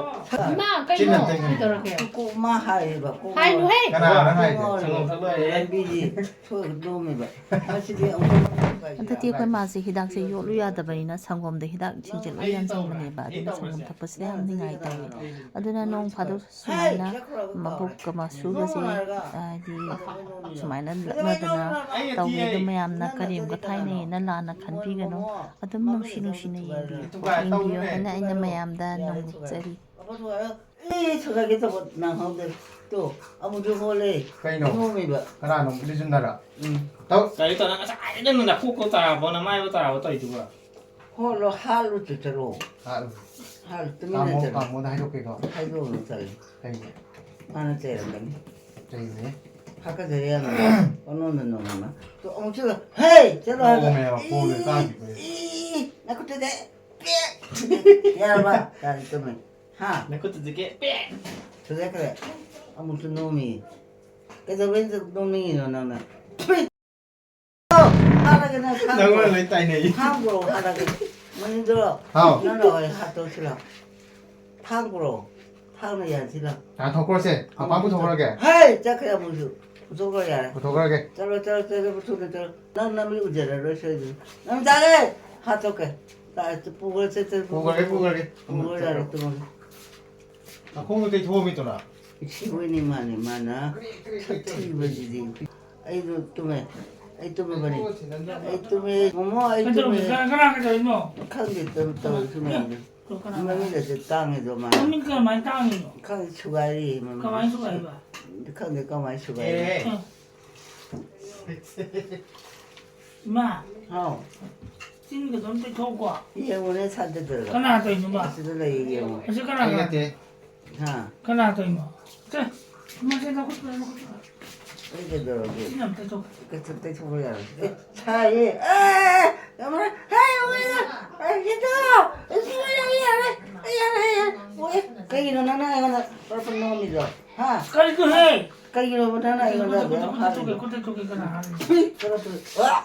ꯏꯃꯥ, ꯀꯩꯅꯣ? ꯀꯩꯗꯧꯔꯒꯦ? ꯀꯣꯛ ꯃꯥ ꯍꯥꯏꯔꯤꯕ, ꯀꯣꯛ ꯍꯥꯏꯅꯨꯍꯦ꯫ ꯀꯅꯥꯅ ꯍꯥꯏꯅꯣ? ꯁꯪꯒꯣꯝ ꯊꯛꯂꯣꯏꯔꯦ꯫ ꯂꯝꯕꯤꯁꯤ ꯊꯣꯛꯑꯒ ꯅꯣꯝꯃꯤꯕ꯫ ꯃꯁꯤꯗꯤ ꯑꯃꯨꯛ ꯍꯟꯗꯛꯇꯤ ꯑꯩꯈꯣꯏ ꯃꯥꯁꯦ ꯍꯤꯗꯥꯛꯁꯦ ꯌꯣꯠꯂꯨ ꯌꯥꯗꯕꯅꯤꯅ ꯁꯪꯒꯣꯝꯗ ꯍꯤꯗꯥꯛ ꯁꯤꯡꯖꯤꯜꯂꯨ ꯌꯥꯟꯁꯤꯟꯕꯅꯦꯕ꯫ ꯑꯗꯨꯅ ꯁꯪꯒꯣꯝ ꯊꯛꯄꯁꯤꯗ ꯌꯥꯝ ꯅꯤꯡꯉꯥꯏ ꯇꯧꯋꯦ꯫ ꯑꯗꯨꯅ ꯅꯣꯡ ꯐꯥꯗꯣꯛ ꯁꯨꯃꯥꯏꯅ ꯃꯕꯨꯛꯀ ꯃꯁꯨꯒꯁꯦ, ꯍꯥꯏꯗꯤ, ꯁꯨꯃꯥꯏꯅ ꯂꯛꯅꯗꯅ ꯇꯧꯋꯦ꯫ ꯑꯗꯨ ꯃꯌꯥꯝꯅ ꯀꯔꯦꯝꯒ ꯊꯥꯏꯅꯩꯅ ꯂꯥꯟꯅ ꯈꯟꯕꯤꯒꯅꯨ꯫ ꯑꯗꯨꯝ ꯅꯨꯡꯁꯤ ꯅꯨꯡꯁꯤꯅ ꯌꯦꯡꯕꯤꯌꯨ, ꯌꯦꯡꯕꯤꯌꯨ ꯍꯥꯏꯅ ꯑꯩꯅ ꯃꯌꯥꯝꯗ ꯅꯣꯡꯂꯨꯛꯆꯔꯤ꯫ ꯑꯦ, ꯁꯒꯥꯏꯒꯦ ꯇꯧꯕ ꯅꯪꯍꯧꯗ꯭ꯔꯦ꯫ ꯇꯣ, ꯑꯃꯨꯛꯁꯨ ꯍꯣꯜꯂꯦ꯫ ꯀꯩꯅꯣ? ꯅꯣꯝꯃꯤꯕ꯫ ꯀꯅꯥꯅꯣ? ꯂꯤꯖꯨꯟꯗꯔꯣ? ꯎꯝ꯫ ꯇꯧ꯫ ꯀꯔꯤ ꯇꯧꯔ ꯉꯁꯥꯏꯗꯩ ꯅꯪꯅ ꯀꯣꯛ ꯀꯣꯛ ꯇꯥꯔꯕꯣ, ꯅꯃꯥꯏꯕꯨ ꯇꯥꯔꯕꯣ ꯇꯧꯔꯤꯗꯨꯕꯣ? ꯍꯣꯠꯂꯣ, ꯍꯥꯠꯂꯨ ꯆꯠꯆꯔꯣ꯫ ꯍꯥꯠꯂꯨ꯫ ꯍꯥꯠꯂꯨ, ꯇꯨꯃꯤꯟꯅ ꯇꯥꯃꯣ, ꯆꯠꯂꯨ꯫ ꯇꯥꯃꯣꯗ ꯍꯥꯏꯗꯣꯛꯀꯦꯀꯣ꯫ ꯍꯥꯏꯗꯣꯛꯎꯅꯨ, ꯇꯜꯂꯤ꯫ ꯀꯩꯒꯤ? ꯃꯥꯅ ꯆꯩꯔꯛꯀꯅꯤ꯫ ꯀꯩꯒꯤ? ꯍꯥꯀꯠꯆꯔꯦ ꯌꯥꯝꯅ꯫ ꯄꯪꯅꯣꯝꯗ ꯅꯣꯝꯃꯦ ꯃꯥ꯫ ꯇꯣ, ꯑꯃꯨꯛ ꯆꯠꯂꯣ꯫ ꯍꯦ! ꯆꯠꯂꯣ ꯍꯥꯏꯕ꯫ ꯄꯣꯝꯃꯦꯕ, ꯄꯣꯝꯃꯦ, ꯏ, ꯇꯥꯈꯤꯕ꯫ ꯏ, ꯅꯈꯨꯠꯇꯨꯗꯤ꯫ ꯄꯦꯛ! ꯌꯥꯔꯕ? ꯌꯥꯔꯦ, ꯇꯨꯝꯃꯦ꯫ ꯍꯥ? ꯅꯈꯨꯠꯇꯨꯗꯤ ꯀꯦ-, ꯄꯦꯛ! ꯊꯨꯗꯦꯛꯈ꯭ꯔꯦ꯫ ꯑꯃꯨꯛꯁꯨ ꯅꯣꯝꯃꯤ꯫ ꯀꯩꯗꯧꯕꯩ ꯅꯣꯝꯅꯤꯡꯉꯤꯅꯣ ꯅꯪꯅ? ꯊꯨꯏ! ꯍꯥꯠꯂꯒꯦ ꯅꯪ, ꯊꯥꯡ ꯅꯪꯉꯣꯟꯗ ꯄꯨꯔꯛꯑꯣ꯫ ꯂꯣꯏ ꯇꯥꯏꯅꯩ꯫ ꯊꯥꯡ ꯄꯨꯔꯛꯑꯣ, ꯍꯥꯠꯂꯒꯦ꯫ ꯃꯅꯤꯡꯗꯣ, ꯍꯥꯎ꯫ ꯅꯪꯅ ꯑꯣꯏ ꯍꯥꯠꯇꯣꯛꯁꯤꯔꯣ? ꯊꯥꯡ ꯄꯨꯔꯛꯑꯣ꯫ ꯊꯥꯡꯅ ꯌꯥꯟꯁꯤꯔꯣ? ꯊꯣꯛꯈ꯭ꯔꯣꯁꯦ꯫ ꯃꯄꯥꯟ ꯄꯨꯊꯣꯛꯈ꯭ꯔꯒꯦ꯫ ꯍꯦ! ꯆꯠꯈ꯭ꯔꯦ ꯑꯃꯨꯛꯁꯨ꯫ ꯄꯨꯊꯣꯛꯈ꯭ꯔꯣ ꯌꯥꯔꯦ꯫ ꯄꯨꯊꯣꯛꯈ꯭ꯔꯒꯦ꯫ ꯆꯠꯂꯣ, ꯆꯠꯂꯣ, ꯆꯠꯂꯣ, ꯄꯨꯊꯣꯛꯈ꯭ꯔꯣ, ꯆꯠꯂꯣ꯫ ꯅꯪ ꯅꯃꯤꯠ ꯎꯖꯔꯔꯣꯏ ꯁꯣꯏꯗꯅ꯫ ꯅꯪ ꯆꯥꯔꯦ! ꯍꯥꯠꯇꯣꯛꯀꯦ꯫ ꯆꯥꯔꯦ, ꯄꯨꯈ꯭ꯔꯣ, ꯆꯠ, ꯆꯠ, ꯄꯨꯈ꯭ꯔꯒꯦ, ꯄꯨꯈ꯭ꯔꯣ꯫ ꯄꯨꯈ꯭ꯔꯒꯦ꯫ ꯄꯨꯈ꯭ꯔꯣ ꯌꯥꯔꯦ, ꯇꯨꯝꯃꯒꯦ꯫ ꯅꯈꯣꯡꯗꯣ ꯇꯩꯊꯣꯛꯑꯝꯃꯤꯗꯨꯅ? ꯁꯤ ꯍꯣꯏꯅꯦ, ꯃꯥꯅꯦ, ꯃꯥꯅ ꯀ꯭ꯔꯦꯛ, ꯀ꯭ꯔꯦꯛ, ꯀ꯭ꯔꯦꯛ ꯇꯧꯔꯤ꯫ ꯁꯥꯊꯤꯕꯁꯤꯗꯤ꯫ ꯑꯩꯗꯣ ꯇꯨꯝꯃꯦ꯫ ꯑꯩ ꯇꯨꯝꯃꯕꯅꯤ꯫ ꯑꯩ ꯇꯨꯝꯃꯦ꯫ ꯃꯣꯃꯣ, ꯑꯩ ꯀꯩꯗꯧꯔꯒꯦ? ꯇꯨꯝꯃꯦ꯫ ꯀꯅꯥ, ꯀꯅꯥ ꯀꯩꯗꯧꯔꯤꯅꯣ? ꯈꯪꯗꯦ, ꯇꯧ-, ꯇꯧꯔꯤꯁꯤ ꯃꯌꯥꯝꯁꯦ꯫ ꯀꯅꯥ, ꯀꯅꯥ? ꯃꯃꯤꯠ ꯑꯁꯦ ꯇꯥꯡꯉꯤꯗꯣ ꯃꯥ꯫ ꯃꯃꯤꯠ ꯀꯃꯥꯏꯅ ꯇꯥꯡꯉꯤꯅꯣ? ꯈꯪꯗꯦ, ꯁꯨꯒꯥꯏꯔꯤ ꯃꯃꯤꯠ꯫ ꯀꯃꯥꯏꯅ ꯁꯨꯒꯥꯏꯕ? ꯈꯪꯗꯦ, ꯀꯃꯥꯏꯅ ꯁꯨꯒꯥꯏꯔꯤ꯫ ꯑꯦ꯫ ꯏꯃꯥ꯫ ꯍꯥꯎ꯫ ꯆꯤꯟꯒꯗꯣ ꯑꯝ ꯇꯩꯊꯣꯛꯎꯀꯣ꯫ ꯌꯦꯡꯉꯨꯅꯦ, ꯁꯥꯟꯇꯗ꯭ꯔꯒ꯫ ꯀꯅꯥ ꯇꯧꯔꯤꯅꯣꯕ? ꯑꯁꯤꯗ ꯂꯩꯌꯦ, ꯌꯦꯡꯉꯣ꯫ ꯑꯁꯤ ꯀꯅꯥ, ꯑꯩ ꯀꯅꯥ? ꯅꯠꯇꯦ꯫ ꯍꯥ? ꯀꯅꯥ ꯇꯧꯔꯤꯅꯣ? ꯁꯦ, ꯃꯁꯤ ꯂꯧꯈꯠꯄꯤꯔꯣ, ꯂꯧꯈꯠꯄꯤꯔꯣ꯫ ꯑꯩ ꯀꯩꯗꯧꯔꯒꯦ? ꯁꯤ ꯑꯝꯇ ꯇꯧ-, ꯀꯩꯁꯨ ꯇꯩꯊꯣꯛꯄ ꯌꯥꯔꯣꯏ꯫ ꯑꯦ, ꯁꯥꯏꯌꯦ꯫ ꯑꯦ, ꯌꯥꯝꯅ-, ꯍꯦ, ꯑꯣꯏꯔꯦ꯫ ꯑꯦ, ꯈꯤꯇꯪ꯫ ꯑꯦ, ꯁꯤ ꯌꯥꯔꯦ, ꯌꯥꯔꯦ꯫ ꯑꯦ, ꯌꯥꯔꯦ, ꯌꯥꯔꯦ꯫ ꯑꯣꯏ, ꯀꯩꯒꯤꯅꯣ ꯅꯪꯅ ꯑꯩꯉꯣꯟꯗ ꯄꯔꯞ ꯄꯔꯞ ꯅꯣꯝꯃꯤꯗꯣ? ꯍꯥ? ꯀꯔꯤꯅꯣꯍꯦ? ꯀꯩꯒꯤꯅꯣꯕ ꯅꯪꯅ ꯑꯩꯉꯣꯟꯗ ꯈꯨꯠꯇ, ꯑꯗꯨ ꯌꯥꯝ ꯈꯨꯠꯇ ꯊꯣꯛꯀꯦ, ꯍꯥꯏꯔꯤꯗꯣ? ꯈꯨꯠꯇ ꯊꯣꯛꯀꯦ, ꯀꯅꯥ ꯍꯥꯏꯔꯤꯅꯣ? ꯊꯨꯏ, ꯄꯔꯞ ꯄꯔꯞ꯫ ꯑ!